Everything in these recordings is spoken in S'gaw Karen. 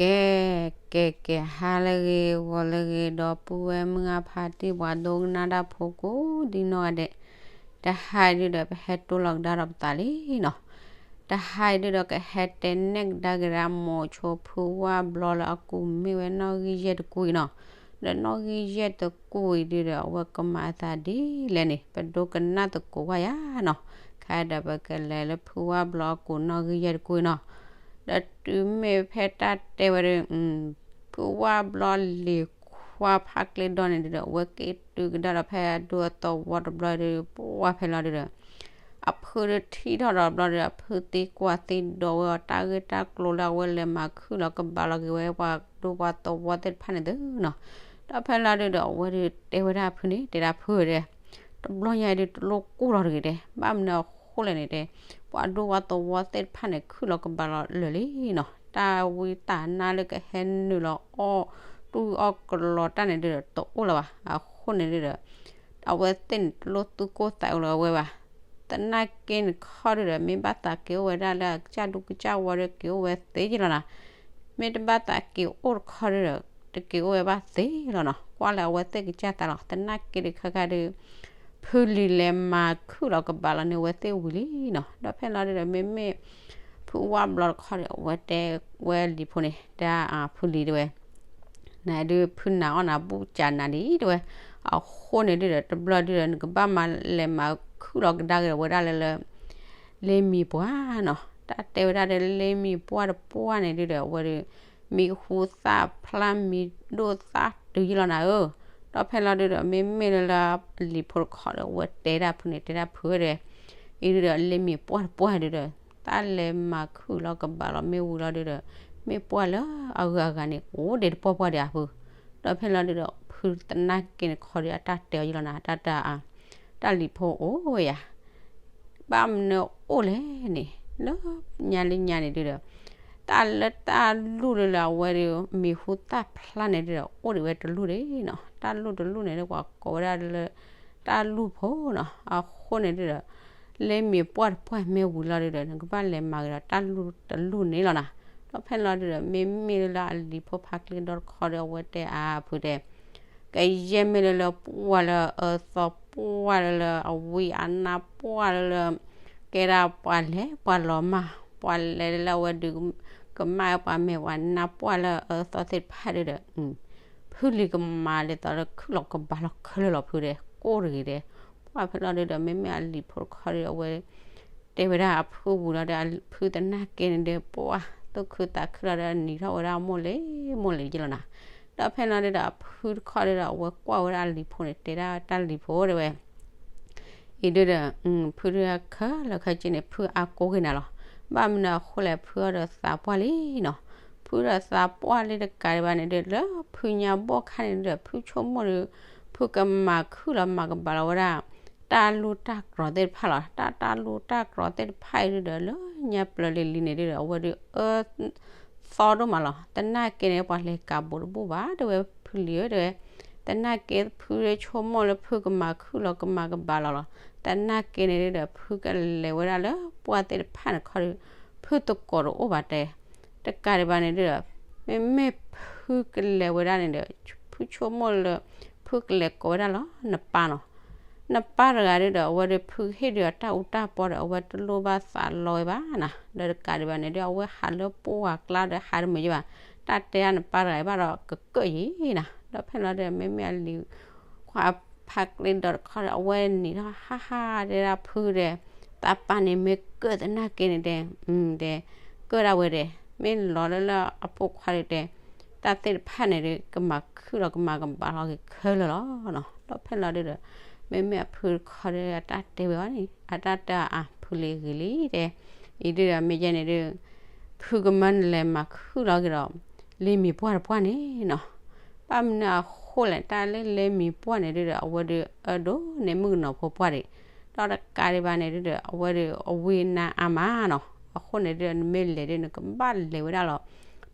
ကဲ, ကဲကဲ ဟါလၢအဂ့ၤ ဂီၤလၢအဂ့ၤ ဒီပုၢ်ဝဲၢ်မုၢ်ဂၢ်ဖါတံၢ် ပှၤဒိကနၣ်တၢ်ဖိကိးဒ်နီၢ်ဂၤဒဲး, တဟါအံၤဒုဒီး ပဟဲတိၢ်လီၤကဒါဒီးပသးလံနီၤ. တဟါအံၤဒုဒီး ကဟဲတဲနဲၣ်ကဒါက့ၤဒၣ် မိၤဆိဖုဝၢ်ဘျီလၢအကူးမ့ၢ်ဝဲနီၣ်ဂံၢ်ယဲၢ်တကူးအံၤနီၤ. ဒီးနီၣ်ဂံၢ်ယဲၢ်တကူးအံၤဒုဒီး အဝဲကမၤအသးဒ်လဲၣ်န့ၣ် ပဒိကနၣ်သကိးကွၢ်ယၤနီၤ. ခဲအံၤဒီး ပကလဲၤလၢဖုဝၢ်ဘျီအကူးနီၣ်ဂံၢ်ယဲၢ်တကူးအံၤနီၤ. ဒီးတုၤမ့ၢ်ဖဲတၢ်တဲဝဲဒီး ဖုဝၢ်ဘျီလံၤခွါဖးကျ့ဒီန့ၣ်ဒုဒီး အဝဲက့ၤတုၤကဒါဒီးဖဲအဒိအသဝီတဘျီဒီး ပှၢ်ဖဲလီၤဒုဒီး အဖုဒီးထံၣ်ထီၣ်ဒီးဘျီဒီး အဖုသံကွၢ်သံဒိးဝဲအီၤ တၢ်ဂ့ၢ်တၢ်ကျိၤလၢအဝဲလဲၤမၤခုၣ်လီၤကဘၣ်လီၤက့ၤဝဲ ပှၤဒိပှၤသဝီသ့ၣ်တဖၣ်န့ၣ်သုနီၤ. ဒီးဖဲလီၤဒုဒီး အဝဲဒုးတဲဝဲဒၣ်အဖုန့ၣ် တဲဒၣ်ဖုဧၢဒီး တဘျီညါအံၤဒုး တလိၣ်ကူၣ်လီၤတဂ့ၤတဲ, ဘၣ်မနုၤအဃိလဲၣ်န့ၣ်တဲ, ပှၤဒိပှၤသဝီသ့ၣ်တဖၣ်န့ၣ် ခုၣ်လီၤကဘၣ်လီၤလၢာ်လံနီၤ. တၢ်ဝံတၢ်နါလၢကဟဲနုာ်လီၤအီၣ်တူၢ်အီၣ်ကလီတၢ်န့ၣ်ဒုဒီး တအိၣ်လၢၤဘၣ်. အဃိန့ၣ်ဒုဒီး အဝဲသ့ၣ်န့ၣ် တလိၣ်သူၣ်ကိၢ်သးဂီၤလၢၤဝဲဘၣ်. သနာ်က့န့ၣ်တခီဒုဒီး မ့ၢ်ဘၣ်သးက့ၤအိၣ်ဝဲဒၣ်လၢအကစၢ်ဒူကစၢ်ဝီဒီး က့ၤအိၣ်ဝဲသ့ယ့ၢ်လီၤနီၤ. မ့ၢ်တဘၣ်သးက့ၤအိၣ်တခီဒုဒီး တက့ၤအိၣ်ဝဲဘၣ်သ့လီၤနီၤ. ကွၢ်လၢအဝဲသ့ၣ်ကစၢ်သးလီၤ. သနာ်က့ဒုးခါခါဒုး ဖုလံၤလဲၤမၤခုၣ်လီၤကဘၣ်လီၤန့ၢ်အဝဲသ့ၣ်ဝံၤလံနီၤ. ဒီးဖဲလီၤဒုဒီး မ့မ့ၢ်ဖုဝၢ်ဘျီတခီဒီး အဝဲတဲဝဲလံၤဖိန့ၣ် တဲဖုလံၤတဲဝဲ နဒုးဖုနၤအီၣ်နၤဘူၣ်ကးနၤဒံးတဲဝဲ, အဃိန့ၣ်ဒုဒီး တဘျီဒုဒီး နကဘၣ်မၤလဲၤမၤခုၣ်လီၤကဒါက့ၤဝဲဒၣ်လၢလၢ လ့မံၤပှၢ်နီၤ. တၢ်တဲဝဲဒၣ်ဒီးလ့မံၤပှၢ်တပှၢ်န့ၣ်ဒုဒီး အဝဲဒုး မံၤဟူသၣ်ဖျါ မံၤဒိၣ်သၣ်တုၤယ့ၢ်လီၤနၤဧၢ. ဒီးဖဲလီၤဒုဒီး မ့မ့ၢ်လၢလၢလံၤဖိတခီဒီး အဝဲတဲဒၣ်ဖုန့ၣ် တဲဒၣ်ဖုဝဲဒီး အံၤဒုဒီး လ့မံၤပှၢ်တပှၢ်ဒုဒီး တၢ်လဲၤမၤခုၣ်လီၤကဘၣ်လီၤမ့ၢ်ဝံၤလီၤဒုဒီး မ့ၢ်ပှၢ်လၢအဂၤအဂၤန့ၣ် အိၣ်ဒံးတပှၢ်ပှၢ်ဒံးအဖု. ဒီးဖဲလီၤဒုဒီး ဖုသနာ်က့န့ၣ်တခီဒီး အတၢ်တဲအီၤယ့ၢ်လီၤနၤ တၢ်တၢ်အါ တၢ်လံၤဖိအိၣ်ဝဲယၤ ဘၣ်မနုၤအိၣ်လဲၣ်န့ၣ် လၢညါလၢညါန့ၣ်ဒုဒီး တၢ်လၢတၢ်လူၢ်လၢလၢအဝဲဒီး မံၤဟူသၣ်ဖျါန့ၣ်ဒုဒီး အိၣ်ဒံးဝဲတလူၢ်ဒံးနီၤ. တၢ်လူၢ်တလူၢ်န့ၣ်ဒု ပှၤကိးဝဲဒၣ်လၢ တၢ်လူၢ်ဖိနီၤ. အဃိန့ၣ်ဒုဒီး လ့မံၤပှၢ်တပှၢ်မ့ၢ်ဝံၤလီၤဒုဒီး နကဘၣ်လဲၤမၤက့ၤဒီးတၢ်လူၢ်တလူၢ်န့ၣ်လီၤနၤ. ဒီးဖဲလီၤဒုဒီး မ့မ့ၢ်လၢလၢအလံၤဖိဖးကျ့ဒီတခီဒီး အဝဲတဲအါဖုတဲ ကယဲၢ်မ့ၢ်လၢလၢပှၢ်လၢအအၢသီ ပှၢ်လၢလၢအဝံအနါ ပှၢ်လၢလၢ ကဲဒၣ်ပှၤလဲၤပှၤလီၤမၢ် ပှၤလဲၤလၢအဝဲဒုး ကမၣ်ဝဲပှၤမဲာ်ပှၤနါ ပှၢ်လၢအအၢသီသ့ၣ်တဖၣ်ဒုဒီး ဖုလံၤကမၤဒ်သိးလၢခုၣ်လီၤကဘၣ်လီၤခဲလၢာ်လီၤဖုဒီး ကိၢ်တဂ့ၤဒီး ပှၢ်ဖဲလီၤဒုဒီး မ့မ့ၢ်အလံၤဖိတခီဒီး အဝဲ တဲဝဲဒၣ်အဖုဝံၤလီၤဒီး ဖုသနာ်က့န့ၣ်ဒီး ပှၢ်သူၣ်ခုသးခုလီၤဒီး နံၤထီၣ်ဝဲဒၣ်မိၢ်လံၤမိၢ်လံၤယ့ၢ်လီၤနၤ. ဒီးဖဲလီၤဒုဒီး အဖုတခီဒုဒီး အဝဲကွၢ်ဝဲဒၣ်အလံၤဖိန့ၣ် တဲဒၣ်တၢ်လံၤဖိတဲဝဲ အံၤဒုဒီး ဖုဒုးခဲလၢာ်ခဲဆ့န့ၣ် ဖုအါကိးက့ၤနၤလီၤ. ဘၣ်မနုၤအဃိလဲၣ် ဖုအီၤဒီးသးပှၢ်လံနီၤ. ဖုဒီးသးပှၢ်လံတကးဒံးဘၣ်န့ၣ်ဒုး လၢဖုညါဘီၣ်ခါန့ၣ်ဒုဒီး ဖုဆိကမိၣ်ဒီး ဖုကမၤခုၣ်လီၤမၤကဘၣ်လီၤဝဲဒၣ် တၢ်လူၢ်တၢ်ကြီၤသ့ၣ်တဖၣ်လီၤ. တၢ်တၢ်လူၢ်တၢ်ကြီၤသ့ၣ်တဖၣ်အံၤဒုဒီး လၢညါပျၢၤလံၤလံၤန့ၣ်ဒုဒီး အဝဲဒုးအၢ သီဒိၣ်မးလီၤ. သနာ်က့န့ၣ် ပှၤလဲၤကးဘူးတဘူးဘၣ် တဲဝဲဖုလံၤဧၢ တဲဝဲ သနာ်က့ဖုဆိကမိၣ်လၢဖုကမၤခုၣ်လီၤကမၤကဘၣ်လီၤလီၤ. သနာ်က့န့ၣ်ဒုဒီး ဖုကလဲၤဝဲဒၣ်လၢပှၢ်သ့ၣ်တဖၣ်န့ၣ်ခီဒီး ဖုသကိးတအိၣ်ဘၣ်တဲ တကးဒံးဘၣ်န့ၣ်ဒုဒီး မ့မ့ၢ်ဖုကလဲၤဝဲဒၣ်န့ၣ်ဒီး ဖုဆိကမိၣ်လၢ ဖုကလဲၤကိးဝဲဒၣ်လီၤ နပၢ်နီၤ. နပၢ်တဂၤဒုဒီး အဝဲဒီးဖုဟ့ၣ်ဒုးအတၢ်အူတၢ်ပီဒီး အဝဲတလိၣ်ဘၣ်သးလီဝဲဘၣ်နၤ. ဒီးတကးဒံးဘၣ်န့ၣ်ဒု အဝဲဟးလၢပှၢ်ကျါဒီးဟးတမုာ်ယဘၣ်. တၢ်တဲအါနပၢ်တဂၤအံၤဘၣ်ဒီးကကၢၣ်ယံၤနၤ. ဒီးဖဲလီၤဒုဒီး မ့မ့ၢ်အလံၤခွါဖးကျ့ဒီတခီဒီး အဝဲနံၤထီၣ်ဟါဟါဒဲဒၣ်ဖုဒီး သးပၢ်န့ၣ်မ့ၢ်ကၢၣ်သနာ်က့န့ၣ်တဲ တဲ ကၢၣ်ဒၣ်ဝဲဒဲး မ့ၢ်လီၤလၢလၢအပိာ်ခွါဒုတဲ တၢ်သ့ၣ်တဖၣ်န့ၣ်ဒု ကမၤခုၣ်လီၤကမၤကဘၣ်လီၤက့ၤခဲလၢာ်လီၤနီၤ. ဒီးဖဲလီၤဒုဒီး မ့မ့ၢ်အဖုတခီဒီး အတၢ်တဲဝဲအီၤန့ၣ် အတၢ်တဲအါ ဖုလံၤဂ့ၤလံတဲ အံၤဒုဒီး မ့ၢ်ယဲန့ၣ်ဒု ဖုကမၢနလဲၤမၤခုၣ်လီၤက့ၤဒီး လ့မံၤပှၢ်တပှၢ်န့ၣ်နီၤ. ဘၣ်မနုၤအဃိလဲၣ် တၢ်လၢလ့မံၤပှၢ်န့ၣ်ဒုဒီး အဝဲဒုအၢဒိၣ်န့ၢ်မုၣ်ကနီၤဖိပှၢ်ဒံး ဒီးတကးဒံးဘၣ်န့ၣ်ဒုဒီး အဝဲဒုအဝံအနါအါမးနီၤ. အဃိန့ၣ်ဒု နမ့ၢ်လဲၤဒု နကဘၣ်လဲၤဝဲဒၣ်လီၤ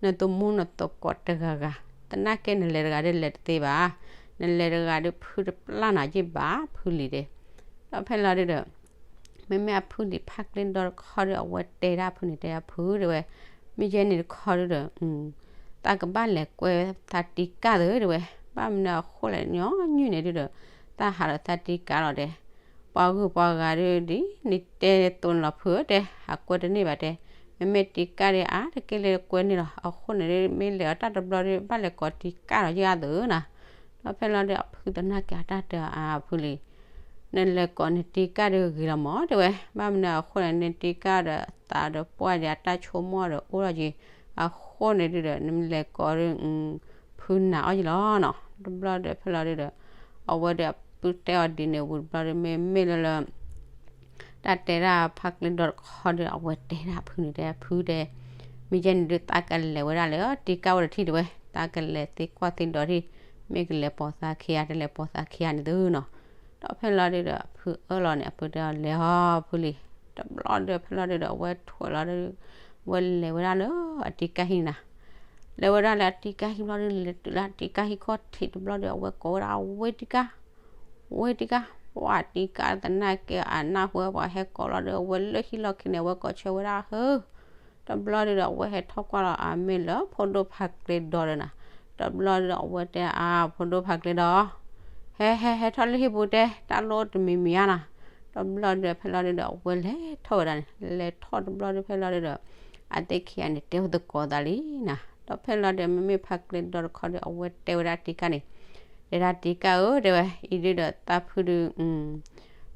နသမူနသကိးတဂၤဂၤ သနာ်က့နလဲၤတဂၤဒုလဲၤတသ့ဘၣ်. နလဲၤတဂၤဒုဖုတပျၢ်နၤယ့ၢ်ဘၣ် ဖုလံၤတဲ ဒီးဖဲလီၤဒုဒီး မ့မ့ၢ်အဖုလံၤဖးကျ့ဒီတခီဒီး အဝဲတဲဒၣ်ဖုန့ၣ် တဲဒၣ်ဖုတဲဝဲ မ့ၢ်ယဲန့ၣ်တခီဒုဒီး သးကဘၣ်လဲၤကွဲသးတံကၢ်သ့ တဲဝဲ, ဘၣ်မနုၤအဃိလဲၣ် ညီနုၢ်န့ၣ်ဒုဒီး သးဟးဒီးသးတံကၢ်လီၤတဲ, ပှၤဂုၤပှၤဂၤဒုဒ် နတဲသိးန့ၣ်လီၤဖုဧၢတဲ ဟးကွဲတန့ၢ်ဘၣ်တဲ, မ့မ့ၢ်တံကၢ်ဒုအါတက့ၢ်လၢကွဲန့ၣ်လီၤ. အဃိန့ၣ်ဒု မ့ၢ်လဲၤအီၣ်တၢ်တဘျီဒု ဘၣ်လဲၤကိးတံကၢ်လီၤယၤသ့နီၤ. ဒီးဖဲလီၤဒုအဖုသနာ်က့အတၢ်တဲအါဖုလံ နလဲၤကိးနတံကၢ်ဒုဂ့ၤလီၤမး တဲဝဲ, ဘၣ်မနုၤအဃိန့ၣ် နတံကၢ်ဒီးသးဒီးပှၢ်ဒီးအတၢ်ဆိကမိၣ်ဒီးအိၣ်လီၤက့ၤ, အဃိန့ၣ်ဒုဒီး နမ့ၢ်လဲၤကိးဒု ဖုနာ်အီၤယံၤလီၤနီၤ. တဘျီဒီးဖဲလီၤဒုဒီး အဝဲဒီးအပုၢ်တဲအီၤဒ်န့ၣ်ဝံၤတဘျီဒီး မ့မ့ၢ်လၢလၢ တၢ်တဲဒၣ်ဖါကျဲဒီးတခီဒီး အဝဲတဲဒၣ်ဖုန့ၣ်တဲ ဖုတဲ မ့ၢ်ယဲန့ၣ်ဒု သးကလဲၤဝဲဒၣ်လၢတံကၢ်ဝဲတထံၣ်တဲဝဲ, သးကလဲၤသ့ကွၢ်သ့ဒီးထံၣ်, မ့ၢ်ကလဲၤပိာ်သးခံဂၤ တလဲၤပိာ်သးခံဂၤန့ၣ်သ့နီၤ. ဒီးဖဲလီၤဒုဒီး ဖုအၢၣ်လီၤန့ၣ် အပုၢ်တဲအီၤလဲၤဟီဖုလံ. တဘျီဒီးဖဲလီၤဒုဒီး အဝဲထွဲလီၤဒီး ဝဲလဲၤဝဲဒၣ်လၢအတံကၢ်ဟံၣ်နၤ လဲၤဝဲဒၣ်လၢအတံကၢ်ဟံၣ်ဘျီဒု လဲၤတုၤလၢအတံကၢ်ဟံၣ်ခီၣ်ထံးတဘျီဒီး အဝဲကိးဝဲဒၣ် ဝ့တံကၢ်, ဝ့တံကၢ်, ပှၤတံကၢ်သနာ်က့အနၢ်ဟူဝဲပှၤဟဲကိးလီၤဒီး အဝဲလၢဟံၣ်လီၢ်ခံန့ၣ် အဝဲကိးဆၢဝဲဒၣ်ဟၢ တဘျီဒုဒီး အဝဲဟဲထီၣ်ကွၢ်လီၤအမ့ၢ်လၢဖိဒိၣ်ဖါကျဲဒီးဒီးနၤ, တဘျီဒုဒီး အဝဲတဲအါ ဖိဒိၣ်ဖါကျဲဒီး ဟဲဟဲဟဲထီၣ်လၢဟံၣ်ပူၤတဲ တၢ်လိၣ်တမံၤမံၤဧါနၤ. တဘျီဒုဒီးဖဲလီၤဒုဒီး အဝဲလဲၤထီၣ်ဝဲဒၣ်န့ၣ် လဲၤထီၣ်တဘျီဒုဖဲလီၤဒုဒီး အသ့ၣ်ခံဂၤန့ၣ် တဲသကိးသးလံနၤ. ဒီးဖဲလီၤဒုဒီး မ့မ့ၢ်ဖါကျဲဒီးတခီဒီး အဝဲတဲဝဲဒၣ်တံကၢ်န့ၣ်, တဲဒၣ်တံကၢ်ဧၢ တဲဝဲ, အံၤဒုဒီးသးဖုဒု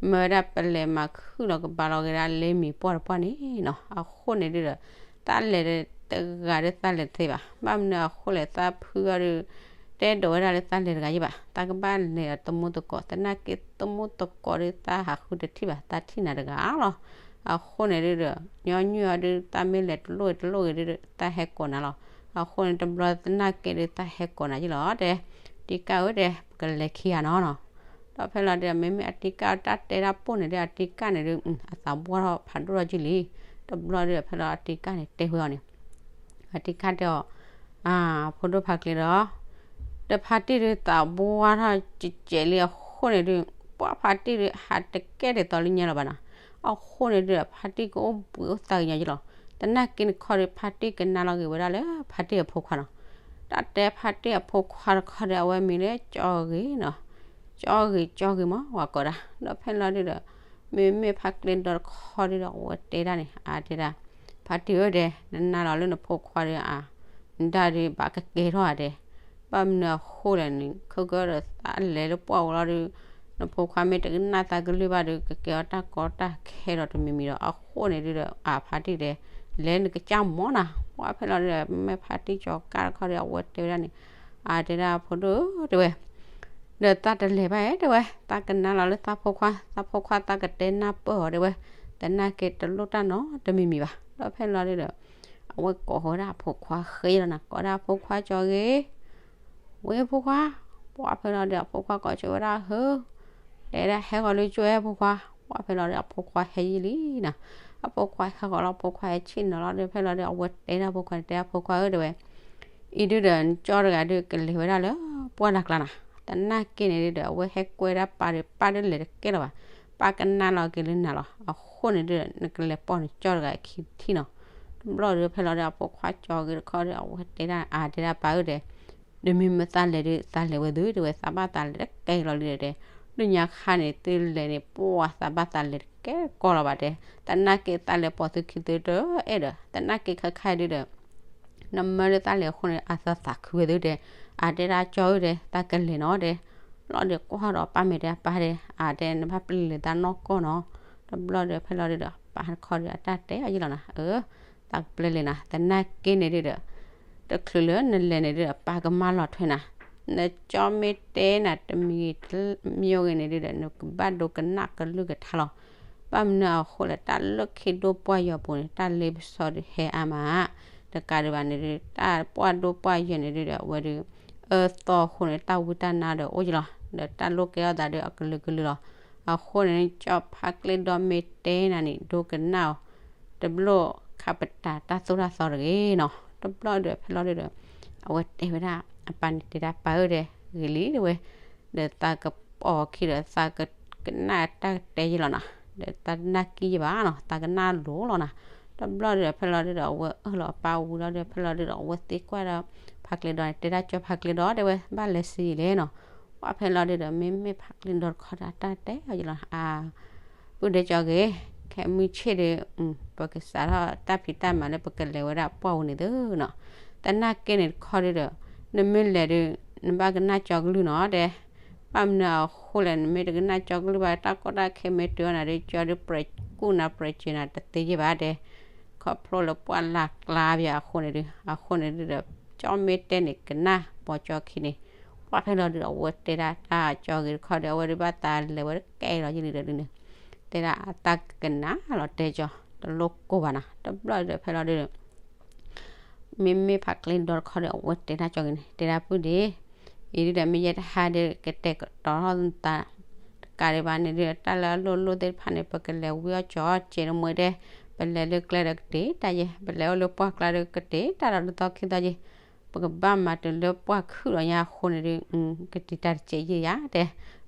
မၢဝဲဒၣ်ပလဲၤမၤခုၣ်လီၤကဘၣ်လီၤက့ၤဒၣ်လၢမံၤပှၢ်တပှၢ်န့ၣ်နီၤ. အဃိန့ၣ်ဒုဒီး သးလဲၤတဂၤဒီးသးလဲၤတသ့ဘၣ်. ဘၣ်မနုၤအဃိလဲၣ် သးဖုအီၤဒု တဲဒိးဝဲဒၣ်လၢသးလဲၤတဂၤယံၤဘၣ်. သးကဘၣ်လဲၤဒီးသမူသကိး သနာ်က့သမူသကိးဒု သးဟးဃုတထံၣ်ဘၣ် သးထံၣ်နၤတဂၤလီၤ. အဃိန့ၣ်ဒုဒီး ညီနုၢ်အီၤဒု သးမ့ၢ်လဲၤတလိၣ်ဂ့ၤတလိၣ်ဂ့ၤဒုဒီး သးဟဲကိးနၤလီၤ. အဃိန့ၣ်တဘျီသနာ်က့ဒု သးဟဲကိးနၤယံၤလီၤတဲ, တံကၢ်ဧၢတဲ ပကလဲၤခံဂၤနီၤနီၤ. ဒီးဖဲလီၤဒု မ့မ့ၢ်အတံကၢ်တၢ်တဲဒၣ်ပိၢ်န့ၣ်ဒု အတံကၢ်န့ၣ်ဒု အသးဘှီထီၣ်ဖးဒိၣ်ထီၣ်ယံၤလံ. တဘျီဒုဖဲလီၤအတံကၢ်န့ၣ်တဲဝဲအီၤန့ၣ် အတံကၢ်တဲအီၤ, အၢ ဖိဒိၣ်ဖါကျဲဒီး ဒီးဖါတံၢ်ဒုသးဘှီထီၣ်ကကဲးလံအဃိန့ၣ်ဒု ပှၤဖါတံၢ်ဒု ဟးတကဲဒ်သိးလၢညါလၢၤဘၣ်နီၤ. အဃိန့ၣ်ဒုဒီး ဖါတံၢ်ကအိၣ်ဘှံးအိၣ်သါကညီယံၤလီၤ. သနာ်က့န့ၣ်ခီဒု ဖါတံၢ်ကနၣ်လီၤက့ၤဝဲဒၣ်လၢဖါတံၢ်အဖိခွါနီၤ. တၢ်တဲဖါတံၢ်အဖိခွါတခီဒီး အဝဲမံၤလၢကၠီဂ့ၤနီၤ, ကၠီဂ့ၤ ကၠီဂ့ၤမး ပှၤကိးဒၣ်. ဒီးဖဲလီၤဒုဒီး မ့မ့ၢ်ဖါကျဲဒီးတခီဒုဒီး အဝဲတဲဒၣ်န့ၣ် အတဲဒၣ်, ဖါတံၢ်ဧၢဒဲး နနၢ်လီၤလၢနဖိခွါဒု အ နဒၣ်ဒုးဘၣ်ကကဲထီၣ်ဧါဒဲး, ဘၣ်မနုၤအဃိလဲၣ်န့ၣ် ခဲကဒီးသးလဲၤလၢပှၢ်ဝဲလီၤဒုး နဖိခွါမ့ၢ်တကနၣ်သးကလုၢ်ဘၣ်ဒုး ကကဲအီၤတၢ်ကီတၢ်ခဲဒီးတမံၤမံၤဒီး အဃိန့ၣ်ဒုဒီး အဖါတံၢ်တဲ လဲၤနကစၢ်မီၢ်နၤ, ပှၢ်ဖဲလီၤဒုဒီး မ့ၢ်ဖါတံၢ်ကၠီၤကၢ်တခီဒီး အဝဲတဲဝဲဒၣ်န့ၣ် အတဲဒၣ်ဖိဒိၣ်တဲဝဲ ဒီးသးတလဲၤဘၣ်ဧါတဲဝဲ, သးကနၣ်လီၤလၢသးဖိခွါ, သးဖိခွါသးကတဲနၢ်ပၢၢ်အီၤတဲဝဲ, သနာ်က့တလိၣ်တၢ်နီတမံၤမံၤဘၣ်. ဒီးဖဲလီၤဒုဒီး အဝဲကိးဃီၤဝဲဒၣ်အဖိခွါဃ့လီၤနၤ, ကိးဒၣ်အဖိခွါကၠီၤဂ့ၤ, ဝ့ၢ်ဖိခွါ, ပှၢ်ဖဲလီၤဒုးအဖိခွါကိးဆၢဝဲဒၣ်ဟၢ, တဲဒၣ်ဟဲဃီၤလၢကၠိဝဲဖိခွါ, ပှၢ်ဖဲလီၤဒုးအဖိခွါဟဲယံၤလံနၤ, အဖိခွါဟဲဃီၤလီၤ အဖိခွါဟဲဆ့ၣ်နီၤလီၤဒီး ဖဲလီၤဒုးအဝဲတဲဒၣ်အဖိခွါန့ၣ် တဲအဖိခွါဧၢတဲဝဲ အံၤဒုဒီး နကၠီတဂၤဒုးကလဲၤဝဲဒၣ်လၢပှၢ်လၢ်ကျါနၤ, သနာ်က့န့ၣ်ဒုဒီး အဝဲဟဲကွဲဒၣ်ပၢ်ဒီး ပၢ်ဒုးလဲၤတကဲလၢၤဘၣ်, ပၢ်ကနၣ်လီၤက့ၤလၢနၤလီၤ. အဃိန့ၣ်ဒုဒီး နကလဲၤပိာ်နကၠီတဂၤခံထံၣ်နီၤ. တဘျီဒုးဖဲလီၤဒုးအဖိခွါကၠီၤဂ့ၤတခီဒီး အဝဲတဲဒၣ်အါတဲဒၣ်ပၢ်ဧၢဒီး နမ့ၢ်မၢသးလဲၤဒုး သးလဲၤဝဲသုတဲဝဲ, သးဘၣ်သးလဲၤတကဲလီၤလံဒီးတဲ, ဒုးညါခါန့ၣ် သုလဲၤန့ၣ် ပှၢ်သးဘၣ်သးလဲၤတကဲကီလီၤဘၣ်တဲ, သနာ်က့သးလဲၤပိာ်သုခံသုတအဲၣ်ဒီး သနာ်က့ခဲခါဒုဒီး နမၢလၢသးလဲၤအဃိန့ၣ် အသးသးခုဝဲသုတဲ, အတဲဒၣ်ကၠီဧၢဒီး သးကလဲၤနီၤတဲ, လီၤဒီးကွၢ်ဒီးပၢ်မဲာ်တဲပၢ်တဲ, အတဲနဘၣ်ပျဲလဲၤသးနီၢ်ကီၢ်နီၤ. တဘျီဒီးဖဲလီၤဒုဒီး ပၢ်တခီဒီးအတၢ်တဲအီၤယံၤလီၤနၤ, အၢ သးကပျဲလဲၤနၤ, သနာ်က့န့ၣ်ဒုဒီး တချုးလၢနလဲၤန့ၣ်ဒုဒီး ပၢ်ကမၢလီၤထွဲနၤ, နကၠီမ့ၢ်တဲနၤတမံၤတမံၤဂ့ၤန့ၣ်ဒုဒီး နကဘၣ်ဒိကနၣ်ကလုၢ်ကထါလီၤ. ဘၣ်မနုၤအဃိလဲၣ် တၢ်လၢခံဒိၣ်ပှၢ်ယီၤပူၤန့ၣ် တၢ်လ့ပစီဒုးဟဲအါမး, တကးဒံးဘၣ်န့ၣ်ဒု တၢ်ပှၢ်ဒိၣ်ပှၢ်ယီၤန့ၣ်ဒုဒီး အဝဲဒု အၢသီအဃိန့ၣ် တၢ်ဝံတၢ်နါဒီးအိၣ်ယံၤလီၤ, ဒီးတၢ်လိၣ်ကဲထီၣ်သးဒုးအကလုာ်ကလုာ်လီၤ. အဃိန့ၣ် ကၠီဖါကျဲဒီးမ့ၢ်တဲနၤန့ၣ် ဒိကနၣ်အီၤ တဘျီခါပတာ်တၢ်သိၣ်တၢ်သီတဂ့ၤနီၤ. တဘျီဒီးဖဲလီၤဒုဒီး အဝဲတဲဝဲဒၣ် အပၢ်န့ၣ်တဲဒၣ်ပၢ်ဧၢဒီး ဂ့ၤလံတဲဝဲ, ဒီးသးကပိာ်အခံဒီး သးကကနၣ်တၢ်ကတဲယံၤလီၤနၤ, ဒီးသးတနာ်က့ယဘၣ်နီၤ, သးကနၣ်လိၤလီၤနၤ. တဘျီဒုဒီးဖဲလီၤဒုဒီး အဝဲအၢၣ်လီၤအပၢ်ဝံၤလီၤဒုဒီး ဖဲလီၤဒုဒီး အဝဲသံကွၢ်ဒီး ဖါကျ့ဒီန့ၣ် တဲဒၣ်ကၠီဖါကျ့ဒီ တဲဝဲ ဘၣ်လဲၤဆံးယံာ်လဲၣ်နီၤ. ပှၢ်ဖဲလီၤဒုဒီး မ့မ့ၢ်ဖါကျ့ဒီတခီဒီး အတၢ်တဲအီၤယလီၤ အါ ပုၢ်ဒဲကၠီဂ့ၤ, ခဲမုၢ်ဆ့ၣ်ဒီး ပကစးထီၣ်တၢ်ဖံးတၢ်မၤလၢပကလဲၤဝဲဒၣ်ပှၢ်ဝူၤန့ၣ်သုနီၤ. သနာ်က့န့ၣ်တခီဒုဒီး နမ့ၢ်လဲၤဒုး နဘၣ်ကနၣ်ကၠီကလုၢ်နီၤ တဲ ဘၣ်မနုၤအဃိလဲၣ် နမ့ၢ်တကနၣ်ကၠီကလုၢ်ဘၣ် တၢ်ကီတၢ်ခဲမ့ၢ်တုၤအီၤနၤဒုး ကၠီဒုးပြဲးကူၣ်နၤပြဲးစၢၤနၤတသ့ယဲၢ်ဘၣ် တဲ ခီဖျိလၢပှၢ်လၢ်ကျါဘၣ်အဃိန့ၣ်ဒုး အဃိန့ၣ်ဒုဒီး ကၠီမ့ၢ်တဲန့ၣ်ကနၣ်ပိာ်ကၠီခံန့ၣ် ပှၢ်ဖဲလီၤဒုဒီး အဝဲတဲဒၣ်တၢ်ကၠီဂ့ၤတခီဒီး အဝဲဒုးဘၣ်သးလဲၤဝဲတကဲလီၤယလံဒီးဒုန့ၣ် တဲဒၣ်အတၢ်ကနၣ်လီၤတဲကၠီ တလိၣ်ကိၢ်ဘၣ်နီၤ တဘျီဒုဒီးဖဲလီၤဒုဒီး မ့မ့ၢ်ဖါကျ့ဒီတခီဒီး အဝဲတဲဒၣ်ကၠီဂ့ၤန့ၣ် တဲဒၣ်ပုၢ်ဒ့ အံၤဒုဒီးမ့ၢ်ယဲတဟါဒီး ကတဲာ်ကတီၤထီၣ်သး တကးဒံးဘၣ်န့ၣ်ဒုဒီး တၢ်လၢအလိၣ်လိၣ်သ့ၣ်တဖၣ်န့ၣ် ပကလဲၤဝံအီၣ်ကၠီကဲးတမှဲတဲ ပလဲၤလၢကျဲဒီးကတ့ၤတၢ်ယဲၢ် ပလဲၤအိၣ်လၢပှၢ်ကျါဒီးကတ့ၤတၢ်ဒီးတသီခံသီယဲၢ် ပကဘၣ်မၤတုၤလၢပှၢ်ခုၣ်လီၤညါအဃိန့ၣ်ဒု ကတံာ်တၢ်တစဲးယဲၢ်ယၤတဲ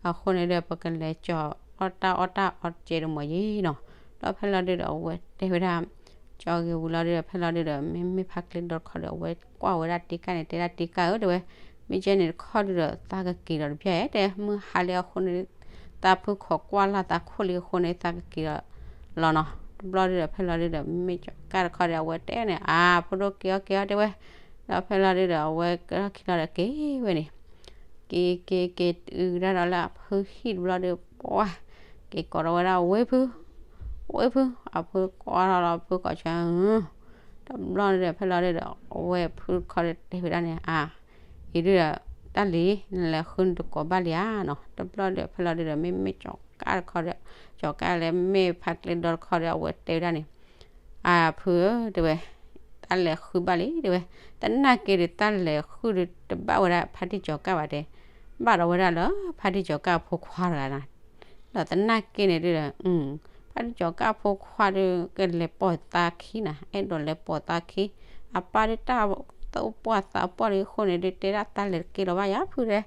အဃိန့ၣ်ဒု ပကလဲၤကၠီအီၣ်တၢ်အီၣ်တၢ်အီၣ်ကဲးတမှဲယဲၢ်နီၤ ဒီးဖဲလီၤဒုဒီး အဝဲတဲဝဲဒၣ် ကၠီဂ့ၤဝံၤလီၤဒုဒီး ဖဲလီၤဒုဒီး မ့မ့ၢ်ဖါကျ့ဒီတခီဒီး အဝဲကွၢ်ဝဲဒၣ်တံကၢ်န့ၣ် တဲဒၣ်တံကၢ်ဧၢ တဲဝဲ မ့ၢ်ကဲန့ၣ်တခီဒုဒီး သးကက့ၤဒီးတဘျီဧဲ တဲ မုၢ်ဟါလံအဃိန့ၣ် သးဖုခိးကွၢ်လၢ်သးခိၣ်လံအဃိန့ၣ် သးကက့ၤဒီးလီၤနီၤ တဘျီဒုဒီး ဖဲလီၤဒုဒီး မ့မ့ၢ်ကၠီကၢ်တခီဒီး အဝဲတဲန့ၣ် အါ ဖိဒိၣ်က့ၤအီၣ်က့ၤအီၣ်တဲဝဲ ဒီးဖဲလီၤဒုဒီး အဝဲကထီၣ်ခံလီၤဒီးက့ၤဝဲန့ၣ် က့ၤက့ၤက့ၤတုၤဒၣ်ဒီးလၢအဖုဟံၣ်တဘျီဒီး ပှၢ် က့ၤကိးထီၣ်ဝဲဒၣ်ဝ့ၢ်ဖု ဝ့ၢ်ဖု အဖုကွၢ်ထီၣ်လီၤဖုကိးဆၢ တဘျီဒုဒီး ဖဲလီၤဒုဒီး အဝဲဖုတခီဒီးတဲဝဲဒၣ်န့ၣ် အါ အံၤဒုဒီး တၢ်လံၤ နလဲၤဃုနတကိးဘၣ်လံဧါနီၤ တဘျီဒုဒီး ဖဲလီၤဒုဒီး မ့မ့ၢ်ကၠီကၢ်တခီဒီး ကၠီကၢ်လၢမ့ၢ်ဖါကျ့ဒီတခီဒီး အဝဲတဲဝဲဒၣ်န့ၣ် အါဖုဧၢ တဲဝဲ တၢ်လဲၤဃုဘၣ်လံ တဲဝဲ သနာ်က့ဒီး တၢ်လဲၤဃုဒီးတဘၣ်ဝဲဒၣ်ဖါတံၢ်ကၠီကၢ်ဘၣ်တဲ ဘၣ်ဒီးဝဲဒၣ်လၢဖါတံၢ်ကၠီကၢ်အဖိခွါတဂၤနီၤ ဒီးသနာ်က့န့ၣ်ဒုဒီး ဖါတံၢ်ကၠီကၢ်အဖိခွါဒီး ကလဲၤပိာ်သးခံနီၤ အဲၣ်ဒိးလဲၤပိာ်သးခံ အပၢ်ဒုးတၢ် သးအိၣ်ပှၢ်သးပှၢ်လံအဃိန့ၣ်ဒု တဲဒၣ်တၢ်လဲၤတက့ၢ်လီၤဘၣ်ယၤဖုတဲ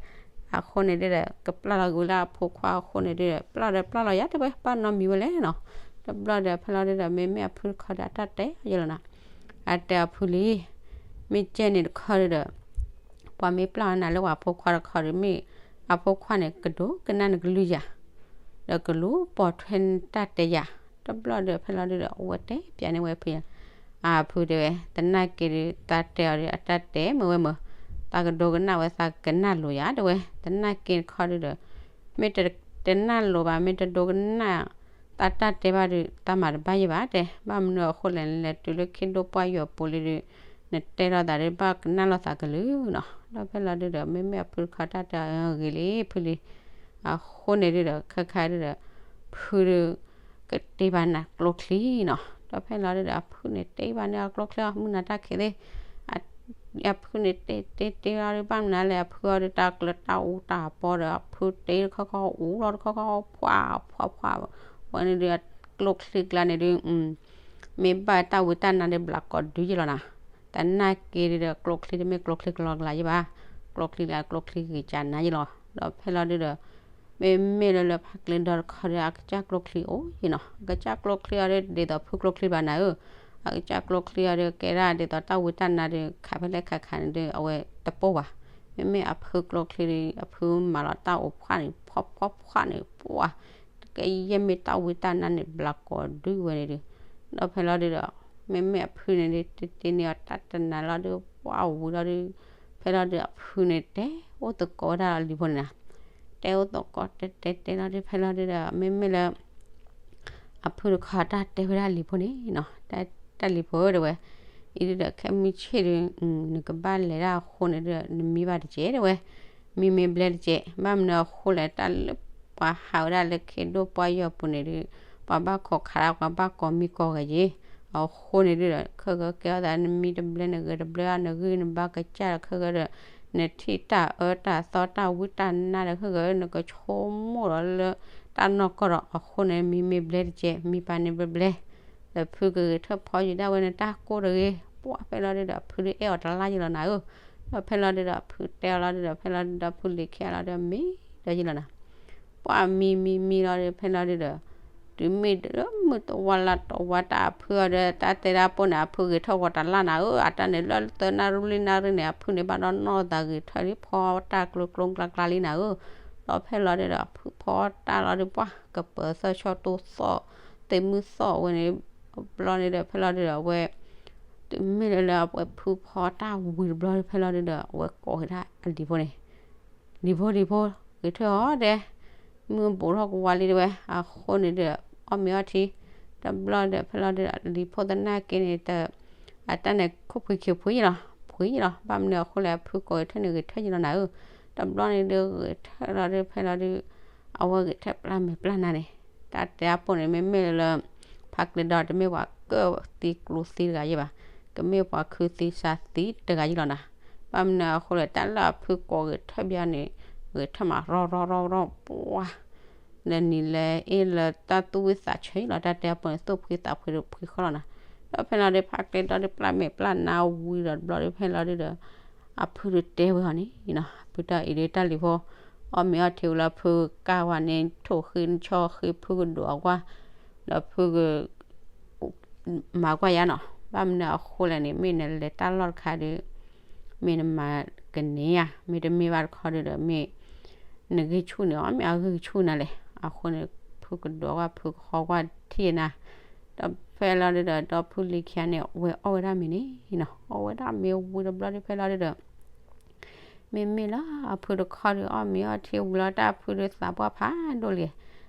အဃိန့ၣ်ဒုဒီး ကပျၢ်လီၤက့ၤဝဲလၢအဖိခွါအဃိန့ၣ်ဒုဒီး ပျၢ်ဒီးပျၢ်လီၤယၤတဲဝဲ ဘၣ်နီတမံၤဝဲလဲၣ်နီၤ တဘျီဒီးဖဲလီၤဒုဒီး မ့မ့ၢ်အဖုတခီဒီး အတၢ်တဲယဲၢ်လီၤနီၤ အတဲအဖုလံ မ့ၢ်ကဲန့ၣ်တခီဒုဒီး ပှၤမ့ၢ်ပျၢ်နၤလၢပှၤဖိခွါတခီဒီး မ့ၢ်အဖိခွါန့ၣ် ကဒိကနၣ်နကလုၢ်ယၤ ဒီးကလူၤပိာ်ထွဲနတၢ်တဲယၤ တဘျီဒီးဖဲလီၤဒုဒီး အဝဲတဲပျးန့ၢ်ဝဲဖုယၤ အဖုတဲဝဲ သနာ်က့ဒု တၢ်တဲအီၤဒု အတၢ်တဲမုာ်ဝဲမုာ် သးကဒိကနၣ်ဝဲ သးကနၣ်လိၤယၤတဲဝဲ သနာ်က့တခီဒုဒီး မ့ၢ်တနၢ်လိၤဘၣ် မ့ၢ်တဒိကနၣ် တၢ်တၢ်တဲဘၣ်ဒုး တၢ်မၤတဘၣ်ယဲၢ်ဘၣ်တဲ ဘၣ်မနုၤအဃိလဲၣ် နလဲၤတုၤလၢခ့ဒိၣ်ပှၢ်ယီၤပူၤလံဒုး နတဲလိာ်သးဒုး ဘၣ်ကနၣ်လိာ်သးကလုၢ်နီၤ ဒီးဖဲလီၤဒုဒီး မ့မ့ၢ်အဖုတခီတၢ်တဲအီၤဂ့ၤလံဖုလံ အဃိန့ၣ်ဒုဒီး ခဲခါဒုဒီး ဖုဒုး ကတ့ဘၣ်နၤကျိချံနီၤ ဒီးဖဲလီၤဒုဒီး အဖုန့ၣ်တ့ဘၣ်န့ၢ်အကျိချံအီၤ မုၢ်နၤတၢ်ခံးသ့ၣ် အဖုန့ၣ်တ့တ့တ့လီၤဒုး ဘၣ်မနုၤလဲၣ် အဖုအီၤဒုး တၢ်ကျၢၤတၢ်အူတၢ်အပီဒီး အဖုတ့တခီခီအူလီၤတခီခီ ဖှၣ်ဖှၣ်ဖှၣ် ဝဲန့ၣ်ဒုး အကျိချံကျါန့ၣ်ဒုး မ့ၢ်ဘၣ်တၢ်ဝံတၢ်နါဒုး ဘျးကိးဒုယဲၢ်လီၤနီၤ သနာ်က့ဒုဒီး ကျိချံတမ့ၢ်ကျိချံကလီကလီယဲၢ်ဘၣ် ကျိချံလၢအကျိချံဂ့ၤကၢနါယဲၢ်လီၤ ဒီးဖဲလီၤဒုဒီး မ့မ့ၢ်လၢလၢဖါကျ့ဒီတခီဒီး အကစၢ်ကျိချံအိၣ်ယဲၢ်နီၤ အကစၢ်ကျိချံအီၤဒုး ဒ်သိးဖုကျိချံဘၣ်နၤဧၢ အကစၢ်ကျိချံအီၤဒုး ကဲဒၣ်ဒ်သိးတၢ်ဝံတၢ်နါဒုး ခးဖဲလဲၣ်ခးခးန့ၣ်ဒုး အဝဲတပိၢ်ဘၣ် မ့မ့ၢ်အဖုကျိချံဒုး အဖုမၤလီၤတၢ်အိၣ်ဖှၣ်န့ၣ် ဖှီၣ်ဖှီၣ်ဖှၣ်န့ၣ် ပှၢ် တကယဲၢ်မ့ၢ်တၢ်ဝံတၢ်နါန့ၣ် ဘျးကိးဒုဝဲန့ၣ်ဒုး ဒီးဖဲလီၤဒုဒီး မ့မ့ၢ်အဖုန့ၣ်ဒုး တ့တ့န့ၢ်အီၤတၢ်တနၤလီၤဒုး ပှၢ်ဝံၤလီၤဒုး ဖဲလီၤဒုးအဖုန့ၣ် တဲအိၣ်သကိးဝဲဒၣ်လီၤလံၤဖိန့ၣ်နီၤ တဲအိၣ်သကိးတဲတဲတဲလီၤဒုး ဖဲလီၤဒုဒီး မ့မ့ၢ်လၢ အဖုတခီတၢ်တဲဝဲဒၣ်လံၤဖိန့ၣ်နီၤ တၢ်လံၤဖိတဲဝဲ အံၤဒုဒီး ခဲမုၢ်ဆ့ၣ်ဒုး နကဘၣ်လဲၤဒၣ်အဃိန့ၣ်ဒုဒီး နမံဘၣ်တကဲတဲဝဲ မံမ့ၢ်ဘျဲတကဲ ဘၣ်မနုၤအဃိလဲၣ် တၢ်လၢပှၤဟးဝဲဒၣ်လၢခ့ဒိၣ်ပှၢ်ယီၤပူၤန့ၣ်ဒုး ပှၤဘၣ်ခိးခးဒၣ် ပှၤဘၣ်ကိးမံၤကိးဂၤယဲၢ် အဃိန့ၣ်ဒုဒီး ခဲကဲအသး နမံတဘျဲ နဂဲၤတဘျဲ နဂံၢ်နဘါကစၢ်ဒီး ခဲကဲဒီး နထံၣ်တၢ်အၢတၢ်သီတၢ်ဝံတၢ်နါဒီး ခဲကဲ နကဆိကမိၣ်ဒီးလၢတၢ်နီၢ်ကီၢ်ဒီး အဃိန့ၣ် မံမ့ၢ်ဘျဲတကဲ မံပာ်န့ၢ်ဘျဲဘျဲ ဒီးဖုကဂဲၤထၢၣ်ဖီယူၤဒၣ်ဝဲန့ၣ် တၢ်ကိၢ်တဂ့ၤ ပှၢ်ဖဲလီၤဒုဒီး အဖုဒုးအဲၣ်အီၤတလါယဲၢ်လီၤနၤဧၢ ဒီးဖဲလီၤဒုဒီး အဖုတဲအီၤလီၤဒုဒီး ဖဲလီၤဒုဒီး ဖုလံၤခဲအီၤလီၤဒုဒီး မံဒီးယဲၢ်လီၤနၤ ပှၢ်မံမံမံလီၤဒုး ဖဲလီၤဒုဒီး တုၤမ့ၢ်ဒီးမုၢ်တဝါလါတဝါ တၢ်အဖုအီၤဒီး တၢ်တဲဒၣ်ပိၢ်န့ၣ် အဖုဂဲၤထၢၣ်ဝီၤတၢ်လၢ်နၤဧၢ, အတၢ်န့ၣ်လၢသၢနၣ်ရံၣ်လွံၢ်နၣ်ရံၣ်န့ၣ် အဖုန့ၣ်ဘၣ်နီၢ်နီၢ်သးဂဲၤထၢၣ်လံ ဖီတၢ်ကျိကျိကျါကျါလံနၤဧၢ. ဒီးဖဲလီၤဒုဒီး အဖုဖီတၢ်လီၤဒု ပှၢ်ကပၢၤသၢဆီတိၢ်သီၣ် သ့ၣ်မုၢ်သီၣ်ဝဲန့ၣ် ဘျီန့ၣ်ဒီး ဖဲလီၤဒုဒီး အဝဲ တုၤမ့ၢ်လၢလၢအဝဲဖုဖီတၢ်ဝံၤတဘျီဒု ဖဲလီၤဒုဒီး အဝဲကိးက့ၤဒၣ်အလံၤဖိန့ၣ် လံၤဖိ လံၤဖိ ဂဲၤထၢၣ်အီၤဒဲး, မုၢ်ဘူးထီၣ်ကဝါလံတဲဝဲ. အဃိန့ၣ်ဒီး အီၣ်မ့ၤအီထံ တဘျီဒီး ဖဲလီၤဒုဒီး လံၤဖိသနာ်က့န့ၣ် တ အတၢ်န့ၣ် ခိၣ်ဖှံခံဖှံလီၤ ဖှံလီၤ. ဘၣ်မနုၤအဃိလဲၣ် အဖုကိးဂဲၤထၢၣ်န့ၣ် ဂဲၤထၢၣ်ယလီၤနၤဧၢ. တဘျီန့ၣ်ဒီး ဂဲၤထၢၣ်လီၤဒု ဖဲလီၤဒု အဝဲဂဲၤထၢၣ်ပျၢ်မဲာ်ပျၢ်နါန့ၣ် တၢ်တဲအပိၢ်န့ၣ် မ့မ့ၢ်လၢ ဖါကျဲဒီး တမ့ၢ်ပှၤကၢၣ်သံကျိသံတဂၤယဲဘၣ်, ကမ့ၢ်ပှၤခုသံစါသံတဂၤယဲလီၤနၤ. ဘၣ်မနုၤအဃိလဲၣ် တၢ်လၢအဖုကိးဂဲၤထၢၣ်ဘၣ်န့ၣ် ဂဲၤထၢၣ်မးရီရီရီရီ ပှၢ် လၢနံၤလၢအ့ၣ်လၢတၢ်သူၣ်ဝံၣ်သးဆၢလီၤ တၢ်တဲအပိၢ်န့ၣ် သူၣ်ဖှံသးဖှံဒီးဖှံဃီလီၤနၤ. ဒီးဖဲလီၤဒု ဖါကျဲဒီးပျၢ်မဲာ်ပျၢ်နါဝံၤဒီးတဘျီဒု ဖဲလီၤဒုဒီး အဖုဒီးတဲဝဲအီၤန့ၣ်နီၤ ဖုတၢ်အံၤဒု တၢ်လံၤဖိ အီၣ်မ့ၤအီထံဝံၤလီၤ ဖုကၢ်ဝဲန့ၣ် ထိၣ်ဃံဆီဃံ ဖုကဒိးကွၢ် ဒီးဖုက မၤကွၢ်ယါနီၤ. ဘၣ်မနုၤအဃိလဲၣ်န့ၣ် မ့ၢ်နလဲၤတၢ်လီၢ်တခါဒီး မ့ၢ်နမၤကန့ၢ်ဧါ, မ့တမ့ၢ်ဘၣ်တခီဒီး မ့ၢ်နဂံၢ်ဆူၣ်န့ၣ် အီၣ်မ့ၢ်အဂံၢ်ဆူၣ်နၤလဲၣ်. အဃိန့ၣ် ဖုကဒိးကွၢ် ဖုကဃီကွၢ်ထံၣ်နၤ. ဒီးဖဲလီၤဒုဒီး ဒီဖုလံၤခံဂၤန့ၣ် ဝဲအီၣ်ဝဲဒၣ်မ့ၤန့ၣ်နီၤ, အီၣ်ဝဲဒၣ်မ့ၤဝံၤတဘျီဒု ဖဲလီၤဒုဒီး မ့မ့ၢ်လၢအဖုတခီဒီး အီၣ်မ့ၤအီထံဝံၤလီၤ တၢ်အဖုဒီးသးပှၢ်ဖးဒိၣ်လံ.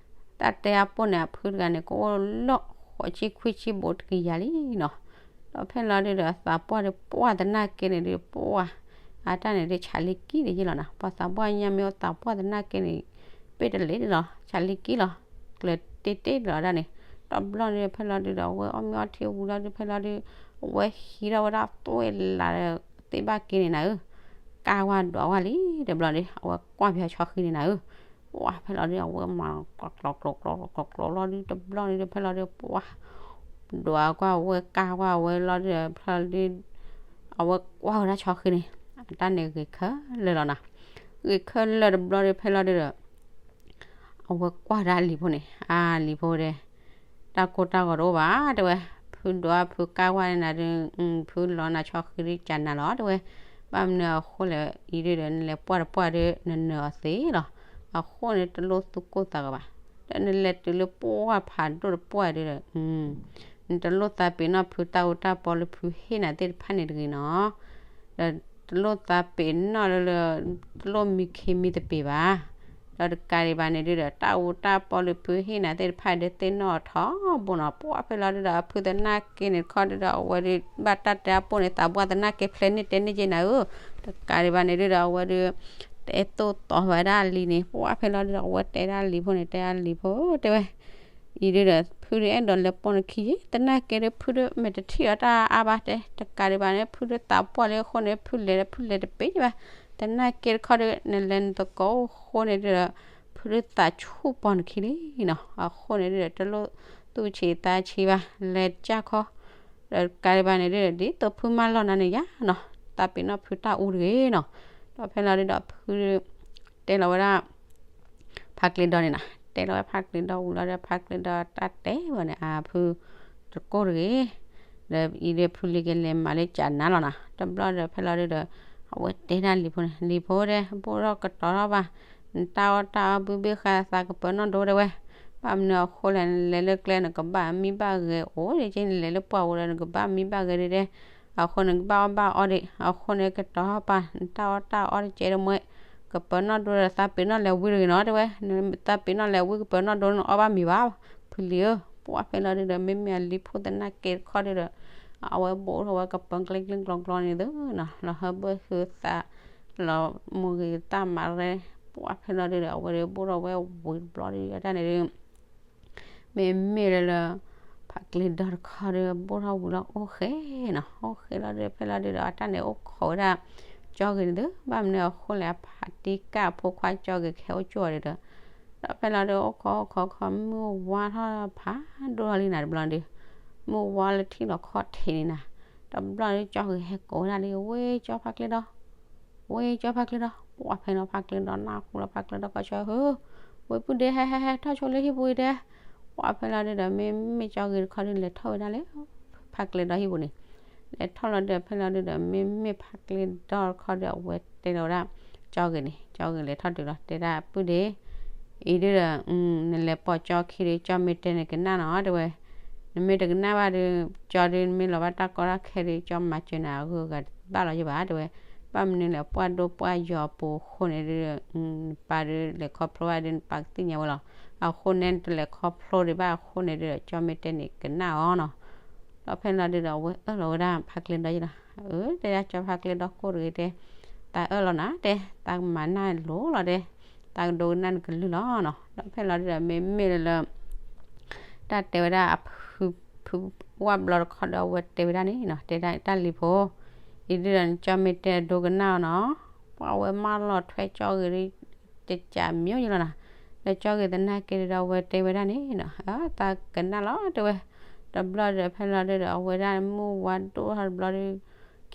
တၢ်တဲအပိၢ်န့ၣ် အဖုတဂၤန့ၣ် ကအိၣ်လၢဃိးဆံခွံဆံဘိးတကယၤလံနီၤ. ဒီးဖဲလီၤဒုဒီး သးပှၢ်ဒီးပှၢ်သနာ်က့န့ၣ်ဒီး ပှၢ်အတၢ်န့ၣ်ဒီး ဆးလံကံဒ်ယဲလီၤနၤ. ပှၤသးပှၢ်ညါမ့ၢ်အိၣ်သးပှၢ်သနာ်က့န့ၣ် ပ့ၢ်တလ့ၢ်လီၤ ဆးလံကံလီၤ, ကျၢၤတ့ၢ်တ့ၢ်လီၤဒၣ်န့ၣ်. တဘျီန့ၣ် ဖဲလီၤဒုဒီး အဝဲအီၣ်မ့ၤအီထံဝံၤလီၤဒု ဖဲလီၤဒု အဝဲဟံးထီၣ်ဝဲဒၣ်သွဲၣ်လးဒီး သ့ၣ်ဘၣ်က့န့ၣ်နၤဧၢ, ကၢ်ဝဲဒွးဝဲလံတဘျီဒီး အဝဲကွၢ်ပၠီဆီဃံန့ၣ်နၤဧၢ. ပှၢ်ဖဲလီၤဒု အဝဲမၤကျီကျီကျီကျီကျီလီၤဒု တဘျီန့ၣ်ဒု ဖဲလီၤဒု ပှၢ်ဒွးကွၢ်ဝဲကၢ်ကွၢ်ဝဲလီၤဒု ဖဲလီၤဒု အဝဲကွၢ်ဝဲဒၣ်ဆီဃံန့ၣ် အတၢ်န့ၣ်ဂ့ၤခဲလၢာ်လီၤနၤ. ဂ့ၤခဲလၢာ်တဘျီဒီး ဖဲလီၤဒုဒီး အဝဲကွၢ်ဒၣ်လံၤဖိန့ၣ် အါလံၤဖိဒဲး တၢ်ကိၢ်တၢ်ဂီၤတအိၣ်ဘၣ်တဲဝဲ, ဖုဒွးဖုကၢ်ကွၢ်န့ၣ်နၤဒု ဖုလီၤနၤဆီဃံဒု ကနၤလီၤတဲဝဲ. ဘၣ်မနုၤအဃိလဲၣ် အံၤဒုဒီး နလဲၤပှၢ်တပှၢ်ဒု နနၢၤအီၤသ့လီၤ. အဃိန့ၣ် တလိၣ်သူၣ်ကိၢ်သးဂီၤဘၣ်. ဒီးနလဲၤတုၤလၢပှၢ်ဖးဒိၣ်တပှၢ်ဒုဒီး နတလိၣ်သးပ့ၤနီၣ်ဖုတၢ်အူတၢ်ပီလၢဖုဟ့ၣ်နၤသ့ၣ်တဖၣ်န့ၣ်တဂ့ၤနီၤ. ဒီးတလိၣ်သးပ့ၤနီၣ်လၢ တလိၣ်မံခ့မံသပ့ၤဘၣ်. ဒီးတကးဒံးဘၣ်န့ၣ်ဒုဒီး တၢ်အူတၢ်ပီလၢဖုဟ့ၣ်နၤသ့ၣ်တဖၣ်ဒု သ့ၣ်နီၣ်အီၤထီဘိနီၤ. ပှၢ်ဖဲလီၤဒုဒီး အဖုသနာ်က့န့ၣ်တခီဒုဒီး အဝဲဒု ဘၣ်တၢ်တဲအပိၢ်န့ၣ် သးပှၢ်သနာ်က့ဖျဲးန့ၢ်တဲန့ၢ်က့နၤဧၢ. တကးဒံးဘၣ်န့ၣ်ဒုဒီး အဝဲဒု တအဲၣ်သိၣ်တီဝဲဒၣ်လံန့ၣ် ပှၢ်ဖဲလီၤဒုဒီး အဝဲတဲဒၣ်လံၤဖိန့ၣ် တဲဒၣ်လံၤဖိ တဲဝဲ အံၤဒုဒီး ဖုဒုအဲၣ်ဒိးလဲၤပိာ်နခံယဲ သနာ်က့ဒု ဖုဒုမဲာ်တထံၣ်အီၤတၢ်အါဘၣ်တဲ, တကးဒံးဘၣ်န့ၣ် ဖုဒုသးပှၢ်လံအဃိန့ၣ် ဖုလဲၤဒီးဖုလဲၤတပ့ၤဘၣ်. သနာ်က့တခီဒု နလဲၤနသကိးအိၣ်အဃိန့ၣ်ဒုဒီး ဖုဒုသးဆူၣ်ပိာ်နခံလံနီၤ. အဃိန့ၣ်ဒုဒီး တလိၣ်သူၣ်ဆံးသးဆံးဘၣ် လဲၤကၢ်ခီ ဒီးတကးဒံးဘၣ်န့ၣ်ဒုဒီး ဒ်သိးဖုမၢလီၤနၤန့ၣ်ယါနီၤ သးပ့ၤနီၣ်ဖုတၢ်အူတဂ့ၤနီၤ. ဒီးဖဲလီၤဒုဒီး ဖု တဲလီၤဝဲဒၣ် ဖါကျ့ဒီန့ၣ်နီၤ, တဲလီၤဝဲဖါကျ့ဒီဝံၤလီၤဒီး ဖါကျ့ဒီတၢ်တဲဝဲန့ၣ် အါဖု တကိၢ်တဂ့ၤ, ဒီးအံၤဒီးဖုလံၤကလဲၤမၤလၢကနၤလီၤနီၤ. တဘျီဒီးဖဲလီၤဒုဒီး အဝဲတဲဒၣ်လံၤဖိန့ၣ် လံၤဖိဒဲး ဘိၣ်ထီၣ်ကတီၤထီၣ်ဘၣ်, နတၢ်အီၣ်တၢ်အီဘုဘ့ၣ်ဃါသးကပၢၤနီၣ်ဒိတဲဝဲ, ဘၣ်မနုၤအဃိလဲၣ် နလဲၤလၢကျဲနကဘၣ်မံဘၣ်ဂဲၤအိၣ်ဒ်က့ နလဲၤလၢပှၢ်ပူၤဒီးနကဘၣ်မံဘၣ်ဂဲၤဒ်ဒဲး အဃိန့ၣ် ကဘၣ်အီၣ်ဘၣ်အီဒံး, အဃိန့ၣ် ကတီၤထီၣ်ပာ် နတၢ်အီၣ်တၢ်အီတကဲတမှဲ, ကပၢၤနီၣ်ဒိဒီးသးပ့ၤနီၣ်လဲၤဝံတဂ့ၤနီၤတဲဝဲ, နသးပ့ၤနီၣ်လဲၤဝံကပၢၤနီၣ်ဒိန့ၣ်အီၣ်ဘၣ်မ့ၤဘၣ်, ဖုလံၤဧၢ, ပှၢ်ဖဲလီၤဒုဒီး မ့မ့ၢ်အလံၤဖိသနာ်က့တခီဒုဒီး အဝဲဘိၣ်ထီၣ်ဝဲကပၢၤကျ့ကျ့ကျီကျီန့ၣ်သုနီၤ, လီၤဟၢဘၢၣ်ဃုသး လီၤမူဂ့ၤတၢ်မၤရဲ, ပှၢ်ဖဲလီၤဒုဒီး အဝဲဒုးဘိၣ်ထီၣ်ဝဲဝံၤတဘျီဒုဒီး တၢ်န့ၣ်ဒုး မ့မ့ၢ်လၢလၢ ဖးကျ့ဒီတခီဒီး ဘိၣ်ထီၣ်ဝံၤလီၤအိၣ်ဃဲနီၤ, အိၣ်ဃဲလီၤဒုး ဖဲလီၤဒုးဒီး အတၢ်န့ၣ်အိၣ်ခိးဝဲဒၣ် ကၠီဂ့ၤန့ၣ်သု, ဘၣ်မနုၤအဃိလဲၣ် အဖးတံၢ်ကၢ်အဖိခွါကၠီဂ့ၤကဟဲအိၣ်ကၠိအီၤဒုးဒီး, ဒီးဖဲလီၤဒုး အိၣ်ခိးအိၣ်ခိးခိး မုၢ်ဝါထီၣ်ဖးဒိၣ်ထီၣ်လံနၤတဘျီဒုး, မုၢ်ဝါလၢထံၣ်လီၤခီၣ်ထံးန့ၣ်နၤ, တဘျီဒုး ကၠီဂ့ၤဟဲကိးဝဲဒၣ်လံ ဝ့ၢ်ကၠီဖးကျ့ဒီ ဝ့ၢ်ကၠီဖးကျ့ဒီ, ပှၢ်ဖဲလီၤဖးကျ့ဒီ နၢ်ဟူလီၤဖးကျ့ဒီကီၢ်ဆၢဧၢ, ဝ့ၢ်ပုၢ်ဒဲး ဟဲဟဲဟဲ ထီၣ်ဆိလၢဟံၣ်ပူၤအံၤဒဲး, ပှၤဖဲလီၤဒုဒီး မ့မ့ၢ်ကၠီဂ့ၤတခီဒုလဲၤထီၣ်ဝဲဒၣ်လၢ ဖါကျဲဒီဟံၣ်ပူၤန့ၣ်, လဲၤထီၣ်လီၤဒုဒီး ဖဲလီၤဒုဒီး မ့မ့ၢ်ဖါကျဲဒီတခီဒီး အဝဲတဲလီၤဝဲဒၣ် ကၠီဂ့ၤန့ၣ်, ကၠီဂ့ၤလဲၤထီၣ်တုၤလီၤ တဲဒၣ်ပုၢ်ဒ့, အံၤဒုဒီး နလဲၤပိာ်ကၠီခံဒု ကၠီမ့ၢ်တဲန့ၣ်ကနၣ်နီၤ တဲဝဲ, နမ့ၢ်တကနၣ်ဘၣ်ဒု, ကၠီဒု နမ့ၢ်လီၤဘၣ်တၢ်ကီတၢ်ခဲဒု ကၠီမၤစၢၤနၤအဂုၤအဂၤတဘၣ်လီၤယဘၣ် တဲဝဲ, ဘၣ်မနုၤလဲၣ် ပှၢ်ဒိၣ်ပှၢ်ယီၤအပူၤအဃိန့ၣ်ဒု, နပၢ်ဒုလဲၤခီဖျိဘၣ်ဒု နပၢ်ကသ့ၣ်ညါဝဲလီၤ, အဃိန့ၣ် နတလဲၤခီဖျိဒံးဘၣ်အဃိန့ၣ်ဒုဒီး ကၠီမ့ၢ်တဲန့ၣ်ကနၣ်အီၤနီၤ ဒီးဖဲလီၤဒုဒီး အဝဲအၢၣ်လီၤဝဲဒၣ်ဖါကျဲဒီယလီၤ, အၢ တဲဒၣ်ကၠီဖါကျဲဒီကိၢ်တဂ့ၤတဲ, တၢ်အၢၣ်လီၤနၤတဲ, တၢ်ကမၤနၢ်လိၤလီၤတဲ, တၢ်ကဒိကနၣ်နကလုၢ်လီၤနီၤ, ဒီးဖဲလီၤဒုဒီး မ့မ့ၢ်လၢ တၢ်တဲဝဲဒၣ်အဖု ဖုဝၣ်ဘျီတခီဒီး အဝဲတဲဝဲဒၣ်န့ၣ်နီၤ, တဲဒၣ်တၢ်လံၤဖိ, အံၤဒုဒီး နကၠီမ့ၢ်တဲဒိကနၣ်အီၤနီၤ, ပှၤဝဲမၢလီၤထွဲကၠီဂ့ၤဒု ကကးမံၤယလီၤနီၤ, ဒီးကၠီဂ့ၤသနာ်က့ဒုဒီး အဝဲတဲဝဲဒၣ်န့ၣ်နီၤ, တၢ်ကနၣ်လီၤတဲဝဲ, တဘျီဒီး ဖဲလီၤဒုဒီး အဝဲဒၣ်မုၢ်ဝါဒိၣ်ထီၣ်တဘျီဒု,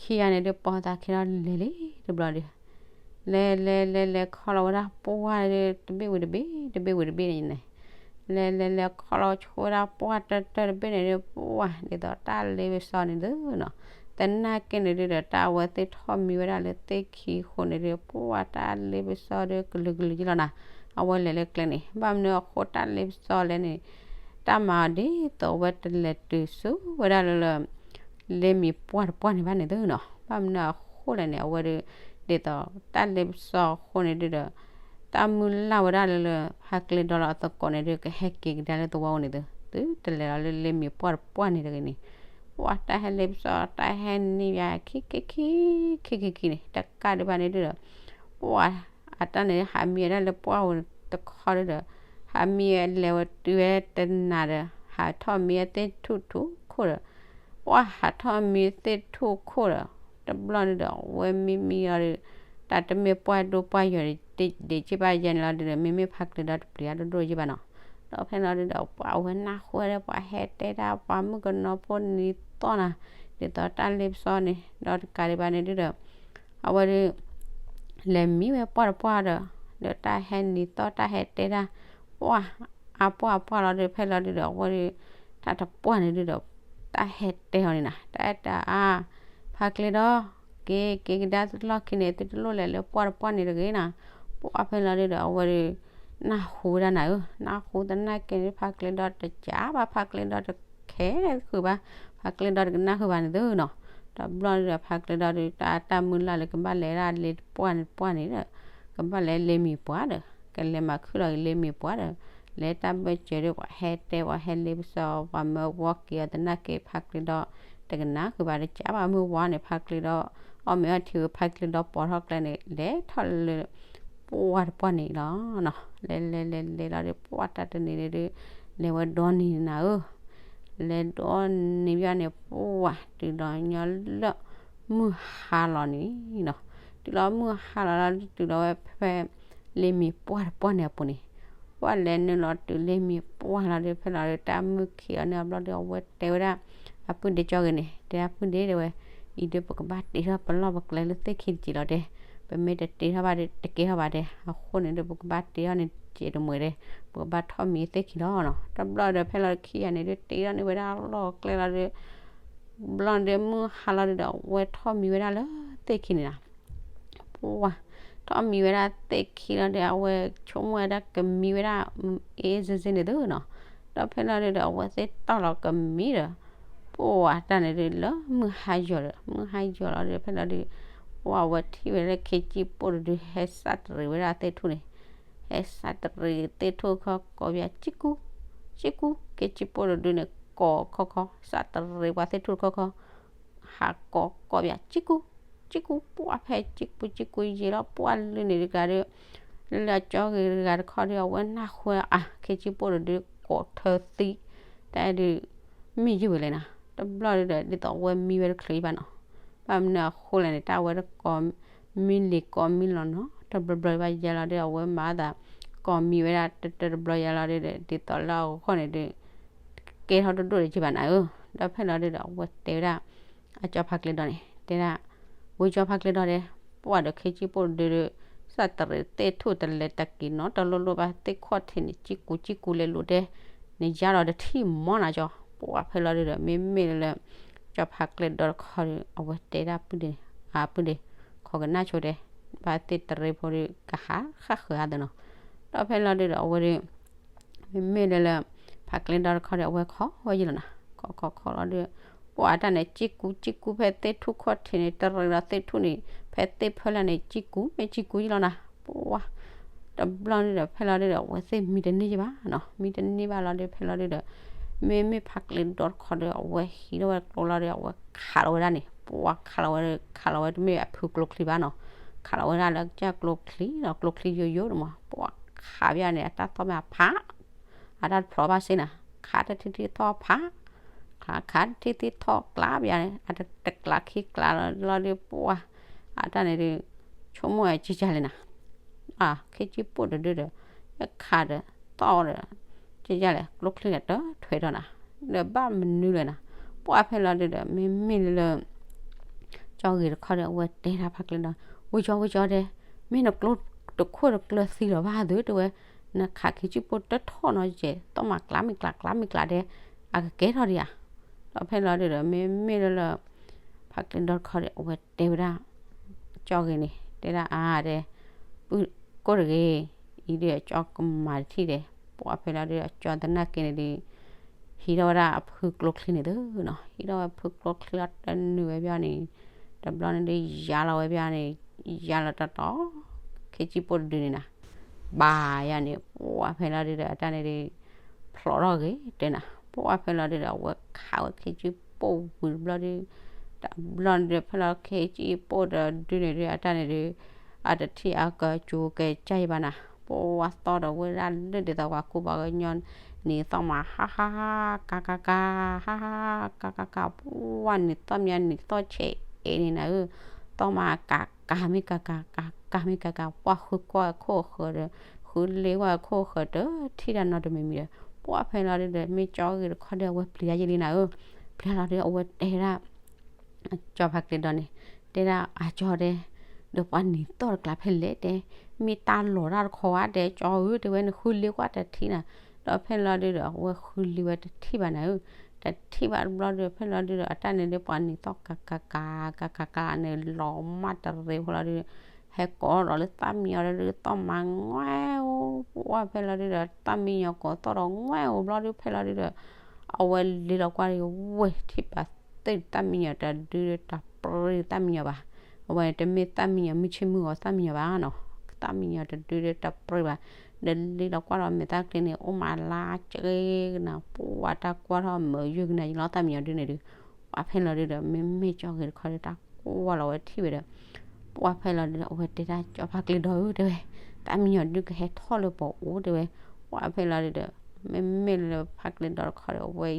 ခံဂၤန့ၣ်ဒု ပိာ်သးခံဒီးလဲၤလံတဘျီဒု လဲၤလဲၤလဲၤလဲၤခီလီၤဝဲဒၣ်ပှၢ်ဒု တဘ့ၣ်ဝံၤတဘ့ၣ် တဘ့ၣ်ဝံၤတဘ့ၣ်န့ၣ်န့ၣ်, လဲၤလဲၤလဲၤခီလီၤဆိဝဲဒၣ်ပှၢ်တၢၢ်တၢၢ်တဘ့ၣ်န့ၣ်ဒု ပှၢ် ဒ်သိးတၢ်လ့ပစီန့ၣ်ဒုနီၤ, သနာ်က့န့ၣ်ဒုဒီး တၢ်အဝဲသ့ၣ်ထီၣ်မံဝဲဒၣ်လၢသ့ၣ်ခံအဃိန့ၣ်ဒု ပှၢ်တၢ်လ့ပစီဒုကလုာ်ကလုာ်ယလီၤနီၤ, အဝဲလဲၤလၢကျဲန့ၣ် ဘၣ်မနုၤအဃိတၢ်လ့ပစီလဲၣ်န့ၣ်, တၢ်မၤအီၤဒ်သိးအဝဲတလဲၤတုၤဆူဝဲဒၣ်လၢလၢ လ့မံၤပှၢ်တပှၢ်န့ၣ်ဘၣ်န့ၣ်သုနီၤ, ဘၣ်မနုၤအဃိလဲၣ်န့ၣ် အဝဲဒု ဒ်သိးတၢ်လ့ပစီအဃိန့ၣ်ဒုဒီး တၢ်မုၢ်လၢ်ဝဲဒၣ်လၢလၢ ဖါကျဲဒီလီၤအသကိးန့ၣ်ဒု ကဟဲက့ၤကဒါလၢသဝီအိၣ်န့ၣ်သု, သုတလဲၤလီၤလၢလ့မံၤပှၢ်တပှၢ်န့ၣ်တဂ့ၤန့ၣ်, ပှၢ်တၢ်ဟဲလ့ပစီ တၢ်ဟဲန့ၢ်ယၤခံခံခံ ခံခံခံန့ၣ် တကးဒံးဘၣ်န့ၣ်ဒုဒီး ပှၢ်အတၢ်န့ၣ် ဟးမံဝဲဒၣ်လၢပှၢ်ဝဲတခီဒုဒီး ဟးမံဝဲလဲၤဝဲတုၤဝဲတနၤဒီး ဟးထီၣ်မံဝဲသ့ၣ်ထူၣ်ထူၣ်ခိၣ်ဒီး ပှၢ်ဟးထီၣ်မံသ့ၣ်ထူၣ်ခိၣ်ဒီး တဘျီန့ၣ်ဒီး အဝဲမံမံအီၤဒီး တၢ်တမ့ၢ်ပှၢ်ဒိၣ်ပှၢ်ယီၤဒံးဘၣ်ယဲန့ၣ်လီၤဒုဒီး မ့မ့ၢ်ဖါကျဲဒီတပျံၤအါဒိၣ်ဒိၣ်ယဲဘၣ်နီၤ, ဒီးဖဲန့ၣ်လီၤဒုဒီး ပှၢ်အဝဲနၢ်ဟူဝဲဒၣ် ပှၤဟဲတဲဒၣ်ပှၤမုၣ်ကနီၤဖိနံၤသီၣ်နၤ ဒ်သိးတၢ်လ့ပစီန့ၣ် ဒီးတကးဒံးဘၣ်န့ၣ်ဒုဒီး အဝဲဒု လဲၤမံဝဲပှၢ်တပှၢ်ဒီး ဒီးတၢ်ဟဲနံၤသီၣ်တၢ်ဟဲတဲဒၣ် ပှၢ် အါပှၢ်အပှၢ်လီၤဒု ဖဲလီၤဒုဒီး အဝဲဒု တၢ်တပှၢ်န့ၣ်ဒုဒီး တၢ်ဟဲတဲအီၤန့ၣ်နီၤ တၢ်အဲၣ်တၢ်အါ ဖါကျဲဒီ က့ၤက့ၤကဒါသုလီၢ်ခံန့ၣ် သုတလိၣ်လဲၤလၢပှၢ်တပှၢ်န့ၣ်တဂ့ၤနီၤ, ပှၢ်ဖဲလီၤဒုဒီး အဝဲဒု နၢ်ဟူဝဲဒၣ်နၤဧၢ, နၢ်ဟူသနာ်က့န့ၣ် ဖါကျဲဒီတကးဘၣ် ဖါကျဲဒီတခဲဃုာ်ဘၣ်, ဖါကျဲဒီတကနၣ်ဃုာ်ဘၣ်န့ၣ်သုနီၤ, တဘျီဒုဒီး ဖါကျဲဒီဒု တၢ်တၢ်မုၢ်လၢ်လၢကဘၣ်လဲၤဒၣ်လ့ပှၢ်န့ၣ်တပှၢ်န့ၣ်ဒီး ကဘၣ်လဲၤလ့မံၤပှၢ်ဒီး ကလဲၤမၤခုၣ်လီၤက့ၤလ့မံၤပှၢ်ဒီး လဲၤတၢ်ဘၢၣ်စၢၤဒီး ပှၤဟဲတဲ ပှၤဟဲလ့ပစီ ပှၤမၢဝီက့ၤအီၤသနာ်က့ ဖါကျဲဒီ တကနၣ်ဃုာ်ဘၣ်တကးဘၣ် မုၢ်ဝါန့ၣ် ဖါကျဲဒီ အီၣ်မ့ၤအီထံဝံၤ ဖါကျဲဒီပိာ်ထီၣ်ကျဲန့ၣ် လဲၤထီၣ်လၢ ပှၢ်တပှၢ်န့ၣ်လီၤနီၤ, လဲၤလဲၤလဲၤလဲၤလီၤဒီး ပှၢ်တၢ်တနံၤန့ၣ်ဒု လဲၤဝဲဒီနံၤနၤဧၢ, လဲၤဒီနံၤဘၣ်န့ၣ် ပှၢ်တုၤလီၤညီလၢ မုၢ်ဟါလီၤန့ၣ်နီၤ, တုၤလီၤမုၢ်ဟါလီၤလီၤ တုၤလီၤဝဲဖဲ လ့မံၤပှၢ်တပှၢ်န့ၣ်အပူၤန့ၣ်, ပှၢ်လဲၤနုာ်လီၤတုၤလ့မံၤပှၢ်လီၤဒီး ဖဲလီၤဒီး တၢ်မုၢ်ခံးအီၤန့ၣ်အဘျီဒီး အဝဲတဲဝဲဒၣ် အပုၢ်ဒ့ကၠီဂ့ၤန့ၣ် တဲဒၣ်ပုၢ်ဒ့တဲဝဲ, အံၤဒုးပကဘၣ်တ့ထီၣ်ပလီၢ်ပကျဲလၢသ့ၣ်ခံတက့ၢ်လီၤတဲ, ပမ့ၢ်တတ့ထီၣ်ဘၣ်ဒီးတကဲထီၣ်ဘၣ်တဲ, အဃိန့ၣ်ဒီး ပကဘၣ်တ့ထီၣ်န့ၣ်စဲးတမှဲၤတဲ, ပကဘၣ်ထီၣ်မံသ့ၣ်ခံလီၤနီၤ, တဘျီဒီး ဖဲလီၤခံဂၤန့ၣ်ဒုး တ့ထီၣ်န့ၢ်ဝဲဒၣ်လီၢ်ကျဲလီၤဒီး ဘျီဒီးမုၢ်ဟါလီၤဒီး အဝဲထီၣ်မံဝဲဒၣ်လၢသ့ၣ်ခံန့ၣ်နီၤ ပှၢ် ထီၣ်မံဝဲဒၣ်သ့ၣ်ခံလီၤဒီး အဝဲဆိကမိၣ်ဝဲဒၣ်ကမံဝဲဒၣ် အ့စ့စ့န့ၣ်သုနီၤ, ဒီးဖဲလီၤဒုးဒီး အဝဲသ့ၣ်တီၢ်လီၤကမံဒီး ပှၢ်တၢ်န့ၣ်ဒုး လၢမုၢ်ဟါယီၤဒီး မုၢ်ဟါယီၤလီၤဒီး ဖဲလီၤဒုး ပှၢ်အဝဲထံၣ်ဝဲလၢခ့ကၠံပိၢ်တဒု ဟဲစးတရံးဝဲဒၣ်သ့ၣ်ထူၣ်န့ၣ်, ဟဲစးတရံးသ့ၣ်ထူၣ်ခီ ကိးပယၤ ကၠံကူ ကၠံကူ ခ့ကၠံပိၢ်တဒုန့ၣ် ကိးခီခီ စးတရံးပှၤသ့ၣ်ထူၣ်တခီခီ ဟးကိး ကိးပယၤ ကၠံကူ ကၠံကူ ပှၢ်ဖဲကၠံကူ ကၠံကူယံာ်လီၤ ပှၢ်လၢန့ၣ်တဂၤဒီး လၢအကၠီဂ့ၤတဂၤတခီဒီး အဝဲနၢ်ဟူအါ ခ့ကၠံပိၢ်တဒု ကိးထၢသံ တၢ်ဒုး မ့ၢ်ယုၢ်ဝဲလဲၣ်နီၤ, တဘျီဒီး ဒ်သိးအဝဲမံဝဲတချုးအံၤဘၣ်နီၤ, ဘၣ်မနုၤအဃိလဲၣ်န့ၣ် တၢ်အဝဲတကိး မံလံၤကိးမံလီၤနီၤ တဘျီဘျီဘၣ်ယဲလီၤဒီး အဝဲမၤအသး ကိးမံဝဲဒၣ်တတၢတဘျီယဲလီၤဒီး ဒ်သိးလၢအဂီၢ်န့ၣ်ဒီး ကဲထီၣ်ဒိၣ်ဒိၣ်တက့ၢ်ဘၣ်နၤဧၢ, ဒီးဖဲလီၤဒုးဒီး အဝဲတဲဝဲဒၣ် အကၠီဖါကျဲဒီန့ၣ် တဲဒၣ် ဝံကၠီဖါကျဲဒီတဲ ပှၢ်ဒီးခ့ကၠံပိၢ်တဒုဒီး စးတရံးသ့ၣ်ထူၣ်တလဲၤတက့ၤနီတလိၣ်လိၣ်ဘၣ် သ့ၣ်ခီၣ်ထံးန့ၣ် ကၠံကူကၠံကူလဲၤလိာ်တဲ နယါလီၤတထံၣ်မီနၤကၠီ, ပှၢ်ဖဲလီၤဒုဒီး မ့မ့ၢ်လၢ ကၠီဖါကျဲဒီတခီဒီး အဝဲတဲဒၣ်ပုၢ်ဒ့, အပုၢ်ဒ့, ခိးကနၣ်ဆိတဲ, ဘၣ်သ့ၣ်တရ့ဖိဒီး ကဟးဃၣ်ဃၢၤအါသနီၤ, ဒီးဖဲလီၤဒုဒီး အဝဲဒီး မ့မ့ၢ်လၢလၢ ဖါကျဲဒီတခီဒီး အဝဲခိးဝဲယံၤလီၤနၤ, ခိးခိးခိးလီၤဒီး ပှၢ်အတၢ်န့ၣ် ကံကူကံကူဖဲသ့ၣ်ထူၣ်ခီၣ်ထံးန့ၣ် တရ့ဒီးသ့ၣ်ထူၣ်န့ၣ် ဖဲသ့ၣ်ဖၢလၢ်န့ၣ် ကံကူမ့ၢ်ကံကူယံၤလီၤနၤ, ပှၢ် တဘျီန့ၣ်ဒီး ဖဲလီၤဒုဒီး အဝဲသ့ၣ်မံတန့ၢ်ယဘၣ်နီၤ, မံတန့ၢ်ဘၣ်လီၤဒီး ဖဲလီၤဒုဒီး မ့မ့ၢ်ဖါကျဲဒီတခီဒီး အဝဲဟံးထီၣ်ဝဲကျိလီၤဒီး အဝဲခးလီၤဝဲဒၣ်န့ၣ် ပှၢ်ခးလီၤဝဲ ခးလီၤဝဲတမ့ၢ်အဖုကျိချံဘၣ်နီၤ, ခးလီၤဝဲဒၣ်လၢကစၢ်ကျိချံနီၤ, ကျိချံယိယိတမး ပှၢ်ခးဘၣ်န့ၣ် အတၢ်သီၣ်မ့ၢ်အဖး အတၢ်တဖျိးဘၣ်စ့ၢ်နၤ, ခးတထံၣ်ထံၣ်ထီၣ်ဖး, ခးခးတထံၣ်ထံၣ်ထီၣ်ကျါဘၣ်န့ၣ် အတတကျါခံကျါလီၤဒုပှၢ်, အတၢ်န့ၣ်ဒု ဆိကမိၣ်အကကၢ်လဲၣ်နၤ, ခ့ကၠံၣ်ပိၢ်တဒုဒီး ခးဒီးသီၣ်ဒီး ကကၢ်လဲၣ် ကျိချံဒီးတထွဲးထီၣ်နၤ, ဒီးဘၣ်မနုၤလဲၣ်နၤ, ပှၢ်ဖဲလီၤဒုဒီး မ့မ့ၢ်လၢ ကၠီဂ့ၤတခီဒီး အဝဲတဲဒၣ်ဖါကျဲဒီး ဝံၤကၠီ ဝံၤကၠီတဲ, မ့ၢ်နကျိတခိၣ်တကျၢၤသံလီၤဘၣ်သုတဲဝဲ, နခးခ့ကၠံၣ်ပိၢ်တထီၣ်နီၤကဲး သီၣ်မးကျါမ့ၢ်ကျါ ကျါမ့ၢ်ကျါတဲ, အကကဲထီၣ်ဒံးဧါ, ဒီးဖဲလီၤဒုဒီး မ့မ့ၢ်လၢလၢ ဖါကျဲဒီတခီဒီး အဝဲတဲဝဲဒၣ် ကၠီဂ့ၤန့ၣ် တဲဒၣ်အါတဲ, ပုၢ်ကိၢ်တဂ့ၤ, အံၤဒုးအကၠီကမၤတထံၣ်တဲ, ပှၢ်ဖဲလီၤဒုဒီး အကၠီသနာ်က့န့ၣ်ဒုး ဟံးထီၣ်ဝဲဒၣ်အဖုကျိချံန့ၣ်သုနီၤ, ဟံးထီၣ်ဝဲဖုကျိချံအီၤတနုာ်ဝဲဘၣ်န့ၣ်, တဘျီန့ၣ်ဒုးယါလီၤဝဲဘၣ်န့ၣ်, ယါလီၤတီတီ, ခ့ကၠံၣ်ပိၢ်တဒုန့ၣ်နၤ, ဘၣ်ယါန့ၣ် ပှၢ်ဖဲလီၤဒုဒီး အတၢ်န့ၣ်ဒုး ဖျိးထီၣ်ဂ့ၤတဲနၤ, ပှၢ်ဖဲလီၤဒုဒီး အဝဲခးဝဲခ့ကၠံၣ်ပိၢ်ဝံၤတဘျီဒုး, တဘျီန့ၣ်ဒုး ဖဲလီၤခ့ကၠံၣ်ပိၢ်တဒုန့ၣ်ဒုး အတၢ်န့ၣ်ဒုး အတထံၣ်အကကၠိကကၢ်ယံၤဘၣ်နၤ, ပှၢ်သီၣ်ဒီးဝဲဒၣ်လၢဒ်သိးပှၤကူပှၤကညီ နံၤသီၣ်မး ဟါဟါ ကၤကၤကၤ ဟါဟါ ကၤကၤကၤ ပှၢ်နံၤသီၣ်မး နံၤသီၣ်ဆဲးအဲၣ်န့ၣ်နၤဧၢ, သီၣ်မးကၤကၤမ့ၢ်ကၤကၤ ကၤကၤမ့ၢ်ကၤကၤ ပှၢ်ဃုကွၢ်ခိၣ်ဃၢၤဒီး ဃုလ့ကွၢ်ခိၣ်ဃၢၤတထံၣ်တၢ်နီတမံၤမံၤဒီး ပှၢ်ဖဲလီၤဒုဒီး မ့ၢ်ကၠီဂ့ၤတခီဒီး အဝဲပျံၤတၢ်ယဲလံနၤဧၢ, ပျံၤလီၤဒုး အဝဲတဲဒၣ် ကၠီဖါကျဲဒီန့ၣ် တဲဒၣ်အကၠီတဲ, ဒီးပှၤနံၤသီၣ်တကျါဖဲလဲၣ်တဲ, မ့ၢ်တၢ်လီၤတၢ်တခီဧါတဲ ကၠီဧၢ တဲဝဲ နဃုလ့ကွၢ်တထံၣ်နၤ, ဒီးဖဲလီၤဒုဒီး အဝဲဃုလ့ဝဲတထံၣ်ဘၣ်နၤဧၢ, တထံၣ်ဘၣ်တဘျီဒီး ဖဲလီၤဒုဒီး အတၢ်န့ၣ်ဒုး ပှၤနံၤသီၣ်ကၤကၤကၤ ကၤကၤကၤန့ၣ် လီၤမၢ်တရံးဖိလီၤဒုး ဟဲကိးဒီးလၢသၣ်မံယီၤဒီး သီၣ်မးငွဲၣ်အိၣ် ပှၢ်ဖဲလီၤဒုဒီး သၣ်မံယီၤကိးသီၣ်ဒီးငွဲၣ်အိၣ်ဘျီဒုး ဖဲလီၤဒုဒီး အဝဲလ့လီၤကွၢ်ဒီး ဝဲထံၣ်ပာ်သ့ၣ် သၣ်မံယီၤတဒုဒီးတၢ်ပြံသၣ်မံယီၤဘၣ်, အဝဲတမ့ၢ်သၣ်မံယီၤမုၢ်ဆ့ၣ်မုၢ်ဂီၤသၣ်မံယီၤဘၣ်နီၤ, သၣ်မံယီၤတဒုဒီးတၢ်ပြံဘၣ်, ဒီးလ့လီၤကွၢ်ဒီးမဲာ်သၣ်ချံန့ၣ် အိၣ်မးလါက့ကနၤ ပှၢ်တၢ်ကွၢ်ထီၣ်မုာ်ယုၢ်ကနၤယံၤလီၤ သၣ်မံယီၤဒုန့ၣ်ဒုး ပှၢ်ဖဲလီၤဒုဒီး မ့မ့ၢ်ကၠီဂ့ၤတခီဒီး တၢ်ကွၢ်လီၤဝဲထံၣ်ဝဲဒီး ပှၢ်ဖဲလီၤဒုဒီး အဝဲတဲဒၣ်ကၠီဖါကျဲဒီဧၢ တဲဝဲ, သၣ်မံယီၤဒုကဟဲထီၣ်လၢပှၤအိၣ်တဲဝဲ, ပှၢ်ဖဲလီၤဒုဒီး မ့မ့ၢ်လၢဖါကျဲဒီတခီဒီး အဝဲ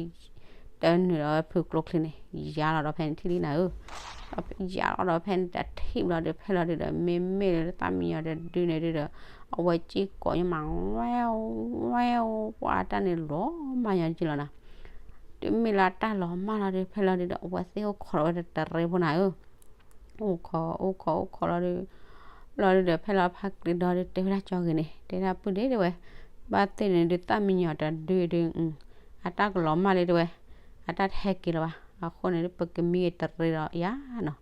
တနုာ်ဒီးဝဲဖုကျိချံန့ၣ် ယါလီၤဒီးဖဲန့ၣ်ထံၣ်လံနၤဧၢ, ယါလီၤဒီးဖဲန့ၣ်တထံၣ်ဘျီဒီး ဖဲလီၤဒုဒီး မ့မ့ၢ်လၢသၣ်မံယီၤတဒုန့ၣ်ဒုဒီး အဝဲက့ကိးညီမး ဝဲဝဲ ပှၢ်တၢ်န့ၣ်လီၤမၢ်ညီက့လီၤနၤ, တုၤမ့ၢ်လၢတၢ်လီၤမၢ်လီၤဒီး ဖဲလီၤဒုဒီး အဝဲသ့ၣ်အိၣ်ခိးလီၤဝဲတရံးဖိနၤဧၢ, အိၣ်ခိး အိၣ်ခိး အိၣ်ခိးလီၤဒုး လီၤဒုဒီး ဖဲလီၤဖါကျဲဒီဒီး တဲဝဲဒၣ်ကၠီဂ့ၤန့ၣ် တဲဒၣ်ပုၢ်ဒ့တဲဝဲ, ဘၣ်သ့ၣ်န့ၣ်ဒုး သၣ်မံယီၤတဒုဒုး အတၢ်ကလီၤမၢ်လံတဲဝဲ, အတၢ်တဟဲက့ၤလၢၤဘၣ်, အဃိန့ၣ်ဒုး ပကမံတရံးဒီးယါနီၤ,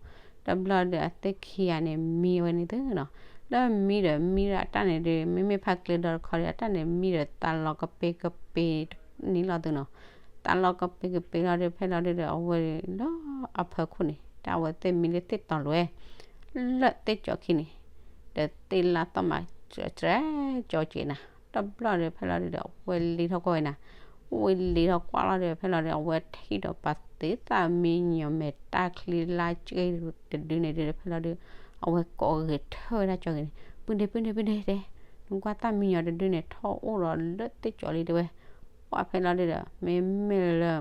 တဘျီဒီး အသ့ၣ်ခံဂၤန့ၣ် မံဝဲန့ၣ်သုနီၤ, ဒီးမံဒီးမံဒီးအတၢ်န့ၣ်ဒုး မ့မ့ၢ်ဖါကျဲဒီတခီဒီး အတၢ်န့ၣ်မံဒီး သးလီၤကပ့ၤကပ့ၤန့ၣ်လီၤသုနီၤ, သးလီၤကပ့ၤကပ့ၤလီၤဒီး ဖဲလီၤဒုဒီး အဝဲလၢအဖီခိၣ်န့ၣ် တၢ်အဝဲသ့ၣ်မံလၢသ့ၣ်တီၤလီၤဝဲ လၢသ့ၣ်ကၠီခံန့ၣ် ဒီးသ့ၣ်လၢသီၣ်မး တြဲကၠီက့ၤနၤ, တဘျီဒီး ဖဲလီၤဒုဒီး အဝဲလ့ထီၣ်ကွၢ်ဝဲနၤ, ဝဲလ့ထီၣ်ကွၢ်လီၤဒီး ဖဲလီၤဒုး အဝဲထံၣ်ဒီးပှၤသ့ၣ်သၣ်မံယီၤမဲာ်တၢ်ချံလါက့တဒုန့ၣ်ဒုး ဖဲလီၤဒုး အဝဲကိးဂဲၤထၢၣ်ဝဲဒၣ်ကၠီဂ့ၤန့ၣ် ပုၢ်ဒ့ပုၢ်ဒ့ပုၢ်ဒ့တဲ, နကွၢ်သၣ်မံယီၤတဒုန့ၣ် ထီၣ်အိၣ်ဒီးလၢသ့ၣ်ကၠီလံတဲဝဲ, ပှၢ်ဖဲလီၤဒုဒီး မ့မ့ၢ်လၢ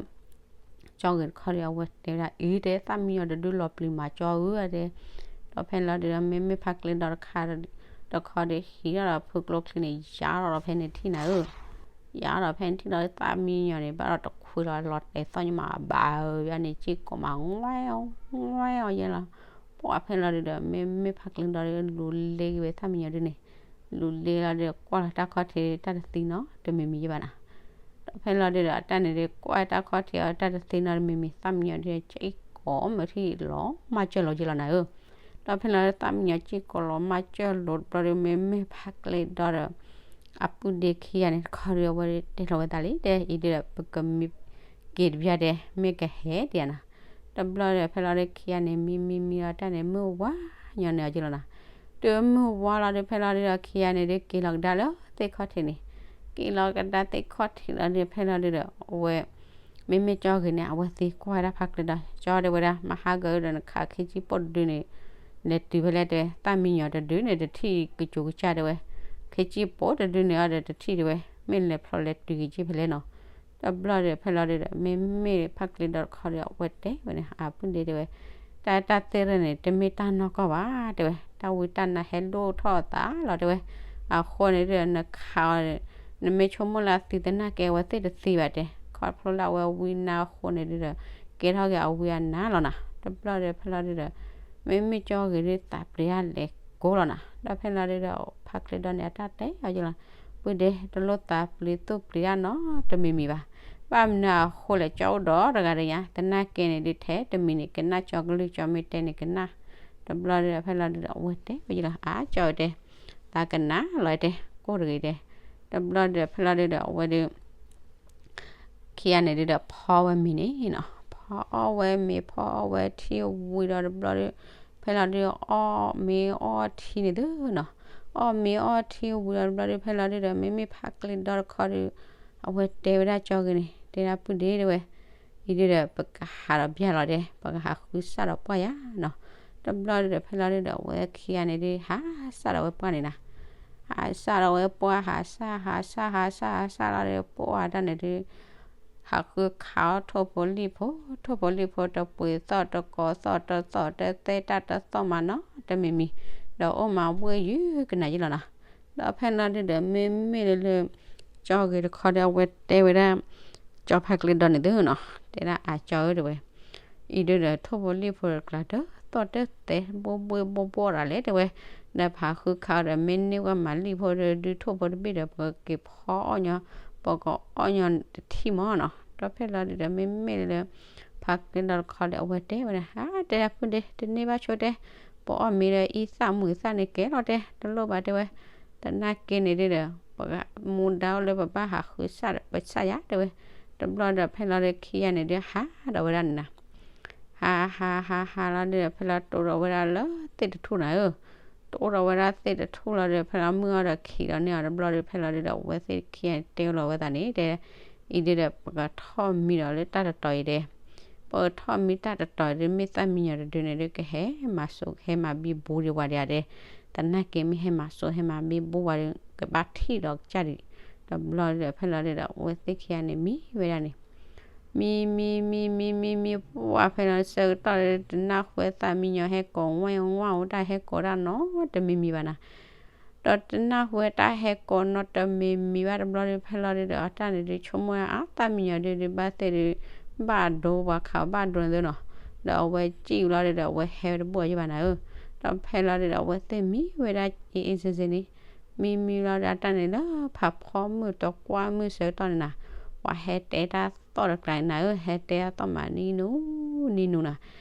ကၠီဂ့ၤတခီဒီး အဝဲတဲဝဲဒၣ် အံၤတဲ သၣ်မံယီၤတဒုလီၤပျံၤမးကၠီဧၢတဲ, ဒီးဖဲလီၤဒုဒီး မ့မ့ၢ်ဖါကျဲဒီတခါ တခီဒီးဟံးထီၣ်ဒီးဖုကျိချံန့ၣ် ယါထီၣ်ဒီးဖဲန့ၣ်ထံၣ်နၤဧၢ, ယါထီၣ်ဒီးဖဲန့ၣ်ထံၣ်ဒီးသၣ်မံယီၤန့ၣ် ဘၣ်ဒီးတခွံလီၤလီၤတဲာ်သီၣ်ညါမးဘၣ်ဧၢ ဘၣ်န့ၣ်က့ကိးမး ဝဲ ဝဲအီၤယဲလီၤ, ပှၢ်ဖဲလီၤဒုဒီး မ့မ့ၢ်ဖါကျဲဒီးလူၤလ့က့ၤဝဲသၣ်မံယီၤဒုန့ၣ်, လူၤလ့လီၤဒီးကွၢ်လီၤတၢ်ခီၣ်ထံးတၢ်တသံနီတမံၤမံၤယဲဘၣ်နၤ ဒီးဖဲလီၤဒုဒီး အတၢ်န့ၣ်ဒုး ကွၢ်တၢ်ခီၣ်ထံးအီၤ တၢ်တသ့နီတမံၤမံၤ သၣ်မံညီၤဒုး စံၣ်ကိးမုၢ်ထံၣ်လီၤမၢ်စၢၢ်လီၤက့လီၤနၤဧၢ. ဒီးဖဲလီၤဒုး သၣ်မံညီၤစံၣ်ကိးလီၤမၢ်စၢၢ်လီၤတဘျီဒီး မ့မ့ၢ်ဖါကျဲဒီဒီး အပုၢ်ဒ့ခံဂၤန့ၣ်တခီဒီး အဝဲတဲလီၤဝဲသးလံ တဲအံၤဒုဒီး ပကမံက့ၤတပျၢ်တဲ မ့ၢ်ကဟဲဒံးဧါနီၤ. တဘျီဒီးဖဲလီၤဒုး ခံဂၤန့ၣ် မံမံမံလီၤတၢ်န့ၣ် မုၢ်ဝါညီန့ၣ်အီၤက့လီၤနီၤ. တုၤမုၢ်ဝါလီၤဒုး ဖဲလီၤဒုဒီး ခံဂၤန့ၣ်ဒုး က့ၤလီၤကဒါလၢသ့ၣ်ခီၣ်ထံးန့ၣ်, က့ၤလီၤကဒါသ့ၣ်ခီၣ်ထံးလီၤဒုး ဖဲလီၤဒုဒီး အဝဲ မ့မ့ၢ်ကၠီဂ့ၤန့ၣ် အဝဲသံကွၢ်ဝဲဒၣ်ဖါကျဲဒီ ကၠီတဲဝဲဒၣ် မဟါကၢဒီး နခးခ့ကၠံၣ်ပိၣ်တဒုန့ၣ် လဲၤတုၤဖဲလဲၣ်တဲဝဲ, သၣ်မံညီၤတဒုန့ၣ် တထံၣ်ကစူၤကစၢ်တဲဝဲ, ခ့ကၠံၣ်ပိၣ်တဒုန့ၣ်အီၤဒီး တထံၣ်တဲဝဲ, မ့ၢ်လဲၤဖျိးလဲၤတုၤက့ၤက့ၤဖဲလဲၣ်နီၤ. တဘျီဒီး ဖဲလီၤဒုဒီး မ့မ့ၢ်ဖါကျဲဒီတခီဒီး အဝဲတဲဝဲန့ၣ် အပုၢ်ဒ့တဲဝဲ, တၢ်တၢ်သ့ၣ်ရၢၣ်န့ၣ် တမ့ၢ်တၢ်နီၢ်ကီၢ်ဘၣ်တဲဝဲ, တၢ်ဝံတၢ်နါဟဲဒိၣ်ထီၣ်အသးလီၤတဲဝဲ, အဃိန့ၣ်ဒီး နခးအီၤ နမ့ၢ်ဆိကမိၣ်လၢအသံသနာ်က့ အဝဲသ့ၣ်တသံဘၣ်တဲ, ခီဖျိလၢအဝဲဝံနါအဃိန့ၣ်ဒုဒီး ကဲထီၣ်က့ၤအဝံအနါလီၤနီၤ. တဘျီဒီး ဖဲလီၤဒုဒီး မ့မ့ၢ်ကၠီဂ့ၤဒုးသးပျံၤတၢ်လဲၤကိးလီၤနီၤ. ဒီးဖဲလီၤဒုဒီး ဖါကျဲဒီန့ၣ် အတၢ်တဲအီၤက့လီၤ, ပုၢ်ဒ့ တလိၣ်သးပျံၤသူၣ်ပျံၤတၢ်နီတမံၤမံၤဘၣ်. ဘၣ်မနုၤအဃိလဲၣ် ကၠီအိၣ်ဒီးတဂၤဒီးညါ, သနာ်က့န့ၣ်ဒုး ထဲတမံၤန့ၣ် ကနၣ်ကၠီကလုၢ် ကၠီမ့ၢ်တဲန့ၣ်ကနၣ်. တဘျီဒီး ဖဲလီၤဒုဒီး အဝဲတဲဝဲက့လီၤ, အါ ကၠီဝဲတဲ, သးကနၣ်လီၤတဲ, ကိၢ်တဂ့ၤတဲ. တဘျီဒီး ဖဲလီၤဒုဒီး အဝဲဒုး ခံဂၤန့ၣ်ဒုဒီး ဖီဝဲမ့ၤန့ၣ်နီၤ, ဖီအီၣ်ဝဲမ့ၤ ဖီအီၣ်ဝဲထံဝံၤဒီးတဘျီဒီး ဖဲလီၤဒုဒီး အီၣ်မ့ၤအီၣ်ထံန့ၣ်သုနီၤ, အီၣ်မ့ၤအီၣ်ထံဝံၤဒီးတဘျီဒီး ဖဲလီၤဒုဒီး မ့မ့ၢ်ဖါကျဲဒီတခီဒီး အဝဲတဲဝဲဒၣ်ကၠီဂ့ၤန့ၣ် တဲဒၣ်ပုၢ်ဒ့တဲဝဲ, အံၤဒုဒီး ပကဟးဒီးဘၣ်လီၤတဲ, ပကဟးဃုစၢ်ဒီးပှၢ်ယၤနီၤ. တဘျီဒုဒီး ဖဲလီၤဒုဒီး အဝဲခံဂၤန့ၣ်ဒုး ဟးစၢ်ဒီးဝဲပှၢ်န့ၣ်နီၤ. ဟးစၢ်ဒီးဝဲပှၢ် ဟးစၢ် ဟးစၢ် ဟးစၢ် ဟးစၢ်လီၤဒီး ပှၢ်တၢ်န့ၣ်ဒုး ဟးဃုခးအီၣ်ထိၣ်ဖိလံၣ်ဖိ, ထိၣ်ဖိလံၣ်ဖိတပှ့ၤသီၣ်တကိးသီၣ်တသီၣ် တသဲတၢ်တသီၣ်မးနီတမံၤမံၤ, ဒီးအိၣ်မးဝ့ၢ်ယုၢ်ကနၤယ့လီၤနီၤ. ဒီးဖဲလီၤဒုဒီး မ့မ့ၢ်လၢ ကၠီဂ့ၤတခီဒီး အဝဲတဲဝဲဒၣ် ကၠီဖါကျဲဒီန့ၣ်သုနီၤ, တဲဒၣ်အကၠီဧၢတဲဝဲ အံၤဒုဒီး ထိၣ်ဖိလံၣ်ဖိတကျါ တသီၣ်တသဲ ဘိဘိဘိဘိဒၣ်လဲၣ်တဲဝဲ, ဒီးပဟးဃုခးအီၤဒီး မ့ၢ်န့ၢ်ဝဲမၤလံၣ်ဖိဒီး ဒုးထိၣ်ဖိတဘ့ၣ်ဒီး ပကက့ၤဖီအီၣ်ညီ, ပကအီၣ်ညီတထံၣ်မးနီၤ. ဒီးဖဲလီၤဒုဒီး မ့မ့ၢ်လၢ ဖါကျဲဒီတခီဒီး အဝဲတဲဝဲဒၣ် ဟးတဲဒၣ်ပုၢ်ဒ့ တန့ၢ်ဘၣ်ဆိတဲ, ပအီၣ်မ့ၤဒီးအံသၣ်မုာ်သၣ်န့ၣ်ကဲလီၤတဲ, တလိၣ်ဘၣ်တဲဝဲ, သနာ်က့န့ၣ်ဒုဒီး ပမူဒါအိၣ်လၢပဘၣ်ဟးဃုစၢ်ဒီး ပစၢ်ယၤတဲဝဲ. တဘျီဒီး ဖဲလီၤဒုးခံဂၤန့ၣ်ဒုး ဟးဒီးဝဲဒၣ်န့ၣ်နီၤ. ဟးဟးဟးဟးလီၤဒုဒီး ဖဲလီၤတိၢ်ဒီးဝဲဒၣ်လၢသ့ၣ်တထူၣ်နၤဧၢ, တိၢ်ဒီးဝဲဒၣ်သ့ၣ်တထူၣ်လီၤဒီး ဖဲလီၤမုၢ်အီၤဒီးခံးဒီးန့ၢ်အီၤတဘျီဒီး ဖဲလီၤဒုဒီး အဝဲသ့ၣ်ခံဂၤန့ၣ်တဲလီၤဝဲသးန့ၣ် တဲ အံၤဒုဒီး ပကထီၣ်မံဒီးလၢတၢ်တတီၤအံၤတဲ, ပကထီၣ်မံတၢ်တတီၤအံၤဒုး မ့ၢ်သၣ်မံညီၤတဒုန့ၣ်ဒုး ကဟဲမၤစိ ကဟဲမၤဘံဘူဒံးဝဲဒၣ်တဲ, သနာ်က့မ့ၢ်ဟဲမၤစိ ဟဲမၤဘံဘူဝဲဒီး ကဘၣ်ထံၣ်ဒီးကစၢ်ဒံး. တဘျီဒီး ဖဲလီၤဒုဒီး အဝဲသ့ၣ်ခံဂၤန့ၣ်မံဝဲဒၣ်န့ၣ် မံမံမံမံမံမံ ပှၢ်ဖဲလီၤဆၢကတီၢ်ဒီး တနၢ်ဟူဝဲသၣ်မံညီၤဟဲကိးဝဲဝဲ တၢ်ဟဲကိးတၢ်နီတမံၤမံၤဘၣ်နၤ. ဒီးတနၢ်ဟူဝဲတၢ်ဟဲကိးနီတမံၤမံၤဘၣ်တဘျီဒီး ဖဲလီၤဒုဒီး အတၢ်န့ၣ်ဒုးဆိကမိၣ်ဝဲ အါ သၣ်မံညီၤဒုဒီး ဘၣ်သ့ၣ်ဒုး ဘၣ်ဒိပှၤခးဘၣ်ဒိန့ၣ်သုနီၤ. ဒီးအဝဲစံၣ်ဝံၤလီၤဒုဒီး အဝဲဟဲဝဲတဘူၣ်အီၤယဘၣ်နၤဧၢ. ဒီးဖဲလီၤဒုဒီး အဝဲသ့ၣ်မံဝဲဒၣ် အ့ၣ်အ့ၣ်စ့ၣ်စ့ၣ်န့ၣ် မံမံလီၤဒီး အတၢ်န့ၣ်လၢဖးဖီမုၢ်တကွၢ်မုၢ်ဆၢကတီၢ်န့ၣ်နၤ, ပှၤဟဲတဲတၢ်သီၣ်တကျါန့ၣ်နၤဧၢ, ဟဲတဲတၢ်သီၣ်မးနံၤနူနံၤနူနၤ,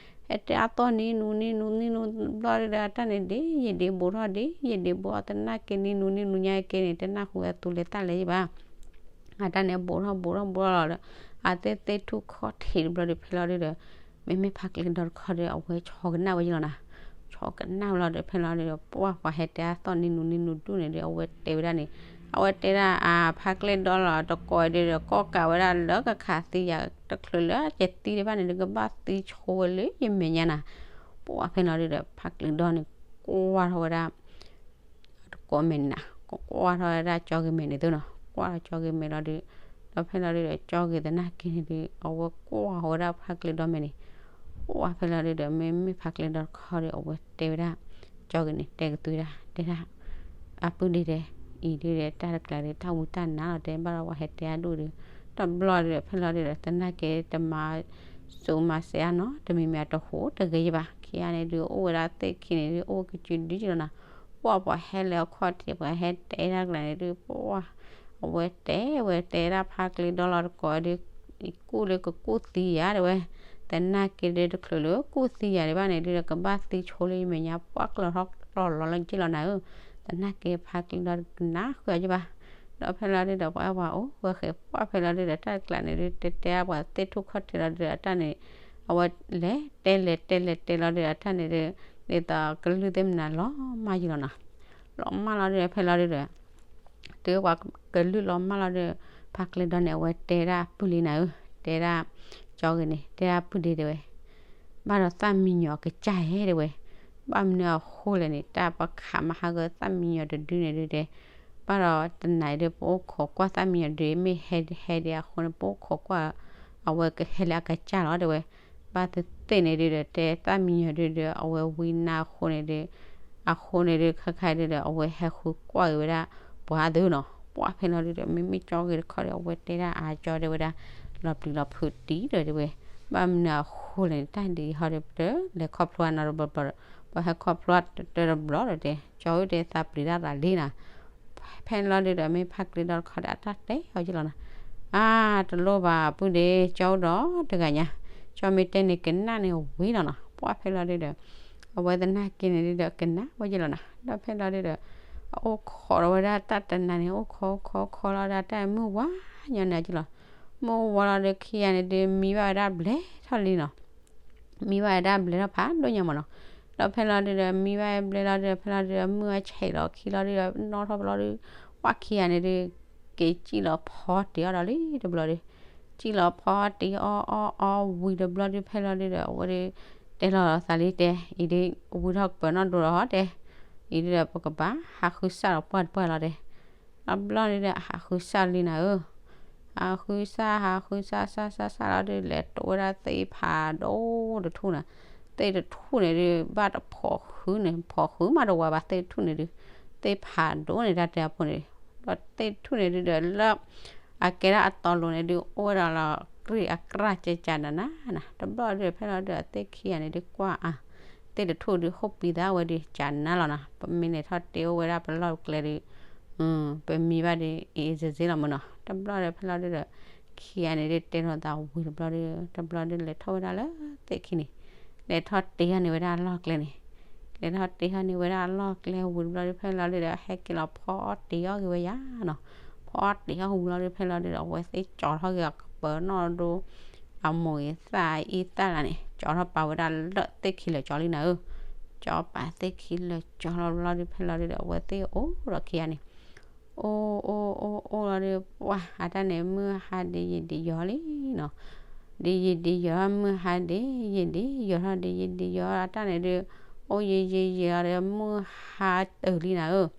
ဟဲတဲတၢ်သီၣ်နံၤနူနံၤနူနံၤနူဘျီဒုဒီး အတၢ်န့ၣ်ဒ့ယဒ့ဘူးထီၣ်ဒ့ယဒ့ဘူးအီၤ သနာ်က့နံၤနူနံၤနူညါက့န့ၣ် တနၢ်ဟူဝဲသူလ့ၤသၣ်လ့ၤယဘၣ်. အတၢ်န့ၣ်ဘူးထီၣ်ဘူးထီၣ်ဘူးထီၣ်လီၤဒီး အသ့ၣ်သ့ၣ်ထူၣ်ခီၣ်ထံးတဘျီဒီး ဖဲလီၤဒုဒီး မ့မ့ၢ်ဖါကျဲဒီတခီဒီး အဝဲဆီကနၣ်ဝဲယလီၤနၤ. ဆီကနၣ်ဝဲလီၤဒီး ဖဲလီၤဒုဒီး ပှၢ်ပှၤဟဲတဲအသီၣ်နံၤနူနံၤနူဒူၣ်န့ၣ်ဒီး အဝဲတဲဝဲဒၣ်န့ၣ်, အဝဲတဲဒၣ်အဖါကျဲဒီလီၤတကိးဒီး ကီၢ်ကးဝဲဒၣ်လၢကခးသံယၤတချုးလၢကသံတဘၣ်န့ၣ်ဒီး ကဘၣ်သံဆိဝဲလၢယမဲာ်ညါနၤ. ပှၢ်ဖဲလီၤဒုဒီး ဖါကျဲဒီန့ၣ် ကွၢ်ထီၣ်ဝဲဒၣ် တကိးမဲာ်န့ၣ်နၤ, ကွၢ်ထီၣ်ဝဲဒၣ်ကၠီဂ့ၤမဲာ်န့ၣ်သုနီၤ, ကွၢ်ထီၣ်ကၠီဂ့ၤမဲာ်လီၤဒုး, ဒီးဖဲလီၤဒုဒီး ကၠီဂ့ၤသနာ်က့န့ၣ်ဒုး အဝဲကွၢ်ဝဲဒၣ်ဖါကျဲဒီမဲာ်န့ၣ်, ကွၢ်ဖဲလီၤဒုဒီး မ့မ့ၢ်ဖါကျဲဒီတခီဒီး အဝဲတဲဝဲဒၣ် ကၠီဂ့ၤန့ၣ် တဲကသွံဒၣ် တဲဒၣ်, အပုၢ်ဒ့တဲ, အံၤဒုဒီး တၢ်တကျါဒီး တၢ်ဝံတၢ်နါလီၤတဲ ဘၣ်ဒီးပှၤဟဲတဲအဒိၣ်ဒီး, တဘျီဒီး ဖဲလီၤဒုဒီး သနာ်က့တမၤစိမၤစဲးအါနီၤ တမံၤမံၤအတဟူးတဂ့ၤယဘၣ်. ခံဂၤန့ၣ်ဒုး အိၣ်ဝဲဒၣ်သ့ၣ်ခံန့ၣ်ဒုး အိၣ်ကစုဒုကလီၤနၤ, ပှၢ်ပှၤဟဲလၢအခီၣ်ထံး ပှၤဟဲတဲတၢ်ကျါန့ၣ်ဒုး ပှၢ် အဝဲတဲဝဲတဲဒၣ်ဖါကျ့ဒီလီၤတကိးဒီး ကူၣ်လၢကကူၣ်သံယၤတဲဝဲ, သနာ်က့ဒီးတချုးလၢကူၣ်သံယၤဒံးဘၣ်န့ၣ်ဒုးဒီး ကဘၣ်သံဆိလၢယမဲာ်ညါပှၢ်ကျၢၤထီၣ်ကျၢၤလီၤလၢက့ၢ်လီၤနၤဧၢ, သနာ်က့ဖါကျ့ဒီတကနၣ်ဃုာ်အီၤက့ဘၣ်. ဒီးဖဲလီၤဒုးဒီး ပှၤအဲၣ်ပှၤအိၣ်ဝဲဃဲးပှၢ်ဖဲလီၤဒုးဒီး တၢ်တကျးန့ၣ်ဒုး တဲတဲပှၤသ့ၣ်ထူၣ်ခီၣ်ထံးလီၤဒုးဒီး အတၢ်န့ၣ် အဝဲလဲၤတဲလဲၤတဲလဲၤတဲလီၤဒုးဒီး အတၢ်န့ၣ်ဒုး ဒ်သိးကလုၢ်သ့ၣ်မနုၤလီၤမၢ်ယံလီၤနီၤ. လီၤမၢ်လီၤဒုးဒီး ဖဲလီၤဒုးဒီး တုၤပှၤကလုၢ်လီၤမၢ်လီၤဒီး ဖါကျ့ဒီန့ၣ် အဝဲတဲဒၣ်ပုၢ်လံနၤဧၢ, တဲဒၣ်ကၠီဂ့ၤန့ၣ် တဲဒၣ်ပုၢ်ဒ့တဲဝဲ, ဘၣ်ဒီးသၣ်မံညီၤကစၢ်ဧဲတဲဝဲ, ဘၣ်မနုၤအဃိလဲၣ်န့ၣ် တၢ်ပခးမဟါဂၢၢ်သၣ်မံညီၤတဒုန့ၣ်ဒုးတဲ, ဘၣ်ဒီးတနၤအံၤဒုး ပအိၣ်ခိးကွၢ်သၣ်မံညီၤဒုး မ့ၢ်ဟဲဟဲဒံးအဃိန့ၣ် ပအိၣ်ခိးကွၢ် အဝဲကဟဲလၢအကစၢ်လီၤတဲဝဲ, ဘၣ်သ့ၣ်သ့ၣ်န့ၣ်ဒုးဒီး တဲသၣ်မံညီၤဒုးဒီး အဝဲဝံနါအဃိန့ၣ်ဒုး အဃိန့ၣ်ဒုး ခဲခါဒုးဒီး အဝဲဟဲဃုကွၢ်က့ၤဝဲဒၣ် ပှၤသုနီၤ, ပှၢ်ဖဲလီၤဒုးဒီး မ့မ့ၢ်ကၠီဂ့ၤတခီဒီး အဝဲတဲဒၣ်အါကၠီတဲဝဲဒၣ် လီၤပျံၤလီၤဖုးတံၢ်ဒီးတဲဝဲ, ဘၣ်မနုၤအဃိလဲၣ်န့ၣ် တၢ်ဒ်အံၤဟီဒီး ပတလဲၤခီဖျိအနီတဘျီဘျီဒီး ပှၤဟဲခီဖျိတတၢတဘျီဒီးတဲ ကၠီအိၣ်တဲသးပျံၤတၢ်သးလံနၤ ဖဲလီၤဒုးဒီး မ့ၢ်ဖါကျ့ဒီတခီဒီး အတၢ်တဲအီၤက့လီၤနၤ, အါ တလိၣ်ဘၣ်ပုၢ်ဒ့ ကၠီအိၣ်ဒီးတဂၤညါ, ကၠီမ့ၢ်တဲန့ၣ် ကနၣ်န့ၣ်ဝံၤလီၤနီၤ, ပှၢ်ဖဲလီၤဒုးဒီး အဝဲသနာ်က့န့ၣ်ဒုးဒီး ကနၣ်ဝဲက့လီၤနၤ, ဒီးဖဲလီၤဒုးဒီး အအိၣ်ခိးဒီးဝဲဒၣ်တၢ်တနၤန့ၣ် အိၣ်ခိးခိးခိးလီၤဒီး တၢ်မုၢ်ဝါညီန့ၣ်က့လီၤ, မုၢ်ဝါလီၤဒီးခံဂၤန့ၣ်ဒုး မံဘၣ်ဝဲဒၣ်ဘျဲၣ်ထီၣ်လံနီၤ မံဘၣ်ဝဲဒၣ်ဘျဲၣ်ထီၣ်ဖးဒိၣ်ညါမးနီၤ, ဒီးဖဲလီၤဒုးဒီး မံဘၣ်ဘျဲၣ်လီၤဒုးဒီး ဖဲလီၤဒုးဒီး မုၢ်အဆဲးလီၤခံလီၤဒုးဒီး နီၣ်ထီၣ်ပလီၢ်ဒုး ပှၢ်ခံဂၤန့ၣ်ဒုး က့ၤစံၣ်လီၤဖီတ့ၢ်အီၤဒီးလံတဘျီဒုး, စံၣ်လီၤဖီတ့ၢ်အီၣ်အီၣ်အီၣ်ဝံၤတဘျီဒုး ဖဲလီၤဒုးဒီး အဝဲဒုး တဲလီၤသးလံတဲ အံၤဒုး ဝံထီၣ်ကပၢၤနီၣ်ဒိလီၤဟီတဲ, အံၤဒုးဒီး ပကဘၣ်ဟးဃုစၢ်လီၤပှၢ်တပှၢ်လီၤတဲ တဘျီဒုးဒီး ဟးဃုစၢ်လံနၤဧၢ, ဟးဃုစၢ် ဟးဃုစၢ် စၢ် စၢ် စၢ်လီၤဒုး လဲၤတိဝဲဒၣ်သ့ၣ်ဖးဒိၣ်တထူၣ်နၤ, သ့ၣ်တထူၣ်န့ၣ်ဒုး ဘၣ်တဖီၣ်ဃုန့ၣ် ဖီၣ်ဃုမးတဝၤဘၣ် သ့ၣ်တထူၣ်န့ၣ်ဒုး, သ့ၣ်ဖးဒိၣ်န့ၣ် တၢ်တဲအဖိန့ၣ်, ဒီးသ့ၣ်တထူၣ်န့ၣ်ဒုးဒီးလၢ အကဲဒၣ်အတီၤလိၤန့ၣ်ဒုး အိၣ်ဝဲဒၣ်လီၤ ကြံၢ်အကြၢ်ကကနၤနၤ, တဘျီဒုး ဖဲလီၤဒုး အသ့ၣ်ခံဂၤန့ၣ်ဒုးကွၢ်အါ, သ့ၣ်တထူၣ်ဒုး ဟိၣ်ပံၤသးဝဲဒုး ကနၤလီၤနၤ, ပမ့ၢ်လဲၤထီၣ်တ့အိၣ်ဝဲဒၣ်ပလီၢ်ကျဲဒုး ပမံဘၣ်ဒုး အ့ၣ်အ့ၣ်စ့စ့လီၤမးနီၤ, တဘျီဒီး ဖဲလီၤဒုးဒီး ခံဂၤန့ၣ်ဒုး တဲထီၣ်သးဝံၤတဘျီဒုး တဘျီဒုး လဲၤထီၣ်ဝဲဒၣ်လၢသ့ၣ်ခံန့ၣ်, လဲၤထီၣ်တ့ဟီၣ်န့ၢ်ဝဲဒၣ်အလီၢ်ကျဲန့ၣ်, လဲၤထီၣ်တ့ဟီၣ်န့ၢ်ဝဲဒၣ်အလီၢ်ကျဲဝံၤတဘျီဒုး ဖဲလီၤဒုးဒီး ဟဲက့ၤလီၤဖီအီၣ်တ့အီၣ်က့ၤဝဲယါနီၤ, ဖီအီၣ်တ့အီၣ်ဝံၤလီၤဒုး ဖဲလီၤဒုးဒီး အဝဲသ့ၣ်ကၠီထီၣ်က့ၤအကပၢၤနီၣ်ဒိ အမိၢ်အံၤသၣ်အံၤသၣ်ဂၤန့ၣ် ကၠီထီၣ်ပာ်ဝဲဒၣ်လၢသ့ၣ်ခံလၢာ်ကၠီလံနၤဧၢ, ကၠီပာ်သ့ၣ်ခံလၢာ်ကၠီလီၤဘျီဒုး ဖဲလီၤဒုးဒီး အဝဲသ့ၣ်အိၣ်ဒီးခံဂၤန့ၣ် အိၣ်အိၣ်အိၣ်အိၣ်လီၤဒုး ပှၢ်အတၢ်န့ၣ် မုၢ်ဟါဒံးယံာ်ဒံးယီၤလံနီၤ, ဒံးယံာ်ဒံးယီၤ မုၢ်ဟါဒံးယံာ်ဒံးယီၤထီၣ် ဒံးယံာ်ဒံးယီၤအတၢ်န့ၣ်ဒုး အိၣ်ယံာ်ယံာ်ယံာ်လီၤဒီး မုၢ်ဟါတုၤလံနၤဧၢ,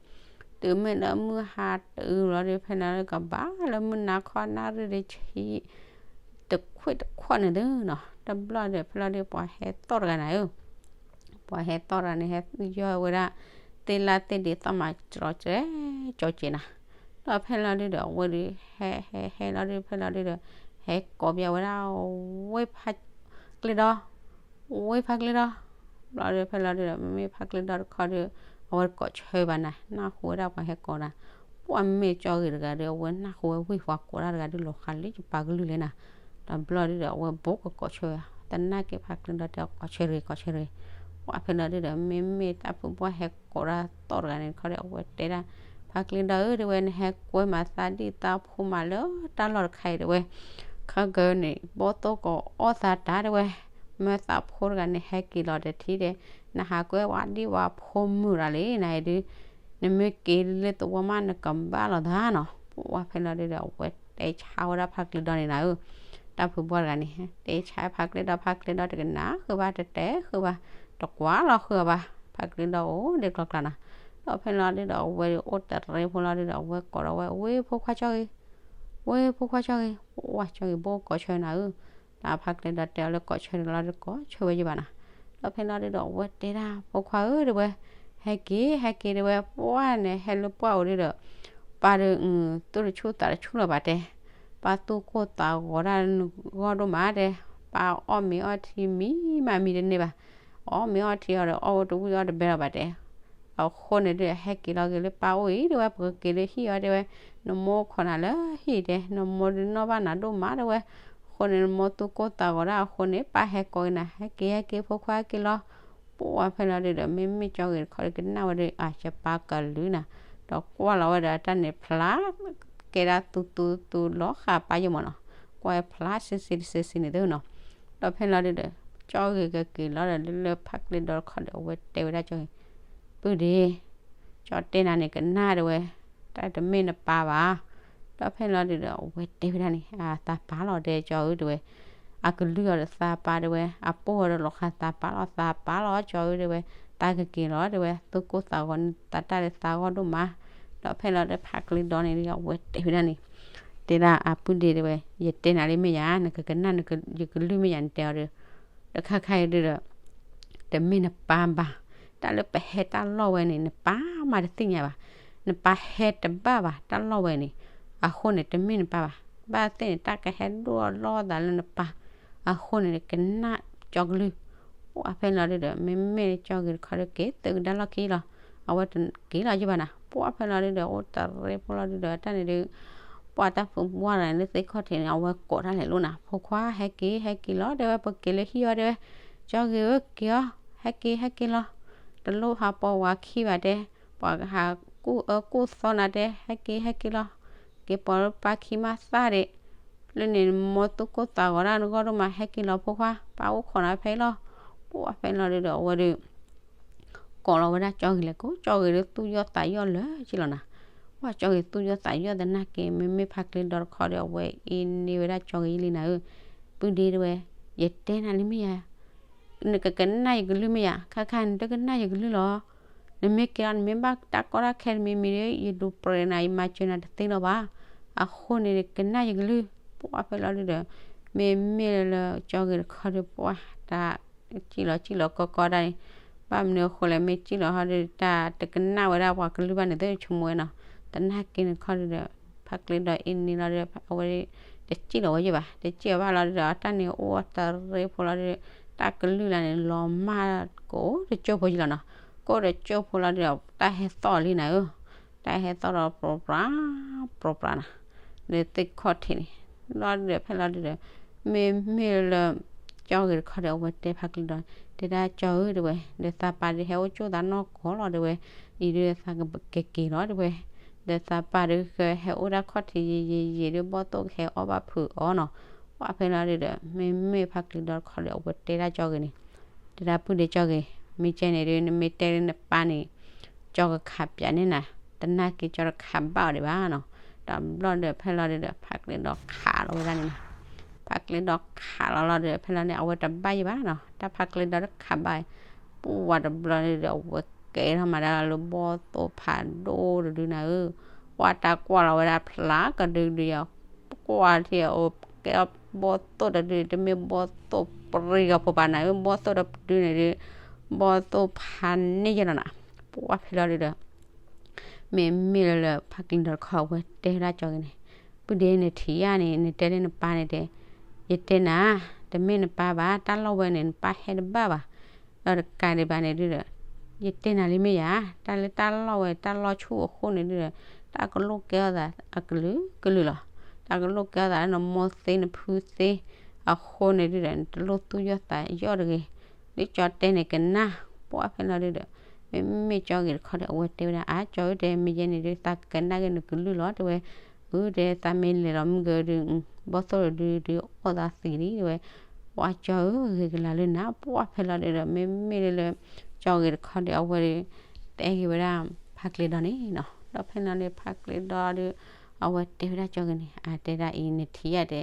တုၤမ့ၢ်လၢမုၢ်ဟါတုၤလီၤဒုး ဖဲလီၤဒုးကဘၣ်လၢမုၢ်နၤခီနၣ်ရံၣ်ဒုးဆံ တခွံၣ်တခွံၣ်န့ၣ်သုနီၤ, တဘျီဒီး ဖဲလီၤဒုး ပှၤဟဲသီၣ်တဂၤနၤဧၢ, ပှၤဟဲသီၣ်တဂၤန့ၣ် ဟဲယီၢ်ဝဲဒၣ် သ့ၣ်လၣ်သ့ၣ်ဒံးသီၣ်မး ကၠီကဲ ကၠီကဲနၤ, ဒီးဖဲလီၤဒုးဒီး အဝဲဒုး ဟဲဟဲဟဲလီၤဒုး ဖဲလီၤဒုးဒီး ဟဲကိးပၠးဝဲဒၣ် ဝ့ၢ်ဖးကျ့ဒီ ဝ့ၢ်ဖးကျ့ဒီ, ဘျီဒုး ဖဲလီၤဒုးဒီး မ့မ့ၢ်ဖးကျ့ဒီတခီဒုး အဝဲတကိးဆၢဘၣ်နၤ, နၢ်ဟူဝဲဒၣ်ပှၤဟဲကိးနၤ, ပှၢ်မ့ၢ်ကၠီဂ့ၤတဂၤဒီး အဝဲနၢ်ဟူဝဲဝ့ၢ်ပှၤကိးတၢ်တဂၤဒုး လီၤဃးလၢယပာ်ကလုၢ်လဲၣ်နၤ, တဘျီဒုးဒီး အဝဲဘိးကကိးဆၢဝဲ, သနာ်က့ဖးကျ့ဒီတဲ ကိးဆၢတဂ့ၤ ကိးဆၢတဂ့ၤ, ပှၢ်ဖဲလီၤဒုးဒီး မ့မ့ၢ်တၢ်ဖုပှၢ်ဟဲကိးတၢ်သီၣ်တဂၤန့ၣ်တခီဒီး အဝဲတဲဒၣ် ဖးကျ့ဒီဧၢ တဲဝဲ နဟဲကွဲမးသးဒံၣ်သးဖိမးလၢတၢ်လီၢ်တခါအံၤတဲဝဲ, ခဲကနံၣ် ဘီၣ်သိၣ်ကအီၣ်သးတၢ်တဲဝဲ, မ့ၢ်သးဖိတဂၤန့ၣ် ဟဲက့ၤလီၤတထံၣ်ဒီး နဟးကွဲဝဲဒံၣ်ဝဲဖိမုၣ်တဂၤလံ နအံၤဒုး နမ့ၢ်က့ၤလၢသဝီမး နကဘၣ်လိာ်သးနီၤ, ပှၢ်ဖဲလီၤဒုးဒီး အဝဲတဲဆါဝဲဒၣ်ဖးကျ့ဒီန့ၣ်နၤဧၢ, တၢ်ဖုပှၢ်တဂၤန့ၣ် တဲဆါဖးကျ့ဒီ ဖးကျ့ဒီတကနၣ်ဃုာ်ဘၣ် တတဲဃုာ်ဘၣ်, တကွၢ်လီၤဃုာ်အီၤဘၣ်, ဖးကျ့ဒီအိၣ်ဒံးကျီကျါနၤ, ဒီးဖဲလီၤဒုးဒီး အဝဲအိၣ်တရံးဖိလီၤဒုးဒီး အဝဲကိးဒီးဝဲ ဝ့ၢ်ဖိခွါကၠီဂ့ၤ ဝ့ၢ်ဖိခွါကၠီဂ့ၤ, ပှၢ်ကၠီဂ့ၤဘိးကိးဆၢနၤဧၢ, တၢ်ဖးကျ့ဒီတဲအီၤလၢကိးဆၢန့ၣ်လီၤဒုး ကိးဆၢဝဲယဘၣ်နၤ, ဒီးဖဲလီၤဒုးဒီး အဝဲတဲဒၣ် ဖိခွါဧၢ တဲဝဲ, ဟဲက့ၤ ဟဲက့ၤတဲဝဲ, ပှၢ်န့ၣ် ဟဲလၢပှၢ်အိၣ်ဒုးဒီး ပၢ်ဒီး သူၣ်တဆူၣ်သးတဆူၣ်လၢၤဘၣ်တဲ, ပၢ်သူၣ်ကိၢ်သးဂီၤတၢ်ဂီၢ်ဒိၣ်မးတဲ, ပၢ်အီၣ်မ့ၤအီထံမံၤမးမံတန့ၢ်ဘၣ်, အီၣ်မ့ၤအီထံအီၤဒီး အီၣ်ဝဲတဝံၣ်အီၣ်တဘဲလၢၤဘၣ်တဲ, အဃိန့ၣ်ဒုး ဟဲက့ၤလီၤက့ၤလၢပၢ်အိၣ်အံၤ တဲဝဲ, ပကက့ၤလၢဟံၣ်အီၤ တဲဝဲ, နမိၢ်ခိးနၤလၢဟံၣ်တဲ, နမိၢ်ဒုးနီၣ်ဘၣ်နၤဒိၣ်မး တဲဝဲ. အဃိန့ၣ် နမိၢ်သူၣ်ကိၢ်သးဂီၤဒၣ်အဃိန့ၣ် ပၢ်ဟဲကိးက့ၤနၤ, ဟဲက့ၤ ဟဲက့ၤ ဖိခွါ ဟဲက့ၤလီၤ. ပှၢ်ဖဲလီၤဒုးဒီး မ့မ့ၢ်ကၠီဂ့ၤတခီဒီး ကနၣ်ဝဲဒီး အၢ ယပၢ်ကလုၢ်နၤ, ဒီးကွၢ်လီၤဝဲဒီးအတၢ်န့ၣ် ဖျါ ကဲဒၣ်သူသူသူလီၤဃာ်ပၢ်ယိၣ်မးနီၤ, ကွၢ်ဖျါစ့စ့တစ့စ့န့ၣ်သ့နီၤ. ဒီးဖဲလီၤဒုးဒီး ကၠီဂ့ၤကက့ၤလီၤဒီး လၢလၢဖးကျ့ဒီတခီဒီး အဝဲတဲဝဲဒၣ်ကၠီဂ့ၤ, ပုၢ်ဒ့, ကၠီတဲနၤန့ၣ်ကနၣ် တဲဝဲ, တၢ်တမ့ၢ်နပၢ်ဘၣ်. ဒီးဖဲလီၤဒုးဒီး အဝဲတဲဝဲဒၣ်န့ၣ် အသးပၢ်လီၤ တဲကၠီဧၢ တဲဝဲ, အကလုၢ်အီၤဒီးသးပၢ် တဲဝဲ, အပိၢ်အီၤဒီးလီၤဃာ်သးပၢ်လီၤ, သးပၢ်လီၤ ကၠီဧၢ တဲဝဲ, တၢ်ကက့ၤလီၤ တဲဝဲ, သူၣ်ကိၢ်သးဂီၤန့ၣ် သးတၢ်ဒီးသးဂီၢ်ဒိၣ်မး. ဒီးဖဲလီၤဒီးဖးကျ့ဒီန့ၣ် အဝဲတဲဝဲဒၣ်န့ၣ်, တဲဒၣ်အပုၢ်ဒ့ တဲဝဲ, ယတဲနၤလံမ့ၢ်ယၤ, နကကနၣ်ယကလုၢ်မ့ၢ်ယၤ နတဲအီၤဒီး တခါခါအံၤဒုးဒီး တမ့ၢ်နပၢ်ဘၣ်. တၢ်လၢပဟဲတၢ်လီၢ်ဝဲန့ၣ် နပၢ်မးတသ့ၣ်ညါဘၣ်. နပၢ်ဟဲတဘၣ်ဘၣ် တၢ်လီၢ်ဝဲန့ၣ်, အဃိန့ၣ် တမ့ၢ်နပၢ်ဘၣ်. ဘၣ်သ့ၣ်န့ၣ် တၢ်ကဟဲဒိၣ်လီၢ်သးလၢနပၢ်, အဃိန့ၣ် ကနၣ်ကၠီကလုၢ်. ပှၢ်ဖဲလီၤဒုးဒီး မ့မ့ၢ်ကၠီဂ့ၤတခီဒီး က့ၤသုးကဒါလီၢ်ခံလီၤ. အဝဲတက့ၤလီၤယဘၣ်နၤ. ပှၢ်ဖဲလီၤဒုးဒီး အိၣ်တရ့ဖိလီၤဒုးဒီး တၢ်န့ၣ်ဒုး ပှၢ်တၢ်ဖုးဘှၢ်တဂၤန့ၣ် လၢသ့ၣ်ခီၣ်ထံးန့ၣ် အဝဲကိးတၢ်လဲၤလိာ်နၤ, ဖိခွါ ဟဲက့ၤ ဟဲက့ၤလီၤ တဲဝဲ, ပက့ၤလၢဟံၣ်အီၤ တဲဝဲ, ကၠီဂ့ၤဧၢ က့ၤအီၤ, ဟဲက့ၤ ဟဲက့ၤလီၤ. တလိၣ်ဟးပိာ်ဝၤခံဘၣ်တဲ, ပှၤကဟးကူၣ်အၢကူၣ်သီနၤတဲ, ဟဲက့ၤ ဟဲက့ၤလီၤ. က့ၤပိာ်လၢပၢ်ခံမးသၣ်ဒံး, လၢန့ၣ် နမိၢ်သူၣ်ကိၢ်သးဂီၤဒၣ်နဂီၢ်ဒိၣ်မး, ဟဲက့ၤလီၤ ဖိခွါ, ပၢ်အိၣ်ခိးနၤဖဲအံၤလီၤ. ပှၢ်ဖဲလီၤဒုးဒီး အဝဲဒုး ကိးလီၤဝဲဒၣ်ကၠီဂ့ၤလဲၤကိး, ကၠီဂ့ၤဒုးသူၣ်ယီၣ်သးယီၣ်လၢာ်က့လီၤနၤ. ပှၢ်ကၠီဂ့ၤသူၣ်ယီၣ်သးယီၣ်သနာ်က့ မ့မ့ၢ်ဖးကျ့ဒီတခီဒီး အဝဲအ့န့ၢ်ဝဲဒၣ်ကၠီဂ့ၤယလံနၤဧၢ, ပုၢ်ဒ့ တဲဝဲ, ယတဲနၤလံမ့ၢ်ယၤ, နကကနၣ်ယကလုၢ်မ့ၢ်ယၤ, ခါခါနတကနၣ်ယကလုၢ်လီၤ. နမ့ၢ်ကဲအီၤ နမ့ၢ်ဘၣ်တၢ်ကီတၢ်ခဲတမံၤမံၤဒီး ယဒိးပြဲးနၤ ယမၤစၢၤနၤတသ့လၢၤဘၣ်. အဃိန့ၣ် ကနၣ်ယကလုၢ်. ပှၢ်ဖဲလီၤဒုးဒီး မ့မ့ၢ်လၢကၠီဂ့ၤတခီဒီး ပှၢ်တၢ် စံၣ်လီၤစံၣ်လီၤကီကီဒၣ်န့ၣ်, ဘၣ်မနုၤအဃိလဲၣ် မ့ၢ်စံၣ်လီၤဟီဒီး တၢ်တကနၣ်ဝဲဒၣ်ပှၤကလုၢ်ဘၣ်န့ၣ် သ့ၣ်ဆိကမိၣ်ဝဲနီၤ. သနာ်က့န့ၣ်တခီဒုးဒီး ဖးကျ့ဒီအ့န့ၢ်လီၤဒီး အဝဲ တစံၣ်လီၤဝဲယဲၢ်ဘၣ်, တစံၣ်အီၤဘၣ်လီၤဒုးဒီး တၢ်န့ၣ်အိၣ်တရ့ဖိလီၤဒုးဒီး တၢ်ကလုၢ်လၢန့ၣ် လီၤမၢ်ကိးတကၠိၢ်ဖိယလီၤနီၤ. ကိးတကၠိၢ်ဖိလီၤဒုးဒီး တၢ်ဟဲသီၣ်လံနၤဧၢ, တၢ်ဟဲသီၣ်ဒီး ပြိပြး ပြိပြးနၤ လၢသ့ၣ်ခီၣ်ထံးန့ၣ်. လီၤဒုးဒီး ဖဲလီၤဒုးဒီး မ့မ့ၢ်လၢ ကၠီဂ့ၤတခီဒီး အဝဲတဲဖးကျ့ဒီ တဲဒၣ်ကၠီဧၢ တဲဝဲ, ဒီးသးပၢ်ဒုးဟဲအိၣ်ကၠိၣ်သးနီၢ်ကီၢ်လီၤ တဲဝဲ, အံၤဒုးသးကက့ၤက့ၤလီၤ တဲဝဲ, ဒီးသးပၢ်ဒုးဃဲဟဲအိၣ်ဒၣ်ခီၣ်ထံး ယံာ်ယံာ်ယံာ်ဒုး ဘီၣ်သိၣ်ကဟဲအီၣ်ဘၣ်ဖုးအီၤနီၤ. ပှၢ်ဖဲလီၤဒုးဒီး မ့မ့ၢ်ဖးကျ့ဒီတခီဒီး အဝဲတဲဒၣ်ကၠီဂ့ၤန့ၣ်, တဲဒၣ်ပုၢ်ဒ့ကၠီဂ့ၤ, မ့ၢ်ကဲန့ၣ်ဒုး နမ့ၢ်တဲလၢနပၢ်န့ၣ် ကၠီကခးပၠးန့ၢ်နၤ, သနာ်က့ကၠီတခးဘၣ်အီၤဒံးဘၣ်နီၤ. ဒီးဘျီဒီးဖဲလီၤဒုးဒီး ဖးကျ့ဒီခးလီၤဝဲဒၣ်န့ၣ်နီၤ. ဖးကျ့ဒီခးလီၤလီၤဒီး ဖဲလီၤန့ၣ် အဝဲတဘၣ်ယံၤဘၣ်နီၤ, တၢ်ဖးကျ့ဒီတခးဘၣ်, ပှၢ်တဘျီဒုးဒီး အဝဲကဲထီၣ်မၤဒၣ်လၢဘီၣ်သိၣ်ဖးဒိၣ်တဒုနၤဧၢ, ပှၢ်တၢ်ကွၢ်လီၤဝဲဒၣ်ဖျါကဒုကဒုယၤ, ပှၢ်ထံၣ်အအိၣ်ကဲထီၣ်ဘီၣ်သိၣ်တဒု တမ့ၢ်ဘီၣ်သိၣ်ပြံကီၢ်ဖိဘၣ်နၤဧၢ, ဘီၣ်သိၣ်တဒုန့ၣ်ဒုး ဘီၣ်သိၣ်ဖးန့ၢ်ယဲလီၤနၤ. ပှၢ်ဖဲလီၤဒုးဒီး မ့မ့ၢ်လၢလၢ ဖးကျ့ဒီတခီအဝဲတဲဝဲဒၣ်ကၠီဂ့ၤန့ၣ်, ပုၢ်ဒ့ နထံၣ်ယၤန့ၣ် နတဲလၢနပၢ်န့ၣ်တဲ, ယတဲနၤ, တမ့ၢ်နပၢ်ဘၣ်, တၢ်လီၢ်ဝဲန့ၣ် နပၢ်ဟဲတဘၣ်ဘၣ်. ဒီးတကးဒံးဘၣ်န့ၣ်ဒုးဒီး ယတဲနၤလံမ့ၢ်ယၤ, တၢ်လၢတၢ်လီၢ်ဝဲ တၢ်လီၢ်ဆူၣ်အဃိန့ၣ်ဒုးဒီး တၢ်ကလိၣ်ကဲထီၣ်သးအကလုာ်ကလုာ်လီၤ. တၢ်ကလိၣ်ကဲထီၣ်သးလၢနမိၢ်သ့နဖုသ့အဃိန့ၣ်ဒုးဒီး နတလိၣ်သူၣ်ယီၣ်သးယီၣ်တဂ့ၤ. လၢကၠီတဲန့ၣ်ကနၣ်, ပှၢ်ဖဲလီၤဒုးဒီး မ့မ့ၢ်ကၠီဂ့ၤတခီဒီး အဝဲတဲဝဲဒၣ် အါ ကၠီဧၢ တဲ မ့ၢ်ယဲန့ၣ်ဒုး သးကနၣ်က့ၤနကလုၢ်လီၤ တဲဝဲ, အၢ တဲ သးမ့ၢ်လဲၤလီၤမုၢ်ကဒုး ဘီၣ်သိၣ်တဒုဒုးအီၣ်သးသံလံ တဲဝဲ, ပှၢ်ကၠီဧၢ ဂ့ၤကလၤလၢနၤ, ပှၢ်ဖဲလီၤဒုးဒီး မ့မ့ၢ်လၢလၢ ကၠီဂ့ၤတခီဒီး အဝဲဒုး တဲက့ၤဝဲဒၣ် ဖးကျ့ဒီန့ၣ်နီၤ, ဒီးဖဲလီၤန့ၣ် ဖးကျ့ဒီဒုး အဝဲတဲဝဲဒၣ်ကၠီဂ့ၤန့ၣ် အတဲဒၣ်အံၤ နထံၣ်ယၤတဲ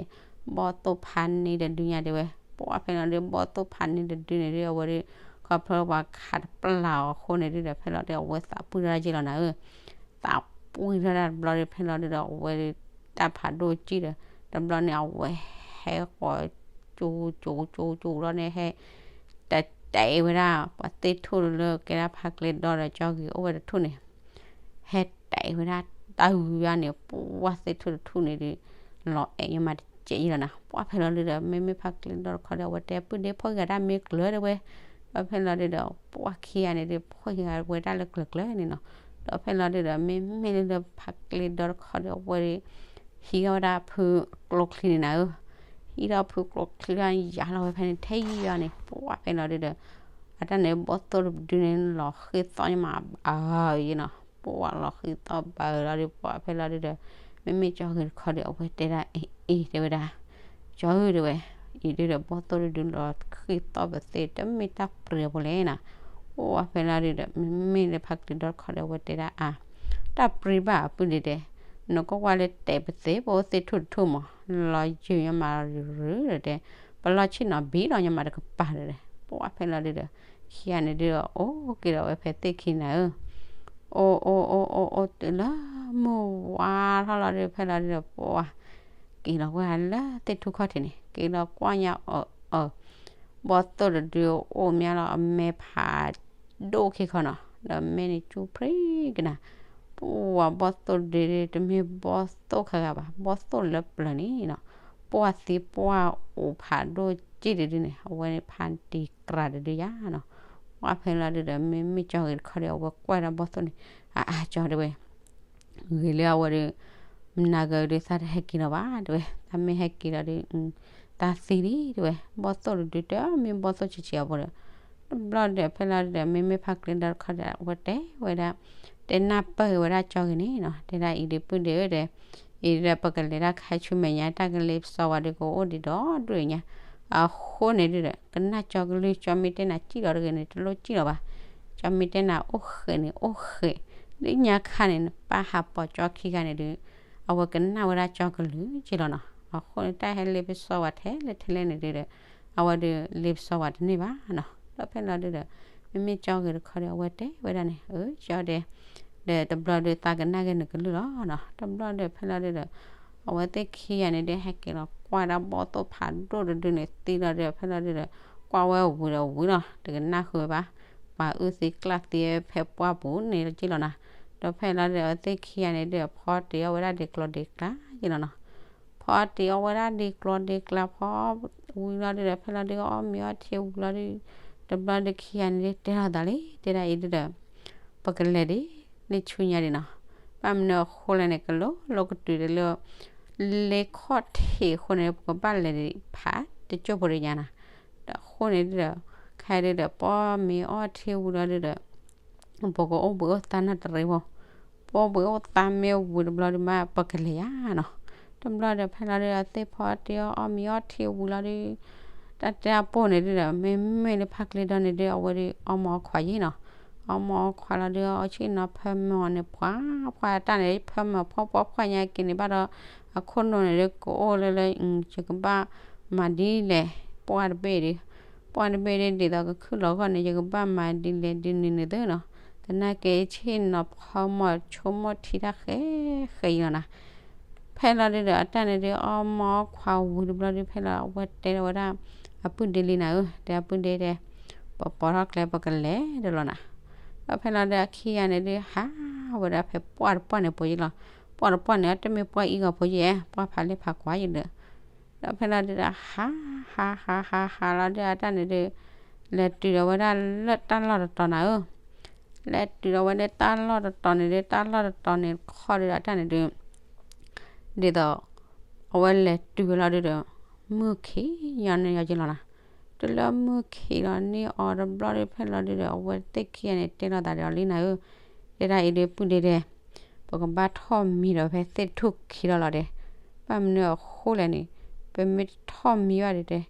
ဘီၣ်သိၣ်ဖးန့ၢ်တဒုညါတဲဝဲ, ပှၢ်ဖဲလီၤဒုး ဘီၣ်သိၣ်ဖးန့ၢ်တဒုန့ၣ်ဒုး အဝဲဒုး ခီဖျိပှၤခးတပျၢ်အီၤအဃိန့ၣ်ဒုးဒီး ဖဲလီၤဒုး အဝဲသးပှံၢ်ထီၣ်ဒၣ်က့လီၤနၤဧၢ, သးပှံၢ်ထီၣ်ဒၣ်တဘျီဒီး ဖဲလီၤဒုးဒီး အဝဲဒုး တၢ်ဖးဒိၣ်ကံၣ်ဒီး တဘျီန့ၣ် အဝဲဟဲဃီၤ ကၠိကၠိကၠိလီၤန့ၣ် ဟဲ တတဲဝဲဒၣ် ပှၤသ့ၣ်ထူၣ်လၢကဲဒၣ်ဖးကျ့ဒီဒီးကၠီဂ့ၤအိၣ်ဝဲတထူၣ်န့ၣ် ဟဲတဲဝဲဒၣ်တၢ်ဂုၤဂၤန့ၣ် ပှၢ်သ့ၣ်ထူၣ်တထူၣ်န့ၣ်ဒုး လီၤအဲၣ်ယမးတကဲးယလီၤနၤ, ပှၢ်ဖဲလီၤဒုးဒီး မ့မ့ၢ်ဖးကျ့ဒီတခီဒီး အဝဲတဲ ပုၢ်ဒ့ ဖီၣ်ဂၤဒၣ်မ့ၢ်ကျၢၤတဲဝဲ, ဒီးဖဲလီၤဒုဒီး ပှၢ်ခံဂၤန့ၣ်ဒုး ဖီၣ်ဟံးဝဲဒၣ်လၢကျၢၤကျၢၤန့ၣ်နီၤ. ဒီးဖဲလီၤဒုဒီး မ့မ့ၢ်လၢဖးကျ့ဒီတခီဒီး အဝဲဒုး ဟံးထီၣ်ဝဲဒၣ်ဖုကျိချံန့ၣ်နၤဧၢ, ဟံးထီၣ်ဖုကျိချံဒီး ယၤလီၤဝဲဖဲန့ၣ် ထဲယံာ်အီၤန့ၣ် ပှၢ်ဖဲလီၤဒုဒီး အတၢ်န့ၣ် ဘီၣ်သိၣ်တဒုန့ၣ် လီၤဃံးသီၣ်ညါမးအါယဲနီၤ, ပှၢ်လီၤဃံးသီၣ်ဘၣ်လီၤဒု ပှၢ်ဖဲလီၤဒုဒီး မ့မ့ၢ်ကၠီဂ့ၤတခီဒီး အဝဲတဲဒၣ် အ့ အ့ တဲဝဲဒၣ် ကၠီဧၢ တဲဝဲ, အံၤဒုဒီး ဘီၣ်သိၣ်တဒုလီၤဃံးသီၣ်ပသ့ တမ့ၢ်တၢ်ပြံအဖိလဲၣ်နီၤ. ပှၢ်ဖဲလီၤဒုဒီး မ့မ့ၢ်လၢဖးကျ့ဒီတခီဒီး အဝဲတဲဒၣ်အါ တၢ်ပြံဘၣ်အပုၢ်ဒ့တဲ, နကွၢ်ကွၢ်လၢတဲာ်ပသ့ ပအိၣ်သ့ၣ်ထူၣ်တထူၣ်မး, လီၤယုာ်ညါမးရူၤရူၤဒီးတဲ, ပလီၢ်ဆ့ၣ်နီၤဘံလီၤညါမးတကပၤဒီး, ပှၢ်ဖဲလီၤဒုဒီး ခံဂၤန့ၣ်ဒုဒီး အိၣ်က့ၤဒီးဝဲဖဲသ့ၣ်ခံနၤဧၢ, အိၣ်အိၣ်အိၣ်အိၣ်အိၣ်တုၤလၢမုၢ်ဝါထီၣ်လီၤဒု ဖဲလီၤဒုဒီး ပှၢ် က့ၤလီၤဝဲလၢသ့ၣ်ထူၣ်ခီၣ်ထံးန့ၣ် က့ၤလီၤကွၢ်ညါအီၤအီၤ ဘီၣ်သိၣ်တဒုအိၣ်မးလီၤ အမဲဖးဒိၣ်ခံခီနီၤ, ဒီးမဲန့ၣ်ကၠူၣ်ဖျ့ကနၤ, ပှၢ်ဘီၣ်သိၣ်တဒု တမ့ၢ်ဘီၣ်သိၣ်ခါဂၤဘၣ် ဘီၣ်သိၣ်လၢပျၢၤန့ၣ်နီၤ, ပှၢ်သံပှၢ်အိၣ်ဖးဒိၣ်က့ၣ်တဒုန့ၣ် အဝဲန့ၣ်ဖးတံၤကြၤတဒုယါနီၤ, ပှၢ်ဖဲလီၤဒုဒီး မ့မ့ၢ်ကၠီဂ့ၤတခီဒီး အဝဲကွၢ်ဒၣ်ဘီၣ်သိၣ်န့ၣ် အါအါကၠီတဲဝဲ ဂ့ၤလၢအဝဲဒီး မနၤဂၤဒီး သးတဟဲက့ၤလီၤဘၣ် တဲဝဲ, သးမ့ၢ်ဟဲက့ၤလီၤဒီး သးသံလံ တဲဝဲ, ဘီၣ်သိၣ်တဒုတမ့ၢ်ဘီၣ်သိၣ်ဆံးဆံးအဖိဒီး တဘျီဒီးဖဲလီၤဒုဒီး မ့မ့ၢ်ဖးကျ့ဒီတခီဒီး အဝဲတဲဝဲဒၣ် တဲနၢ်ပၢၢ်က့ၤဝဲဒၣ်ကၠီဂ့ၤန့ၣ်နီၤ, တဲဒၣ်အံၤဒီးပုၢ်ဒ့ဧၢဒီး အံၤဒီးပကလဲၤတၢ်ခါဆူမဲာ်ညါ တၢ်ကလ့ပစီဝဲဒီးကအိၣ်ဒံးဒီးဒိၣ်ညါ, အဃိန့ၣ်ဒုဒီး ကနၣ်ကၠီကလုၢ် ကၠီမ့ၢ်တဲနၤစံၣ်လီၤတဂ့ၤန့ၣ် တလိၣ်စံၣ်လီၤဘၣ်, ကၠီမ့ၢ်တဲနၤအိၣ်ဃဲးန့ၣ် အိၣ်ဃဲး, လၢညါခါန့ၣ် နပၢ်ဟးပိာ်ကၠီခံဂၤန့ၣ်ဒုး အဝဲကနၣ်ဝဲဒၣ်ကၠီကလုၢ်က့လီၤနီၤ, အဃိန့ၣ် တၢ်ဟဲလ့ပစီဝဲထဲလဲၣ်ထဲလဲၣ်န့ၣ်ဒုဒီး အဝဲဒုးလ့ပစီဝဲတန့ၢ်ဘၣ်နီၤ, ဒီးဖဲလီၤဒုဒီး မ့မ့ၢ်ကၠီဂ့ၤတခီဒီး အဝဲတဲဝဲဒၣ်န့ၣ် အၢ ကၠီဒဲး ဒီးတဘျီဒုးသးကနၣ်က့ၤနကလုၢ်လီၤနီၤ, တဘျီဒီးဖဲလီၤဒုဒီး အဝဲသ့ၣ်ခံဂၤန့ၣ်ဒုး ဟဲက့ၤလီၤကွၢ်ဒၣ်ဘီၣ်သိၣ်ဖးဒိၣ်တဒုန့ၣ် သံလီၤဒုး ဖဲလီၤဒုဒီး ကွၢ်ဝဲဝံၤဒီးဝံၤလီၤ တကနၣ်ဃုာ်ဝဲဘၣ်, ပှၤအုၣ်သံကျၢ်သံဖဲပှၢ်ပူၤန့ၣ်က့လီၤနီၤ, ဒီးဖဲလီၤဒုဒီး အဝဲသ့ၣ်ခံဂၤန့ၣ်ဒုး ဖီတ့ၢ်အီၣ်ဝဲဒၣ်ဒံးကျီဒံးကျါက့လီၤနီၤ ဖီတ့ၢ်အီၣ်ဝဲဒၣ်ဒံးကျီဒံးကျါဖီ ဝံၤလီၤဒုဒီး ဖဲလီၤဒုးအီၣ်မ့ၤအီထံဝံၤလီၤဒုး တဘျီဒုးခံဂၤန့ၣ်ဒုး တဲထီၣ်သးလံ တဲဒၣ်အံၤဒုဒီး ပကလဲၤဒ် လၢဆူညါဒံးနီၤ, ဘၣ်မနုၤအဃိလဲၣ်န့ၣ် ကလိၤလိၤကတုၤဒံးလၢ လ့ခီၣ်ထံးအဃိန့ၣ် ပကဘၣ်လဲၤဒံးဖးတကၠိၢ်ဖိဒံးညါနီၤ, ဒီးအဃိန့ၣ်ဒုဒီး ခဲဒုဒီး ပီၣ်မ့ၤအီထံဝံၤလီၤဒုဒီး ပကအိၣ်ဘှံးအိၣ်သါနီတရံးဖိ, ပီၣ်ဘှံးအိၣ်သါမ့ၢ်ဝံၤတဘျီဒုးမး ပကလဲၤယါနီၤ, တဘျီဒီးဖဲလီၤဒုဒီး သ့ၣ်ဖီတ့ၢ်အီၣ်မ့ၤအီထံဝံၤလီၤဒုး တၢ်တဲအပိၢ်န့ၣ်ဒုဒီး မ့မ့ၢ်လၢဖးကျ့ဒီန့ၣ်ဒု အဝဲဒုးအီၣ်မ့ၤအီခွါယ့ၣ်နီၤ, အီၣ်မ့ၤအီခွါလီၤဒုး အီၣ်ဆ့ၣ်နီၤဖၢမုၢ်အီၤန့ၣ် ပှၤ ပှၤတၢ်န့ၣ် ဖၢမုၢ်ဖှီၣ်ပှီၣ်ဖှီၣ်ညါက့ၤန့ၣ်ဘၣ်ဒီး အခိၣ်နူာ်န့ၣ်ဒု ကအိၣ်လၢလၢ ယကဘၣ်မၤဒ်လဲၣ် ပှၢ်တဘ့ၣ်ဒု ပှၢ်တဘ့ၣ်ဒု ဒ်သိးကခုၣ်လီၤဂီၢ်န့ၣ် ယကဘၣ်မၤဒ်လဲၣ်ဒ်န့ၣ်န့ၣ်သုနီၤ, သနာ်က့ဆ့ၣ်နီၤဖၢမုၢ်ဆိကမိၣ်ထံတၢ်ဃဲဃဲအံၤလီၤနီၤ ဖဲလီၤဒုဒီး အတၢ်န့ၣ်ဒုး အီၣ်မ့ၤအီခွါဝံၤတဘျီဒု ဖဲလီၤအဝဲတဲထီၣ်ဝဲဒၣ် အပုၢ်ဒ့လံနၤဧၢ, တဲအပုၢ်ဒ့တဲ, ပပိာ်ထီၣ်ကျဲပကလဲၤဒီးလီၤနၤ, ဒီးဖဲလီၤဒုးအခံဂၤန့ၣ်ဒုး ဟးဝဲဒၣ်ဖဲပှၢ်တပှၢ်န့ၣ်ဖိယ့ၣ်လီၤ, ပှၢ်တပှၢ်န့ၣ် အတမ့ၢ်ပှၢ်အံၣ်ဂီၤဖိယ့ၣ်, ပှၢ်ဖးလဲၢ်ဖးကွၢ်ယ့ၣ်ဒီး ဒီးဖဲလီၤဒုဒီး ဟး ဟး ဟး ဟး ဟးလီၤဒုး အတၢ်န့ၣ်ဒုး လဲၤတုၤဒီးဝဲဒၣ်လၢတၢ်လီၢ်တတီၤနၤဧၢ, လဲၤတုၤဒီးဝဲလၢတၢ်လီၢ်တတီၤန့ၣ်ဒုး တၢ်လီၢ်တတီၤန့ၣ်ခီဒုး အတၢ်န့ၣ်ဒုး ဒ်သိး အဝဲလဲၤတုၤဝဲလီၤဒုဒီး မုၢ်ခံးညီနုၢ်ညီက့လီၤနီၤ, တုၤလၢမုၢ်ခံးလီၤန့ၢ်အီၤတဘျီဒု ဖဲလီၤဒုဒီး အဝဲသ့ၣ်ခံဂၤန့ၣ် တဲလိာ်သးဒီးလံနၤဧၢ, တဲဒၣ်အံၤဒု ပုၢ်ဒ့တဲ ပကဘၣ်ထီၣ်မံဒီးဖဲသ့ၣ်ထူၣ်ခံလီၤလီၤဒဲး, ဘၣ်မနုၤအဃိလဲၣ်န့ၣ် ပမ့ၢ်တထီၣ်မံဘၣ်ဒုတဲ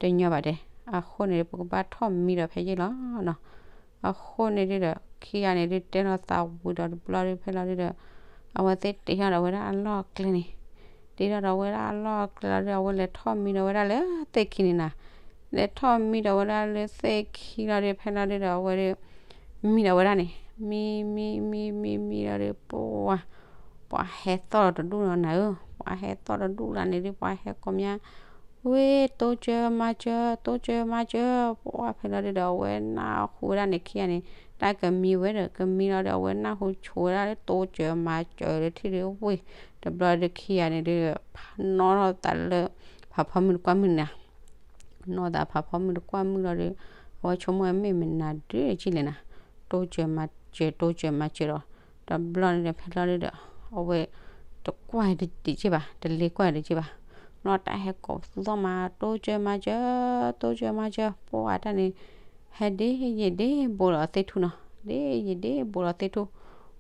တညီဘၣ်တဲ, အဃိန့ၣ် ပကဘၣ်ထီၣ်မံဒီးဖဲယ့ၣ်လီၤနီၤ, အဃိန့ၣ်ဒုဒီး ခံဂၤန့ၣ်ဒု တဲလိာ်သးဝံၤဒီးတဘျီဒု ဖဲလီၤဒုဒီး အဝဲသ့ၣ်တ့ထီၣ်ဒီးဝဲဒၣ်အလီၢ်အကျဲန့ၣ်, တ့ထီၣ်ဒီးဝဲဒၣ်အလီၢ်အကျဲလီၤဒု အဝဲလဲၤထီၣ်မံဒီးဝဲဒၣ်လၢသ့ၣ်ခံန့ၣ်နၤ, လဲၤထီၣ်မံဒီးဝဲဒၣ်လၢသ့ၣ်ခံလီၤဒု ဖဲလီၤဒုဒီး အဝဲဒု မံဒီးဝဲဒၣ်န့ၣ် မံ မံ မံ မံ မံဒီးဒု ပှၢ် ပှၤဟဲသီၣ်တဒူၣ်လီၤနၤဧၢ, ပှၤဟဲသီၣ်တဒူၣ်လီၤန့ၣ်ဒု ပှၤဟဲကိးမး ဝ့ၢ် တိစၢၤမၤစၢၤ တိစၢၤမၤစၢၤ, ပှၢ်ဖဲလီၤဒုဒီး အဝဲနၢ်ဟူဝဲဒၣ်န့ၣ်ခံဂၤန့ၣ် တၢ်ကမံဝဲဒီး ကမံလီၤဒီး အဝဲနၢ်ဟူဆိဝဲဒၣ်လၢတိစၢၤမၤစၢၤလၢထံၣ်ဒု ဝ့ၢ် တဘျီဒုခံဂၤန့ၣ်ဒု နီၣ်ထီၣ်သးလၢ ဖးဖီမုၢ်တကွၢ်မုၢ်န့ၣ် နီၣ်သးဖးဖီမုၢ်တကွၢ်မုၢ်လီၤဒီး အဝဲဆိကမိၣ်ဝဲမ့ၢ်မနုၤဒုးကံၣ်လဲၣ်နၤ, တိစၢၤမၤစၢၤ တိစၢၤမၤစၢၤဒီး, တဘျီန့ၣ်ဒီးဖဲလီၤဒုးဒီး, အဝဲ တကွၢ်တစ့ၢ်ဘၣ်, တလ့ကွၢ်တစ့ၢ်ဘၣ်, နီၢ်တၢ်ဟဲကိးသီၣ်မး တိစၢၤမၤစၢၤ, တိစၢၤမၤစၢၤ, ပှၢ်တၢ်န့ၣ် ဟဲဒ့ယံာ်ဒ့ဘိလီၤသ့ၣ်ထူၣ်နီၤ, ဒ့ယံာ်ဒ့ဘိလီၤသ့ၣ်ထူၣ်,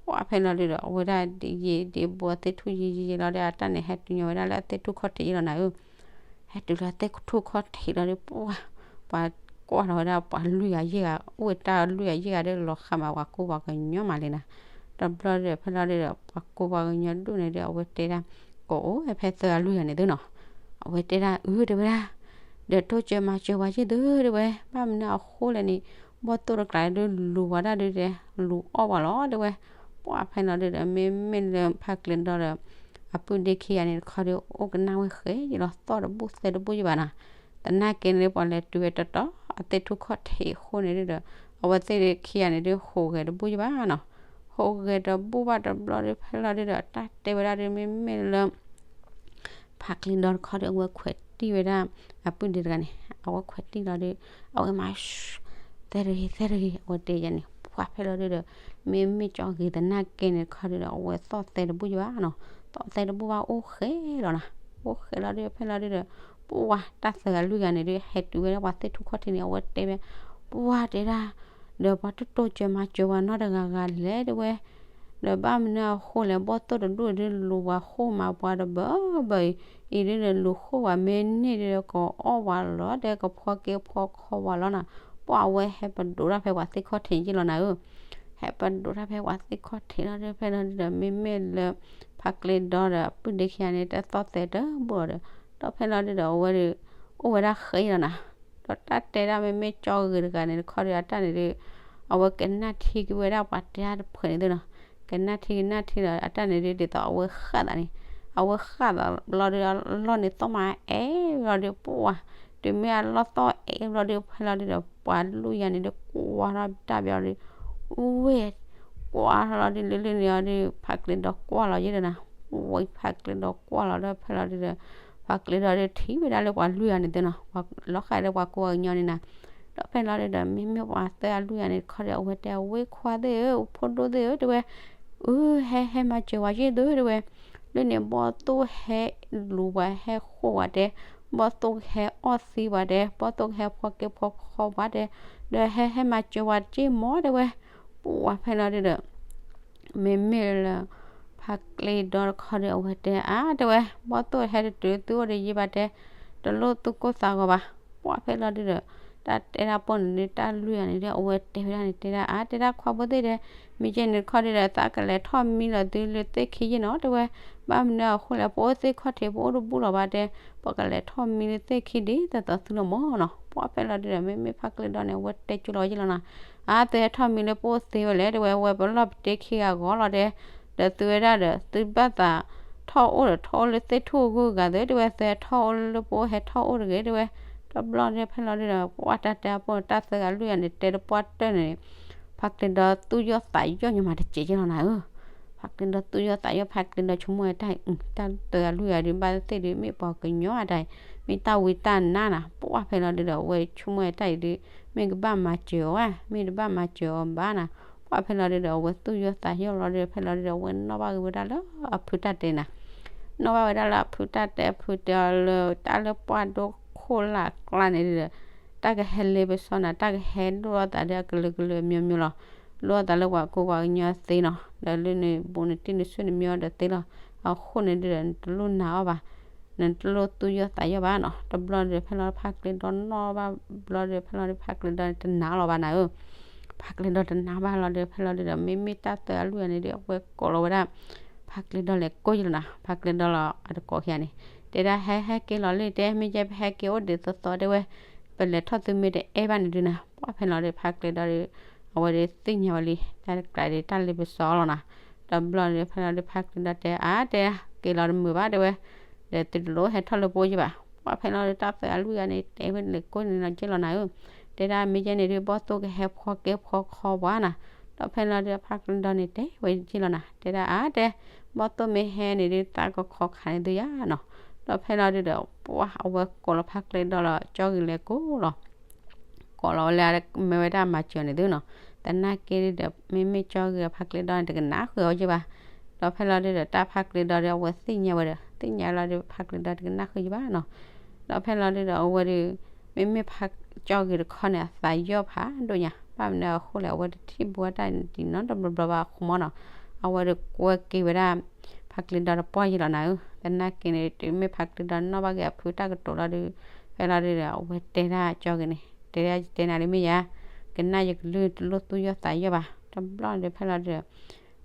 ပှၢ်ဖဲလီၤဒုးဒီး အဝဲဒၣ်ဒ့ယံာ်ဒ့ဘိသ့ၣ်ထူၣ်ယံာ်ယံာ်ယံာ်လီၤဒီး အတၢ်န့ၣ် ဟဲတုၤညီဝဲဒၣ်လၢအသ့ၣ်ထူၣ်ခီၣ်ထံးယံာ်လီၤနၤဧၢ ဟဲတုၤလၢသ့ၣ်ထူၣ်ခီၣ်ထံးလီၤဒီး ပှၢ်, ပှၤကွၢ်ထီၣ်ဝဲဒၣ်ပှၤလွံၢ်ဂၤယဲၢ်ဂၤ, အိၣ်ဝဲတၢ်လွံၢ်ဂၤယဲၢ်ဂၤဒီး လီၤဃးမးပှၤကူပှၤကညီမးလံနၤ, တဘျီဒီးဖဲလီၤဒုးဒီး ပှၤကူပှၤကညီဒူၣ်န့ၣ်ဒီး အဝဲတဲဒၣ်, ကအိၣ်ဝဲဖဲသၢဂၤလွံၢ်ဂၤန့ၣ်သုနီၤ, အဝဲတဲဒၣ်အုတဲဝဲဒၣ် ဒီးတိစၢၤမၤစၢၤပှၤယ့ၢ်သုတဲဝဲ, ဘၣ်မနုၤအဃိလဲၣ်န့ၣ်, ဘီၣ်သိၣ်တကျးဒုးလူၤဝဲဒၣ်ဒုးတဲ, လူၤအီၣ်ပှၤလီၤတဲဝဲ, ပှၢ်ဖဲလီၤဒုးဒီး မ့မ့ၢ်လၢဖးကျဲဒီဒီး အပုၢ်ဒ့ခံဂၤန့ၣ်တခီဒီး အိၣ်ကနၣ်ဝဲဃဲယံာ်လီၤ သီၣ်တဘူၣ်သဲတဘူၣ်ယံာ်ဘၣ်နၤ, သနာ်က့န့ၣ် ပှၤလဲၤတုၤဝဲတီတီ အသ့ၣ်ထူၣ်ခီၣ်ထံးအဃိန့ၣ်ဒုးဒီး အဝဲသ့ၣ်ခံဂၤန့ၣ်ဒုး ဟူးဂဲၤတဘူၣ်ယံာ်ဘၣ်နီၤ, ဟူးဂဲၤတဘူၣ်ဘၣ်တဘျီဒီး ဖဲလီၤဒုးဒီး တၢ်တဲဝဲဒၣ်ဒုး မ့မ့ၢ်လၢ ဖးကျဲဒီတခီဒီး အဝဲခွဲးတံၢ်ဝဲဒၣ် အပုၢ်ဒ့တဂၤန့ၣ် အဝဲခွဲးတံၢ်လီၤဒီး အဝဲမၤ သဲတဂ့ၤ သဲတဂ့ၤ အဝဲတဲယၤန့ၣ် ပှၢ်ဖဲလီၤဒုးဒီး မ့မ့ၢ်ကၠီဂ့ၤသနာ်က့န့ၣ်တခီဒုးဒီး အဝဲသီၣ်သဲတဘူၣ်ယံာ်ဘၣ်နီၤ, သီၣ်သဲတဘူၣ်ဘၣ်အိၣ်ဃဲလီၤနၤ, အိၣ်ဃဲလီၤဒုး ဖဲလီၤဒုးဒီး ပှၢ်တၢ်သၢဂၤလွံၢ်ဂၤန့ၣ်ဒုး ဟဲတုၤဝဲဒၣ်ပှၤသ့ၣ်ထူၣ်ခီၣ်ထံးန့ၣ် အဝဲတဲဝဲ ပှၢ်တဲဒၣ် ဒီးပှၤတတိစၢၤမၤစၢၤပှၤနီတဂၤဂၤလဲၣ်တဲဝဲ ဒီးဘၣ်မနုၤအဃိလဲၣ် ဘီၣ်သိၣ်တဒူၣ်ဒုးလူၤပှၤဃိမးပှၤတဘၢဘၢအံၤ, အံၤဒုးဒီးလူၤဃိပှၤမ့ၢ်န့ၢ်ဒုးဒီး ကအီၣ်ပှၤလီၤ တဲကဖီက့ဖီခီပှၤလီၤနၤ, ပှၢ်အဝဲဟဲပဒိးတၢ်ဖဲပှၤသ့ၣ်ခီၣ်ထံးယ့ၢ်လီၤနၤဧၢ, ဟဲပဒိးတၢ်ဖဲပှၤသ့ၣ်ခီၣ်ထံးလီၤဒီး ဖဲလီၤဒုးဒီး မ့မ့ၢ်လၢ ဖးကျဲဒီဒီး အပုၢ်ဒ့ခံဂၤန့ၣ် တသီၣ်သဲတဘူၣ်လီၤဒီး ဒီးဖဲလီၤဒုးဒီး အဝဲဒုး အိၣ်ဝဲဒၣ်ဃဲအံၤလီၤနၤ ဒီးတၢ်တဲဒၣ်မ့မ့ၢ်ကၠီဂ့ၤတဂၤန့ၣ်တခီဒီး အတၢ်န့ၣ်ဒုး အဝဲကနၣ်ထံက့ၤဝဲဒၣ်ပှၤတဲတၢ်တဖုန့ၣ်သ့ၣ်နီၤ, ကနၣ်ထံကနၣ်ထံဒီး အတၢ်န့ၣ်ဒုး ဒ်သိးအဝဲဃၣ်သးန့ၣ်, အဝဲဃၣ်သးဘျီဒီး အလီၢ်န့ၣ်သီၣ်မးအဲၣ်ဘျီဒီး ပှၢ်, တုၤမ့ၢ်အလီၢ်သီၣ်အဲၣ်ဘျီဒီး ဖဲလီၤဒုးဒီး ပှၤလွံၢ်ဂၤန့ၣ်ဒုး ကွၢ်ထီၣ်တၢ်ဘျီဒီး ဝဲ ကွၢ်လီၤဒုးလၢလၢန့ၣ်အီၤဒုး ဖးကျဲဒီကွၢ်လီၤယဲၢ်ဒီးနၤ, ဝဲဖးကျဲဒီကွၢ်လီၤဒီး ဖဲလီၤဒုးဒီး ပှၤကျဲဒီဒုးထံၣ်ဝဲဒၣ်လၢပှၤလွံၢ်ဂၤန့ၣ်သ့ၣ်နီၤ, ပှၤလီၤဃာ်ဒီးပှၤကူပှၤကညီန့ၣ်နၤ, ဒီးဖဲလီၤဒုးဒီး မ့မ့ၢ်ပှၤသၢဂၤလွံၢ်ဂၤန့ၣ်တခီဒီး အဝဲတဲ ဝဲခွါသ့ၣ်ဧၢ ဖိဒိၣ်သ့ၣ်ဧၢ တဲဝဲ, အၢ ဟဲဟဲမၤစၢၤပှၤယ့ၢ်သု တဲဝဲ, လၢန့ၣ်ဘီၣ်သိၣ်ဟဲလူၤပှၤဟဲဃိပှၤတဲ, ဘီၣ်သိၣ်ကဟဲအီၣ်သံပှၤတဲ, ဘီၣ်သိၣ်ကဟဲဖီက့ဖီခီပှၤတဲ, ဒီးဟဲဟဲမၤစၢၤပှၤတက့ၢ်မး တဲဝဲ, ပှၢ်ဖဲလီၤဒုးဒီး မ့မ့ၢ်လၢ ဖးကျဲဒီတခီဒီး အဝဲတဲအါ တဲဝဲ, ဘီၣ်သိၣ်ဟဲတတုၤသုအိၣ်ဒီးယံာ်ဘၣ်တဲ, တလိၣ်သူၣ်ကိၢ်သးဂီၤဘၣ်, ပှၢ်ဖဲလီၤဒုးဒီး တၢ်တဲဒၣ်ပိၢ်န့ၣ်ဒုး တၢ်လွံၢ်ဂၤန့ၣ်ဒုး အဝဲတဲဝဲဒၣ်န့ၣ် တဲဒၣ်အါ တဲဒၣ်ခွါဖိသ့ၣ်တဲ, မ့ၢ်ကဲန့ၣ်တခီဒုးဒီး သးကလဲၤထီၣ်မံလီၤသုလၢသ့ၣ်ခံယ့ၢ်နီၤ တဲဝဲ, ဘၣ်မနုၤအဃိလဲၣ် ပအိၣ်သ့ၣ်ခီၣ်ထံး ပအိၣ်တဘူၣ်လီၤဘၣ်တဲ, ပကလဲၤထီၣ်မံလၢသ့ၣ်ခံဒ်သိးသိးသုလီၤမးနီၤ, ပှၢ်ဖဲလီၤဒုးဒီး မ့မ့ၢ်ဖးကျဲဒီန့ၣ် အဝဲတဲကၠိလီၤယ့ၢ်လီၤနၤ, အါ သုဟဲထီၣ်မံလၢပအိၣ်သ့ဝဲလဲၣ် တဲဝဲ, ဝဲပလီၢ်ပတဲခံဂၤဂီၤလီၤတဲ ဒီးသုဝဲဒၣ်ဒီး သုဘၣ်သးထီၣ်အိၣ်ဒီးထီၣ်အိၣ်လၢသ့ၣ်ထူၣ်အဂုၤအဂၤသ့ၣ် တဲဝဲ, သုဟဲထီၣ်အိၣ်လၢပအိၣ်ဟဲထီၣ်အိၣ်တဂ့ၤ တဲဝဲ, တဘျီဒီးဖဲလီၤဒုးဒီး ပှၢ်တၢ်တဲအပိၢ် တၢ်သၢဂၤလွံၢ်ဂၤန့ၣ် တဲတပှၢ်တၢၢ်န့ၣ် ဖးကျဲဒီသူၣ်ယီၣ်သးယီၣ်ညီမးတစဲးက့လီၤနၤဧၢ, ဖးကျဲဒီသူၣ်ယီၣ်သးယီၣ် ဖးကျဲဒီဆိကမိၣ်ဝဲတၢ်အံၤ တၢ်သၢဂၤလွံၢ်ဂၤဒုး ဘၣ်သ့ၣ်ဒုး မ့ၢ်ပှၤကညီအတၢ်အံၤ မ့ၢ်တၢ်ဝံတၢ်နါနၤ, ပှၢ်ဖဲလီၤဒုးဒီး အဝဲဆိကမိၣ်ဝဲတၢ်အံၤဒုး မ့ၢ်ကဘၣ်မၤစၢၤအီၤဧါ မ့ၢ်တဘၣ်မၤစၢၤအီၤဘၣ်နၤ, ပှၢ်ဖဲလီၤဒုးဒီး အဝဲသူၣ်ယီၣ်သးယီၣ်လီၤဒုး ဖဲလီၤဒုးဒီး အဝဲနီၣ်ဘၣ်က့ၤဝဲဒၣ်လၢအဖုတၢ်တဲနၤ, နီၣ်ဘၣ်ဝဲဒၣ်လၢအဖုတၢ်တဲ အဖုတဲအီၤလၢ တၢ်လၢပှၢ်ဒိခိၣ်လၢ်ကျါန့ၣ်ဒုးဒီး တၢ်ကဟဲလ့ပစီနၤ တၢ်ကဟဲလိၣ်အသးဒီးအကလုာ်ကလုာ်အမျိုးမျိုးလီၤ, လိၣ်အသးလၢပှၤကူပှၤကညီသ့နီၤ, ဒီးလၢန့ၣ်ဘူးနတံၢ်နဆူၣ်နမံၤအီၤဒီးသ့လီၤ, အဃိန့ၣ်ဒုးဒီး နတလိၣ်နာ်အီၤဘၣ်, နတလိၣ်သူၣ်ယီၣ်သးယီၣ်ဘၣ်နီၤ, တဘျီဒီးဖဲလီၤဖးကျဲဒီနီၣ်ဘၣ်ဘျီဒီး ဖဲလီၤဒုးဖးကျဲဒီန့ၣ် တနာ်လီၤဘၣ်နၤဧၢ ဖးကျဲဒီတနာ်ဘၣ်လီၤဒီး ဖဲလီၤဒုးဒီး မ့မ့ၢ်တၢ်သၢဂၤလွံၢ်ဂၤန့ၣ်ဒုး အဝဲကိးလီၤဝဲဒၣ် ဖးကျဲဒီလဲၤကိးယလီၤနၤ, ဖးကျဲဒီလီၤအတကိးခံဂၤန့ၣ် တဲဒၣ်ဟဲဟဲက့ၤလီၤလံတဲ မ့ၢ်ကဲပဟဲက့ၤအိၣ်ဒံးသီသီတဲဝဲ, ပလဲၤထီၣ်သုမ့ၢ်တအဲၣ်ဘၣ်န့ၣ်ဒုးနၤ, ပှၢ်ဖဲလီၤဒုးဖးကျဲဒီဒုး အဝဲဒုးသ့ၣ်ညါဝဲလံ တၢ်တကျးဒုးတၢ်လ့ပစီလီၤနၤ, ဒီးဘျီဒုးဖဲလီၤဒုးဖးကျဲဒီတဲအါတဲ က့ၤလီၤတမုာ်ဘၣ်တဲဝဲ, ဒီးသုတလိၣ်ဟဲထီၣ်လၢပအိၣ်ယဘၣ်, ပှၢ်ဖဲလီၤဒုးတၢ်သၢဂၤလွံၢ်ဂၤန့ၣ် တဲဝဲလဲၤကိးန့ၣ်လီၤက့လီၤနၤဧၢ, တဲဒၣ်မ့ၢ်ကဲန့ၣ်ဒုး ဘီၣ်သိၣ်ကဟဲဖီကဲဖီခီပှၤနၤ, ဒီးဖဲလီၤဒုးဖးကျဲဒီန့ၣ် တဲဝဲက့လီၤနၤ, တဲဒၣ်အါတဲ ဘီၣ်သိၣ်မ့ၢ်ဟဲန့ၣ်ဒုး သးကခီခးန့ၢ်သုယါနီၤ, ဒီးဖဲလီၤဒုးဒီး ပှၢ်အဝဲကိးလီၤဖးကျဲဒီလီၤ ကၠီဂ့ၤလဲၤကိးလီၤ ကိးလီၤဝဲလၢ မ့ၢ်ဝဲဒၣ်မၤစၢၤန့ၣ်သုနီၤ. သနာ်က့ဒီး မ့မ့ၢ်ကၠီဂ့ၤအဖါကျ့ဒီန့ၣ် တကနၣ်ဃုာ်အီၤက့ဘၣ်. ဒီးဖဲလီၤဒုဒီး တၢ်ဖါကျ့ဒီဒီး အဝဲသ့ၣ်ညါဝဲဒီး သ့ၣ်ညါလီၤဒီး ဖါကျ့ဒီတကနၣ်ဃုာ်က့ဘၣ်နီၤ. ဒီးဖဲလီၤဒုဒီး အဝဲဒီး မ့မ့ၢ်ဖါကၠီဂ့ၤတခီန့ၣ် အသးယီၢ်ဖးဒိၣ်ညါ, ဘၣ်မနုၤအဃိလဲၣ် အဝဲတထံၣ်ဘူးဝဲတၢ်ဒ်နီတဘျီဘျီဘၣ်အဃိမးနီၤ. အဝဲဒီးကွဲက့ၤဝဲဒၣ် ဖါကျ့ဒီတပှၢ်ယံၤလီၤနၤဧၢ. သနာ်က့န့ၣ် တုၤမ့ၢ်ဖါကျ့ဒီနီၣ်ဘၣ်က့ၤအဖုတၢ်ကတိၤလီၤဒုး ဖဲလီၤဒုဒီး အဝဲတဲဒၣ်ကၠီဂ့ၤန့ၣ် တဲဒၣ်ယတဲနၤဒ်မ့ၢ်ယၤ, ကနၣ်ယကလုၢ်တလိၣ်သူၣ်ယီၢ်သးယီၢ်ဘၣ်. တဘျီန့ၣ်ဒီး ဖဲလီၤဒုဒီး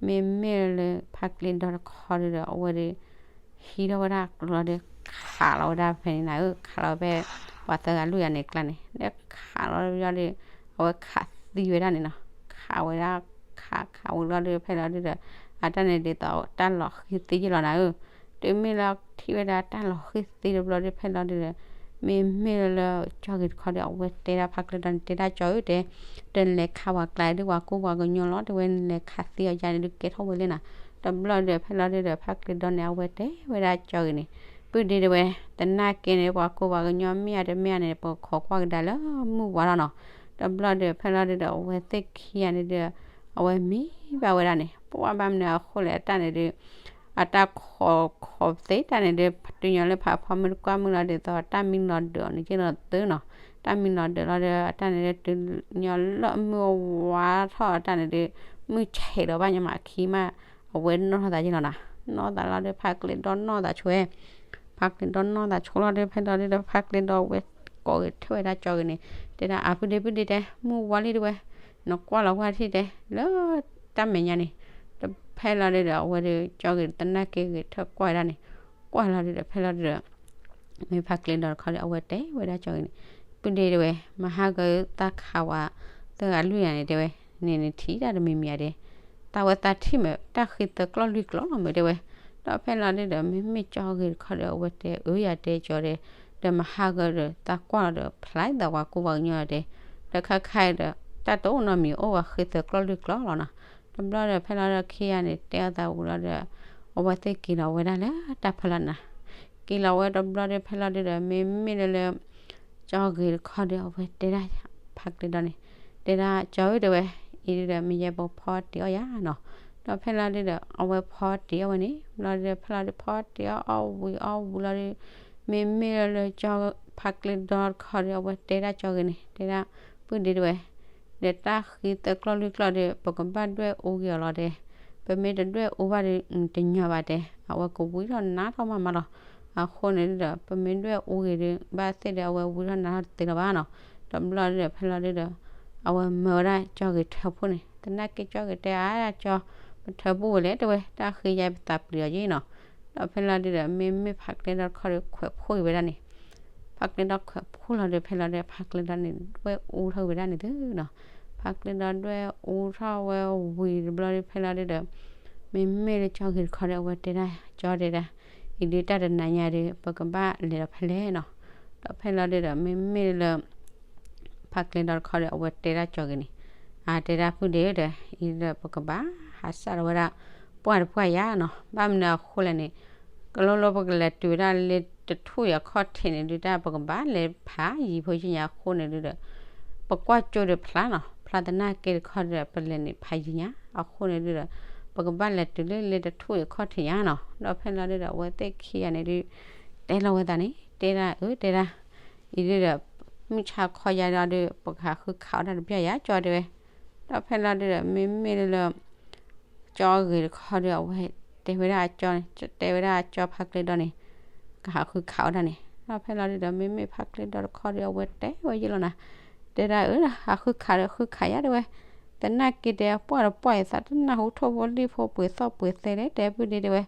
မ့မ့ၢ်လၢဖါကျ့ဒီတခီဒုဒီး အဝဲဒီး ဟံးထီၣ်ဝဲဒၣ်ကျိလီၤဒီး ခးလီၤဝဲဒၣ်ဖဲန့ၣ်နၤဧၢ, ခးလီၤဖဲ ပှၤသၢဂၤလွံၢ်ဂၤန့ၣ်ကျါန့ၣ် ဒီးခးလီၤဒုဒီး အဝဲခးသံဝဲဒၣ်န့ၣ်နီၤ. ခးဝဲဒၣ် ခး ခးဝံၤလီၤဒုး ဖဲလီၤဒုဒီး အတၢ်န့ၣ်ဒ်သိးတၢ်လီၤဃံသံယ့ၢ်လီၤနၤဧၢ. တုၤမ့ၢ်လၢထံၣ်ဝဲဒၣ်တၢ်လီၤဃံသံတဘျီဒီး ဖဲလီၤဒုဒီး မ့မ့ၢ်လၢကၠီဂ့ၤတခီဒီး အဝဲတဲဒၣ်ဖါကျ့ဒီန့ၣ် တဲဒၣ်ကၠီဧၢတဲ, တနလဲၤခးပှၤကျါဒုး ပှၤကူပှၤကညီလီၤ တဲဝဲ နလဲၤခးသံအီၤယါန့ၣ်ဒုး ကဲထီၣ်ဝဲလံနၤ. တဘျီဒီး ဖဲလီၤဒုဒီး ဖါကျ့ဒီန့ၣ် အဝဲတဲဝဲဒၣ်ကၠီဂ့ၤန့ၣ် ပုၢ်ဒ့တဲဝဲ, သနာ်က့န့ၣ် ပှၤကူပှၤကညီမ့ၢ်အတမ့ၢ်အန့ၣ် ပကခိးကွၢ်ကဒါလၢမုၢ်ဝါလီၤနီၤ. တဘျီဒီး ဖဲလီၤဒုဒီး အဝဲသ့ၣ်ခံဂၤန့ၣ်ဒီး အဝဲမံဘၣ်ဝဲဒၣ်န့ၣ် ပှၢ်ဘၣ်မနုၤအဃိလဲၣ် အတၢ်န့ၣ်ဒုး အတၢ်ခိးခိးသ့တၢ်န့ၣ်ဒီး တုၤညီလၢဖးဖီမုၢ်တကွၢ်မုၢ်လီၤဒ်သိး တၢ်မံလီၤဒၢးအီၤန့ၣ်က့လီၤသုနီၤ. တၢ်မံလီၤဒၢးလီၤဒီး အတၢ်န့ၣ်ဒုး တုၤညီလၢမုၢ်ဝါထီၣ်အတၢ်န့ၣ်ဒုး မုၢ်ဆဲးလီၤဘၣ်ညါမးအခံမး အဝဲနီၣ်ထီၣ်သးက့လီၤနၤ. နီၣ်သးလီၤဒီး ဖါကျ့ဒီနီၣ်သးဆိဝဲ ဖါကျ့ဒီနီၣ်သးဆိလီၤဒီး ဖဲလီၤဒုဒီး ဖါကျ့ဒီဝဲကိးဂ့ၤထၢၣ်ဝဲဒၣ်ကၠီဂ့ၤန့ၣ် တဲဒၣ်အပုၢ်ဒ့ပုၢ်ဒ့တဲ မုၢ်ဝါလံတဲဝဲ နကွၢ်လီၤကွၢ်ထံၣ်တဲ လၢတၢ်မဲာ်ညါန့ၣ် ဖဲလီၤဒုဒီး အဝဲဒီးကၠီဂ့ၤတနာ်က့ဂ့ၤထၢၣ်ကွၢ်ဝဲဒၣ်န့ၣ် ကွၢ်လီၤဒုဒီး ဖဲလီၤဒုဒီး မ့ၢ်ဖါကျ့ဒီတခီဒီး အဝဲတဲဝဲဒၣ်ကၠီဂ့ၤန့ၣ် ပုၢ်ဒ့တဲဝဲ မဟါကတၢ်ခးဝဲသၢဂၤလွံၢ်ဂၤန့ၣ်တဲဝဲ န့ၣ်နထံၣ်တၢ်တမံၤမံၤဧါတဲ တၢ်ဝဲသးထံၣ်မ့ၢ် တၢ်ဃံသၢကျီၢ်လွံၢ်ကျီၢ်လီၤမ့ၢ်တဲဝဲ. ဒီးဖဲလီၤဒုဒီး မ့မ့ၢ်ကၠီဂ့ၤတခီဒီး အဝဲတဲအၢယၤတဲကၠီဒီး ဒီးမဟါကဒီး သးကွၢ်လီၤဒီး ဖျါသးပှၤကူပှၤကညီတဲ ဒီးခါခါဒီး တၢ်တအိၣ်နီတမံၤ အိၣ်ဝဲဃံသၢကျီၢ်လွံၢ်ကျီၢ်လီၤနီၤ. တဘျီဒီးဖဲလီၤဒီးခံဂၤန့ၣ် တဲအသးဝံၤလီၤဒီး အဝဲသ့ၣ်က့ၤလီၤဝဲဒၣ်လၢတၢ်ဖီလာ်နၤ က့ၤလီၤဝဲတဘျီဒီး ဖဲလီၤဒုဒီး မ့မ့ၢ်လၢလၢ ကၠီဂ့ၤတခီဒီး အဝဲတဲဒၣ် ဖါကျ့ဒီန့ၣ် တဲဒၣ်ကၠီဧၢတဲဝဲ အံၤဒုဒီး မ့ၢ်ယဲပဖီတ့ၢ်အီၣ်ယၤနီၤ. ဒီးဖဲလီၤဒုဒီး အဝဲဖီတ့ၢ်အီၣ်ဝဲန့ၣ် ဘျီဒုဒီး ဖဲလီၤဒုဖီတ့ၢ်အီၣ်အီၣ်ဝံၤအီၣ်ဝံၤလီၤဒု မ့မ့ၢ်လၢလၢကၠီ ဖါကျ့ဒီတခီဒီး အဝဲတဲဒၣ်ကၠီဂ့ၤန့ၣ် တဲဒၣ် ပုၢ်ဒ့တဲဝဲ ဒီးတၢ်ဃံသၢကျီၢ်လွံၢ်ကျီၢ်ဒီး ပကဘၣ်ဒွဲၣ်အူဂ့ၤအီၤလီၤတဲ, ပမ့ၢ်တဒွဲၣ်အူဘၣ်ဒီး တညီဘၣ်တဲ, အဝဲကဝံထီၣ်နါထီၣ်မးမးလီၤ. အဃိန့ၣ်ဒုဒီး ပမ့ၢ်ဒွဲၣ်အူဂ့ၤဒီး ဘၣ်သ့ၣ်ဒီးအဝဲဝံထီၣ်နါထီၣ်တသ့လၢၤဘၣ်နီၤ. တဘျီဒုဒီး ဖဲလီၤဒုဒီး အဝဲမၢဝဲဒၣ်ကၠီဂ့ၤထၢဖှိၣ်န့ၣ်, သနာ်က့ကၠီဂ့ၤတဲအါကၠီ, ပထၢဘူၣ်ဝဲလဲၣ်တဲဝဲ, တၢ်ဃံယါပသးပျံၤအီၤက့နီၤ. ဒီးဖဲလီၤဒုဒီး မ့မ့ၢ်ဖါကျ့ဒီတခီဒီး ခွဲးဖှိၣ်က့ၤဝဲဒၣ်န့ၣ် ဖါကျ့ဒီခွဲးဖှိၣ်လီၤဒီး ဖဲလီၤဒုဒီး ဖါကျ့ဒီန့ၣ် ဒွဲၣ်အူထီၣ်က့ၤဝဲဒၣ်န့ၣ်သုနီၤ. ဖါကျ့ဒီဒွဲၣ်အူထီၣ်ဝဲဝံၤတဘျီဒီး ဖဲလီၤဒုဒီး မ့မ့ၢ်လၢကၠီဂ့ၤတခီဒီး အဝဲတဲဒၣ်ကၠီတဲဒၣ်, အံၤဒုတၢ်တနၤညါဒီး ပကဘၣ်လဲၤဒီးဖဲလဲၣ်နီၤ. ဒီးဖဲလီၤဒုဒီး မ့မ့ၢ်လၢ ဖါကျ့ဒီတခီဒီး အဝဲတဲဒၣ်ကၠီဂ့ၤန့ၣ်, အတဲဒၣ်ပုၢ်ဒ့ဒီး အံၤဒီးပကဘၣ်ဟးစၢ်ဒီးဝဲဒၣ် ပှၢ်တပှၢ်ယါနီၤ. ဘၣ်မနုၤအဃိလဲၣ်န့ၣ် ကလိလိပကလဲၤတုၤဝဲဒၣ်လၢတထူၣ်အံၤအခီၣ်ထံးန့ၣ်ဒုဒီး ပကဘၣ်လဲၤဖးယံၤဖိယံၤညါအဃိန့ၣ်ဒုဒီး ပကွၢ်ကၠိဒီးဖျါနီၤ, ဖျါသနာ်က့တခီဒီး ပလဲၤန့ၣ်ဖးယံၤညါ အဃိန့ၣ်ဒုဒီး ပကဘၣ်လဲၤတုၤလၢလၢတထူၣ်အံၤအခီၣ်ထံးညါနီၤ. ဒီးဖဲလီၤဒုဒီး အဝဲသ့ၣ်ခံဂၤန့ၣ်ဒု တဲလီၤဝဲသးန့ၣ် တဲဒၣ်အၢတဲဒၣ်, အံၤဒုဒီး မုၢ်ဆါခီယါဒီး ပကဟးဃုခးအီၣ်တၢ်တပျၢ်ယါကၠီတဲဝဲ. ဒီးဖဲလီၤဒုဒီး မ့မ့ၢ်လၢ ကၠီဂ့ၤတခီဒီး အဝဲတဲဝဲဒၣ်အကၠီန့ၣ် တဲဝဲဒၣ်အကၠီဖါကျ့ဒီန့ၣ် ကဟးဃုခးအီၣ်တၢ်န့ၣ်. ဒီးဖဲလီၤဒုဒီး မ့မ့ၢ်ဖါကျ့ဒီတခီဒီး အဝဲတဲဝဲယဲၢ်လီၤနၤ, တဲဒၣ်အၢ ဟးဃုခးဒီးဃုခးယါတဲဝဲ, သနာ်က့တဲ ပှၢ်တပှၢ်အံၤသးတနၢ်ဟူထိၣ်ဖိလံၣ်ဖိပှ့ၤသီၣ်ပှ့ၤသဲလဲၣ် တဲပုၢ်ဒ့တဲဝဲ,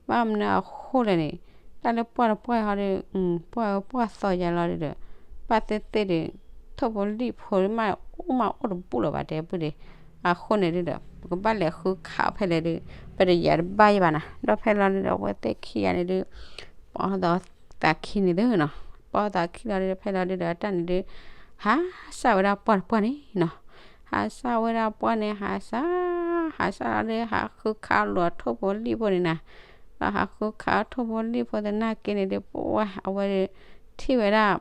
ဘၣ်မနုၤအဃိလဲၣ်န့ၣ် တၢ်လၢပှၢ်တပှၢ်အံၤဟီဒီး ပှၢ်ပှၢ်သီယါလီၤဒုဒီး ဘၣ်သ့ၣ်သ့ၣ်ဒီး ထိၣ်ဖိလံၣ်ဖိမးအိၣ်မးအိၣ်တဘူၣ်လၢၤဘၣ်တဲပုၢ်ဒ့. အဃိန့ၣ်ဒုဒီး ပကဘၣ်လဲၤဃုခးအီၣ်ဖဲလဲၣ်ဒု ပတယၤတဘၣ်ယဘၣ်နၤ. ဒီးဖဲလီၤဒုဒီး အဝဲသ့ၣ်ခံဂၤန့ၣ်ဒု ပိာ်သးခံန့ၣ်သုနီၤ, ပိာ်သးခံလီၤဒုဒီး ဖဲလီၤဒုဒီး အတၢ်န့ၣ်ဒု ဟးစၢ်ဝဲဒၣ်ပှၢ်တပှၢ်န့ၣ်နီၤ, ဟးစၢ်ဝဲဒၣ်ပှၢ်န့ၣ် ဟးစၢ် ဟးစၢ်လီၤဒု ဟးဃုခးလိာ်အထိၣ်ဖိလံၣ်ဖိန့ၣ်နၤ, ဒီးဟးဃုခးအီၣ်ထိၣ်ဖိလံၣ်ဖိသနာ်က့န့ၣ်ဒု ပှၢ်အဝဲဒု ထံၣ်ဝဲဒၣ်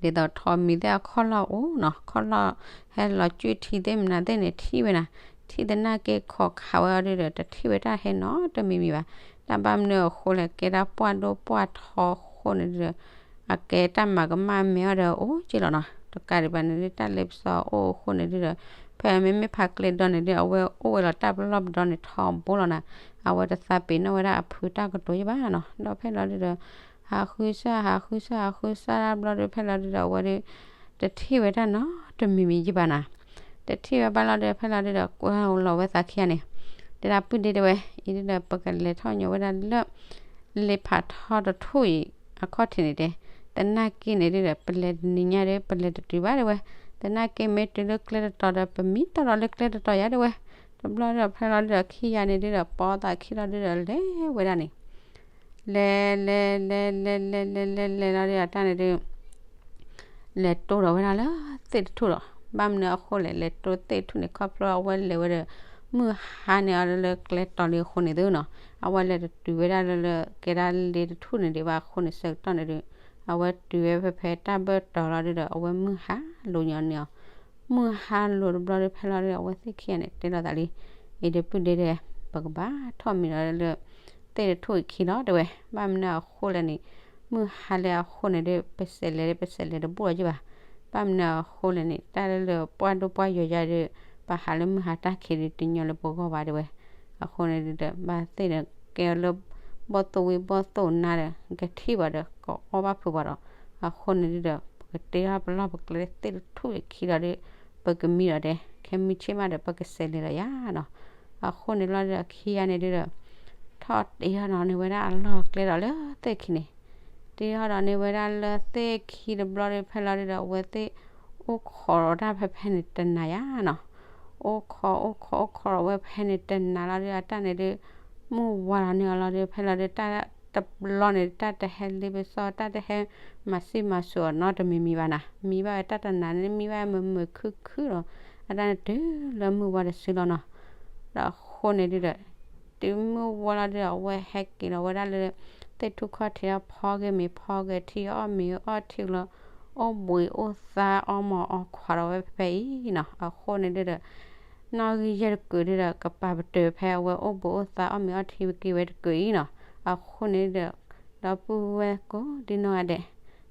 ဒ်သိးထိးမံၤသ့ၣ်အခီၣ်လီၢ်အိၣ်နီၤ, ခီၣ်လီၢ်ဟဲလီၤကွံာ်ထံသ့ၣ်မနုၤသ့ၣ်န့ၣ် ထံၣ်ဝဲနၤ, ထံၣ်သနာ်က့ခိးခးဝဲအီၤဒုဒီး တထံၣ်ဝဲတၢ်ဟဲနီတမံၤမံၤဘၣ်. တၢ်ဘၣ်မနုၤအဃိလဲၣ် ကဲတၢ်ပှၢ်ဒိၣ်ပှၢ်ထီအဃိန့ၣ်ဒုဒီး အကဲတၢ်မၤကမၣ်မဲအီၤဒီးအိၣ်က့လီၤနီၤ. တကးဒံးဘၣ်န့ၣ်ဒု တၢ်လ့ပစီအိၣ်အဃိန့ၣ်ဒုဒီး ဖဲမ့မ့ၢ်ဖးကျဲဒီးန့ၣ်ဒု အဝဲအိၣ်ဝဲလီၤတၢ်ပလီၢ်ပဒီန့ၣ်ထီဘိလီၤနၤ. အဝဲတသးပ့ၤနီၣ်ဝဲဒၣ်အဖုတၢ်ကတိၤယဘၣ်နီၤ. ဒီးဖဲလီၤဒုဒီး ဟးဃုစၢ် ဟးဃုစၢ် ဟးဃုစၢ်တၢ်ဘျီဒု ဖဲလီၤဒုဒီး အဝဲဒု တထံၣ်ဝဲတၢ်နီတမံၤမံၤယဘၣ်နၤ. တထံၣ်ဝဲဘၣ်လီၤဒု ဖဲလီၤဒုဒီး ကွၢ်လီၤဝဲသးခံဂၤန့ၣ် တဲဒၣ်ပုၢ်ဒ့တဲဝဲ, အံၤဒုဒီး ပကလဲၤထီၣ်ညီဝဲဒၣ်လၢ လ့ဖးထီတထူၣ်အံၤအခီၣ်ထံးန့ၣ်တဲ, သနာ်က့န့ၣ်ဒုဒီး ပလဲၤတနံၤညါဒီး ပလဲၤတတုၤဘၣ်တဲဝဲ, သနာ်က့မ့ၢ်တုၤလၢကျဲတတီၤဒီး ပမံတၢ်ဒီးလၢကျဲတတီၤယါတဲဝဲ. တဘျီဒီး ဖဲလီၤဒုဒီး ခံဂၤန့ၣ်ဒုဒီး ပိာ်သးခံလီၤဒုဒီး လဲၤဝဲဒၣ်န့ၣ် လဲၤ လဲၤ လဲၤ လဲၤ လဲၤ လဲၤ လဲၤ လဲၤလီၤဒုဒီး တၢ်န့ၣ်ဒု လဲၤတိၢ်ဒီးဝဲဒၣ်လၢသ့ၣ်တထူၣ်လီၤ. ဘၣ်မနုၤအဃိလဲၣ် လဲၤတိၢ်သ့ၣ်တထူၣ်န့ၣ် ခီဖျိအဝဲလဲၤဝဲဒီး မုၢ်ဟါန့ၢ်အီၤလၢကျဲတီၤလံအဃိန့ၣ်သုနီၤ, အဝဲလဲၤတတုၤဝဲဒၣ်လၢ လၢကဲဒၣ်လ့တထူၣ်န့ၣ်ဒံးဘၣ်အဃိန့ၣ် ဆၢကတီၢ်န့ၣ်ဒု အဝဲတုၤဝဲဖဲဖဲတၢ်ဘၢၣ်တီၤလီၤဒုဒီး အဝဲမုၢ်ဟါလိာ်ညီန့ၢ်အီၤ, မုၢ်ဟါလိာ်တဘျီဒု ဖဲလီၤဒု အဝဲသ့ၣ်ခံဂၤန့ၣ် တဲလိာ်သးလံ, အံၤဒုပုၢ်ဒ့တဲ, ပကဘၣ်ထီၣ်မံၤလီၤလၢ သ့ၣ်တထူၣ်အံၤခံလီၤတဲဝဲ. ဘၣ်မနုၤအဃိလဲၣ်န့ၣ် မုၢ်ဟါလၢအဃိန့ၣ်ဒု ပစဲးလဲၤဒု ပစဲးလဲၤတဘူၣ်လီၤက့ဘၣ်. ဘၣ်မနုၤအဃိလဲၣ်န့ၣ် တၢ်လၢလၢပှၢ်ဒိၣ်ပှၢ်ယိာ်ယါဒု ပဟးလၢမုၢ်ဟါတၢ်ခံးဒု တညီလၢပဂီၢ်ဘၣ်တဲဝဲ. အဃိန့ၣ်ဒုဒီး ဘၣ်သ့ၣ်ဒီးကဲအီၤလၢ ဘီၣ်သိၣ်ဝံၤဘီၣ်သိၣ်နါဒီး ကထံၣ်ဘၣ်ဒီး ကအီၣ်ဘၣ်ဖုးဘၣ်ဒီး အဃိန့ၣ်ဒုဒီး ပကတ့ထီၣ်ပလီၢ်ပကျဲသ့ၣ်တထူၣ်အံၤခံလီၤဒု ပကမံဒီးဒဲး ခဲမုၢ်ဆ့ၣ်မးဒီး ပကစဲးလဲၤဒီးယါနီၤ. အဃိန့ၣ်လီၤဒုဒီး ခံဂၤန့ၣ်ဒုဒီး ထီၣ်တ့ထီၣ်ဒီးန့ၢ်ဝဲဒၣ်အလီၢ်အကျဲဒီးလၢသ့ၣ်ခံန့ၣ်, တ့ထီၣ်ဒီးန့ၢ်ဝဲဒၣ်လၢသ့ၣ်ခံတဘျီဒု ဖဲလီၤဒုဒီး အဝဲသ့ၣ်အိၣ်ခိးဒီးတၢ်ဖဲဖဲန့ၣ်တနၤယါနီၤ. အိၣ်ခိးအိၣ်ခိးအိၣ်ခိးဒီးဝဲဖဲန့ၣ်တနၤလီၤဒု အတၢ်န့ၣ်ဒု မုၢ်ဝါလီၤန့ၢ်အီၤလီၤဒု ဖဲလီၤဒု တၢ်တဘျီန့ၣ် တၢ်တဟဲလ့ပစီ တၢ်တဟဲမၤစံၣ်မၤစိးအီၤနီတမံၤမံၤဘၣ်နၤ. မံဘၣ်ဝဲတၢ်တနၤန့ၣ် မံဘၣ်ဝဲမုာ်မုာ်ခုၣ်ခုၣ်ဒီး အတၢ်န့ၣ်တုၤလၢမုၢ်ဝါတစုလီၤနီၤ. ဒီးအဃိန့ၣ်ဒုဒီး တုၤမုၢ်ဝါလီၤဒုဒီး အဝဲဟဲက့ၤလီၤဝဲဒၣ်လၢ သ့ၣ်ထူၣ်ခီၣ်ထံးဒီး ဖီဂ့ၤမ့ၤဖီဂ့ၤထံ အီၣ်မ့ၤအီၣ်ထံလီၤ အိၣ်ဘှံးအိၣ်သါအီမိာ်အီခွးဒီးဝဲဖဲဖဲအံၤနီၤ. အဃိန့ၣ်ဒုဒီး နီၣ်ဂံၢ်ယဲၢ်တကုာ်ဒုဒီး ကပာ်ပတုာ်ဖဲအဝဲအိၣ်ဘှံးအိၣ်သါ အီၣ်မ့ၤအီၣ်ထံက့ၤဝဲတကုာ်အံၤနီၤ. အဃိန့ၣ်ဒီး ဒီပုၢ်ဝဲၢ်ကိးဒံနီၢ်ဂၤဒဲး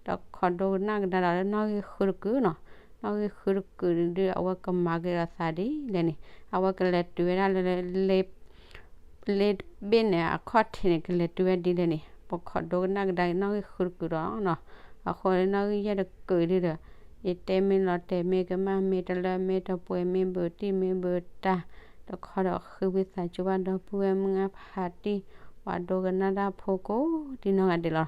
ဒီးခိးဒိကနၣ်ကဒါဒီးလၢနီၣ်ဂံၢ်ဃုတကုာ်နီၤ. နီၣ်ဂံၢ်ဃုတကုာ်ဒု အဝဲကမၤက့ၤဒီးသးဒ်လဲၣ်န့ၣ် အဝဲကလဲၤတုၤဝဲဒၣ်လၢ လ့ဘ့ၣ်န့ၣ် အခီၣ်ထံးန့ၣ် ကလဲၤတုၤဝဲဒ်လဲၣ်န့ၣ် ပခိးဒိကနၣ်ကဒါက့ၤနီၣ်ဂံၢ်ဃုတကုာ်ဒီးနီၤ. အဃိန့ၣ်နီၣ်ဂံၢ်ယဲၢ်တကုာ်ဒုဒီး ယတဲမ့ၢ်လီၤတဲာ်မ့ၢ်ကမၣ်မ့ၢ်တလၢမ့ၢ်တပှဲၤမ့ၢ်ဘုးတံၢ်မ့ၢ်ဘုးတၢ် တခီဒီးဃ့ဝံသးစူၤဘၣ်ဒီပုၢ်ဝဲၢ်မုၢ်ဂၢ်ဖးတံၢ် ပှၤဒိကနၣ်တၢ်ဖိကိးဒံနီၢ်ဂၤဒဲးလီၤ.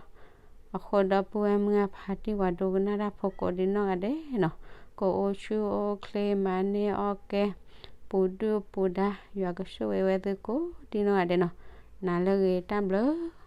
အဃိဒီပုၢ်ဝဲၢ်မုၢ်ဂၢ်ဖးတံၢ် ပှၤဒိကနၣ်တၢ်ဖိကိးဒံနီၢ်ဂၤဒဲးနီၤ ကအိၣ်ဆူၣ်အိၣ်ချ့မၤန့ၢ်အီၣ်ကဲ ပူၤဒုၣ်ပူၤဒါ ယွၤကဆိၣ်ဂ့ၤဝဲသုကိးဒံနီၢ်ဂၤဒဲးနီၤ. နၤလၢအဂ့ၤ တၢ်ဘျုး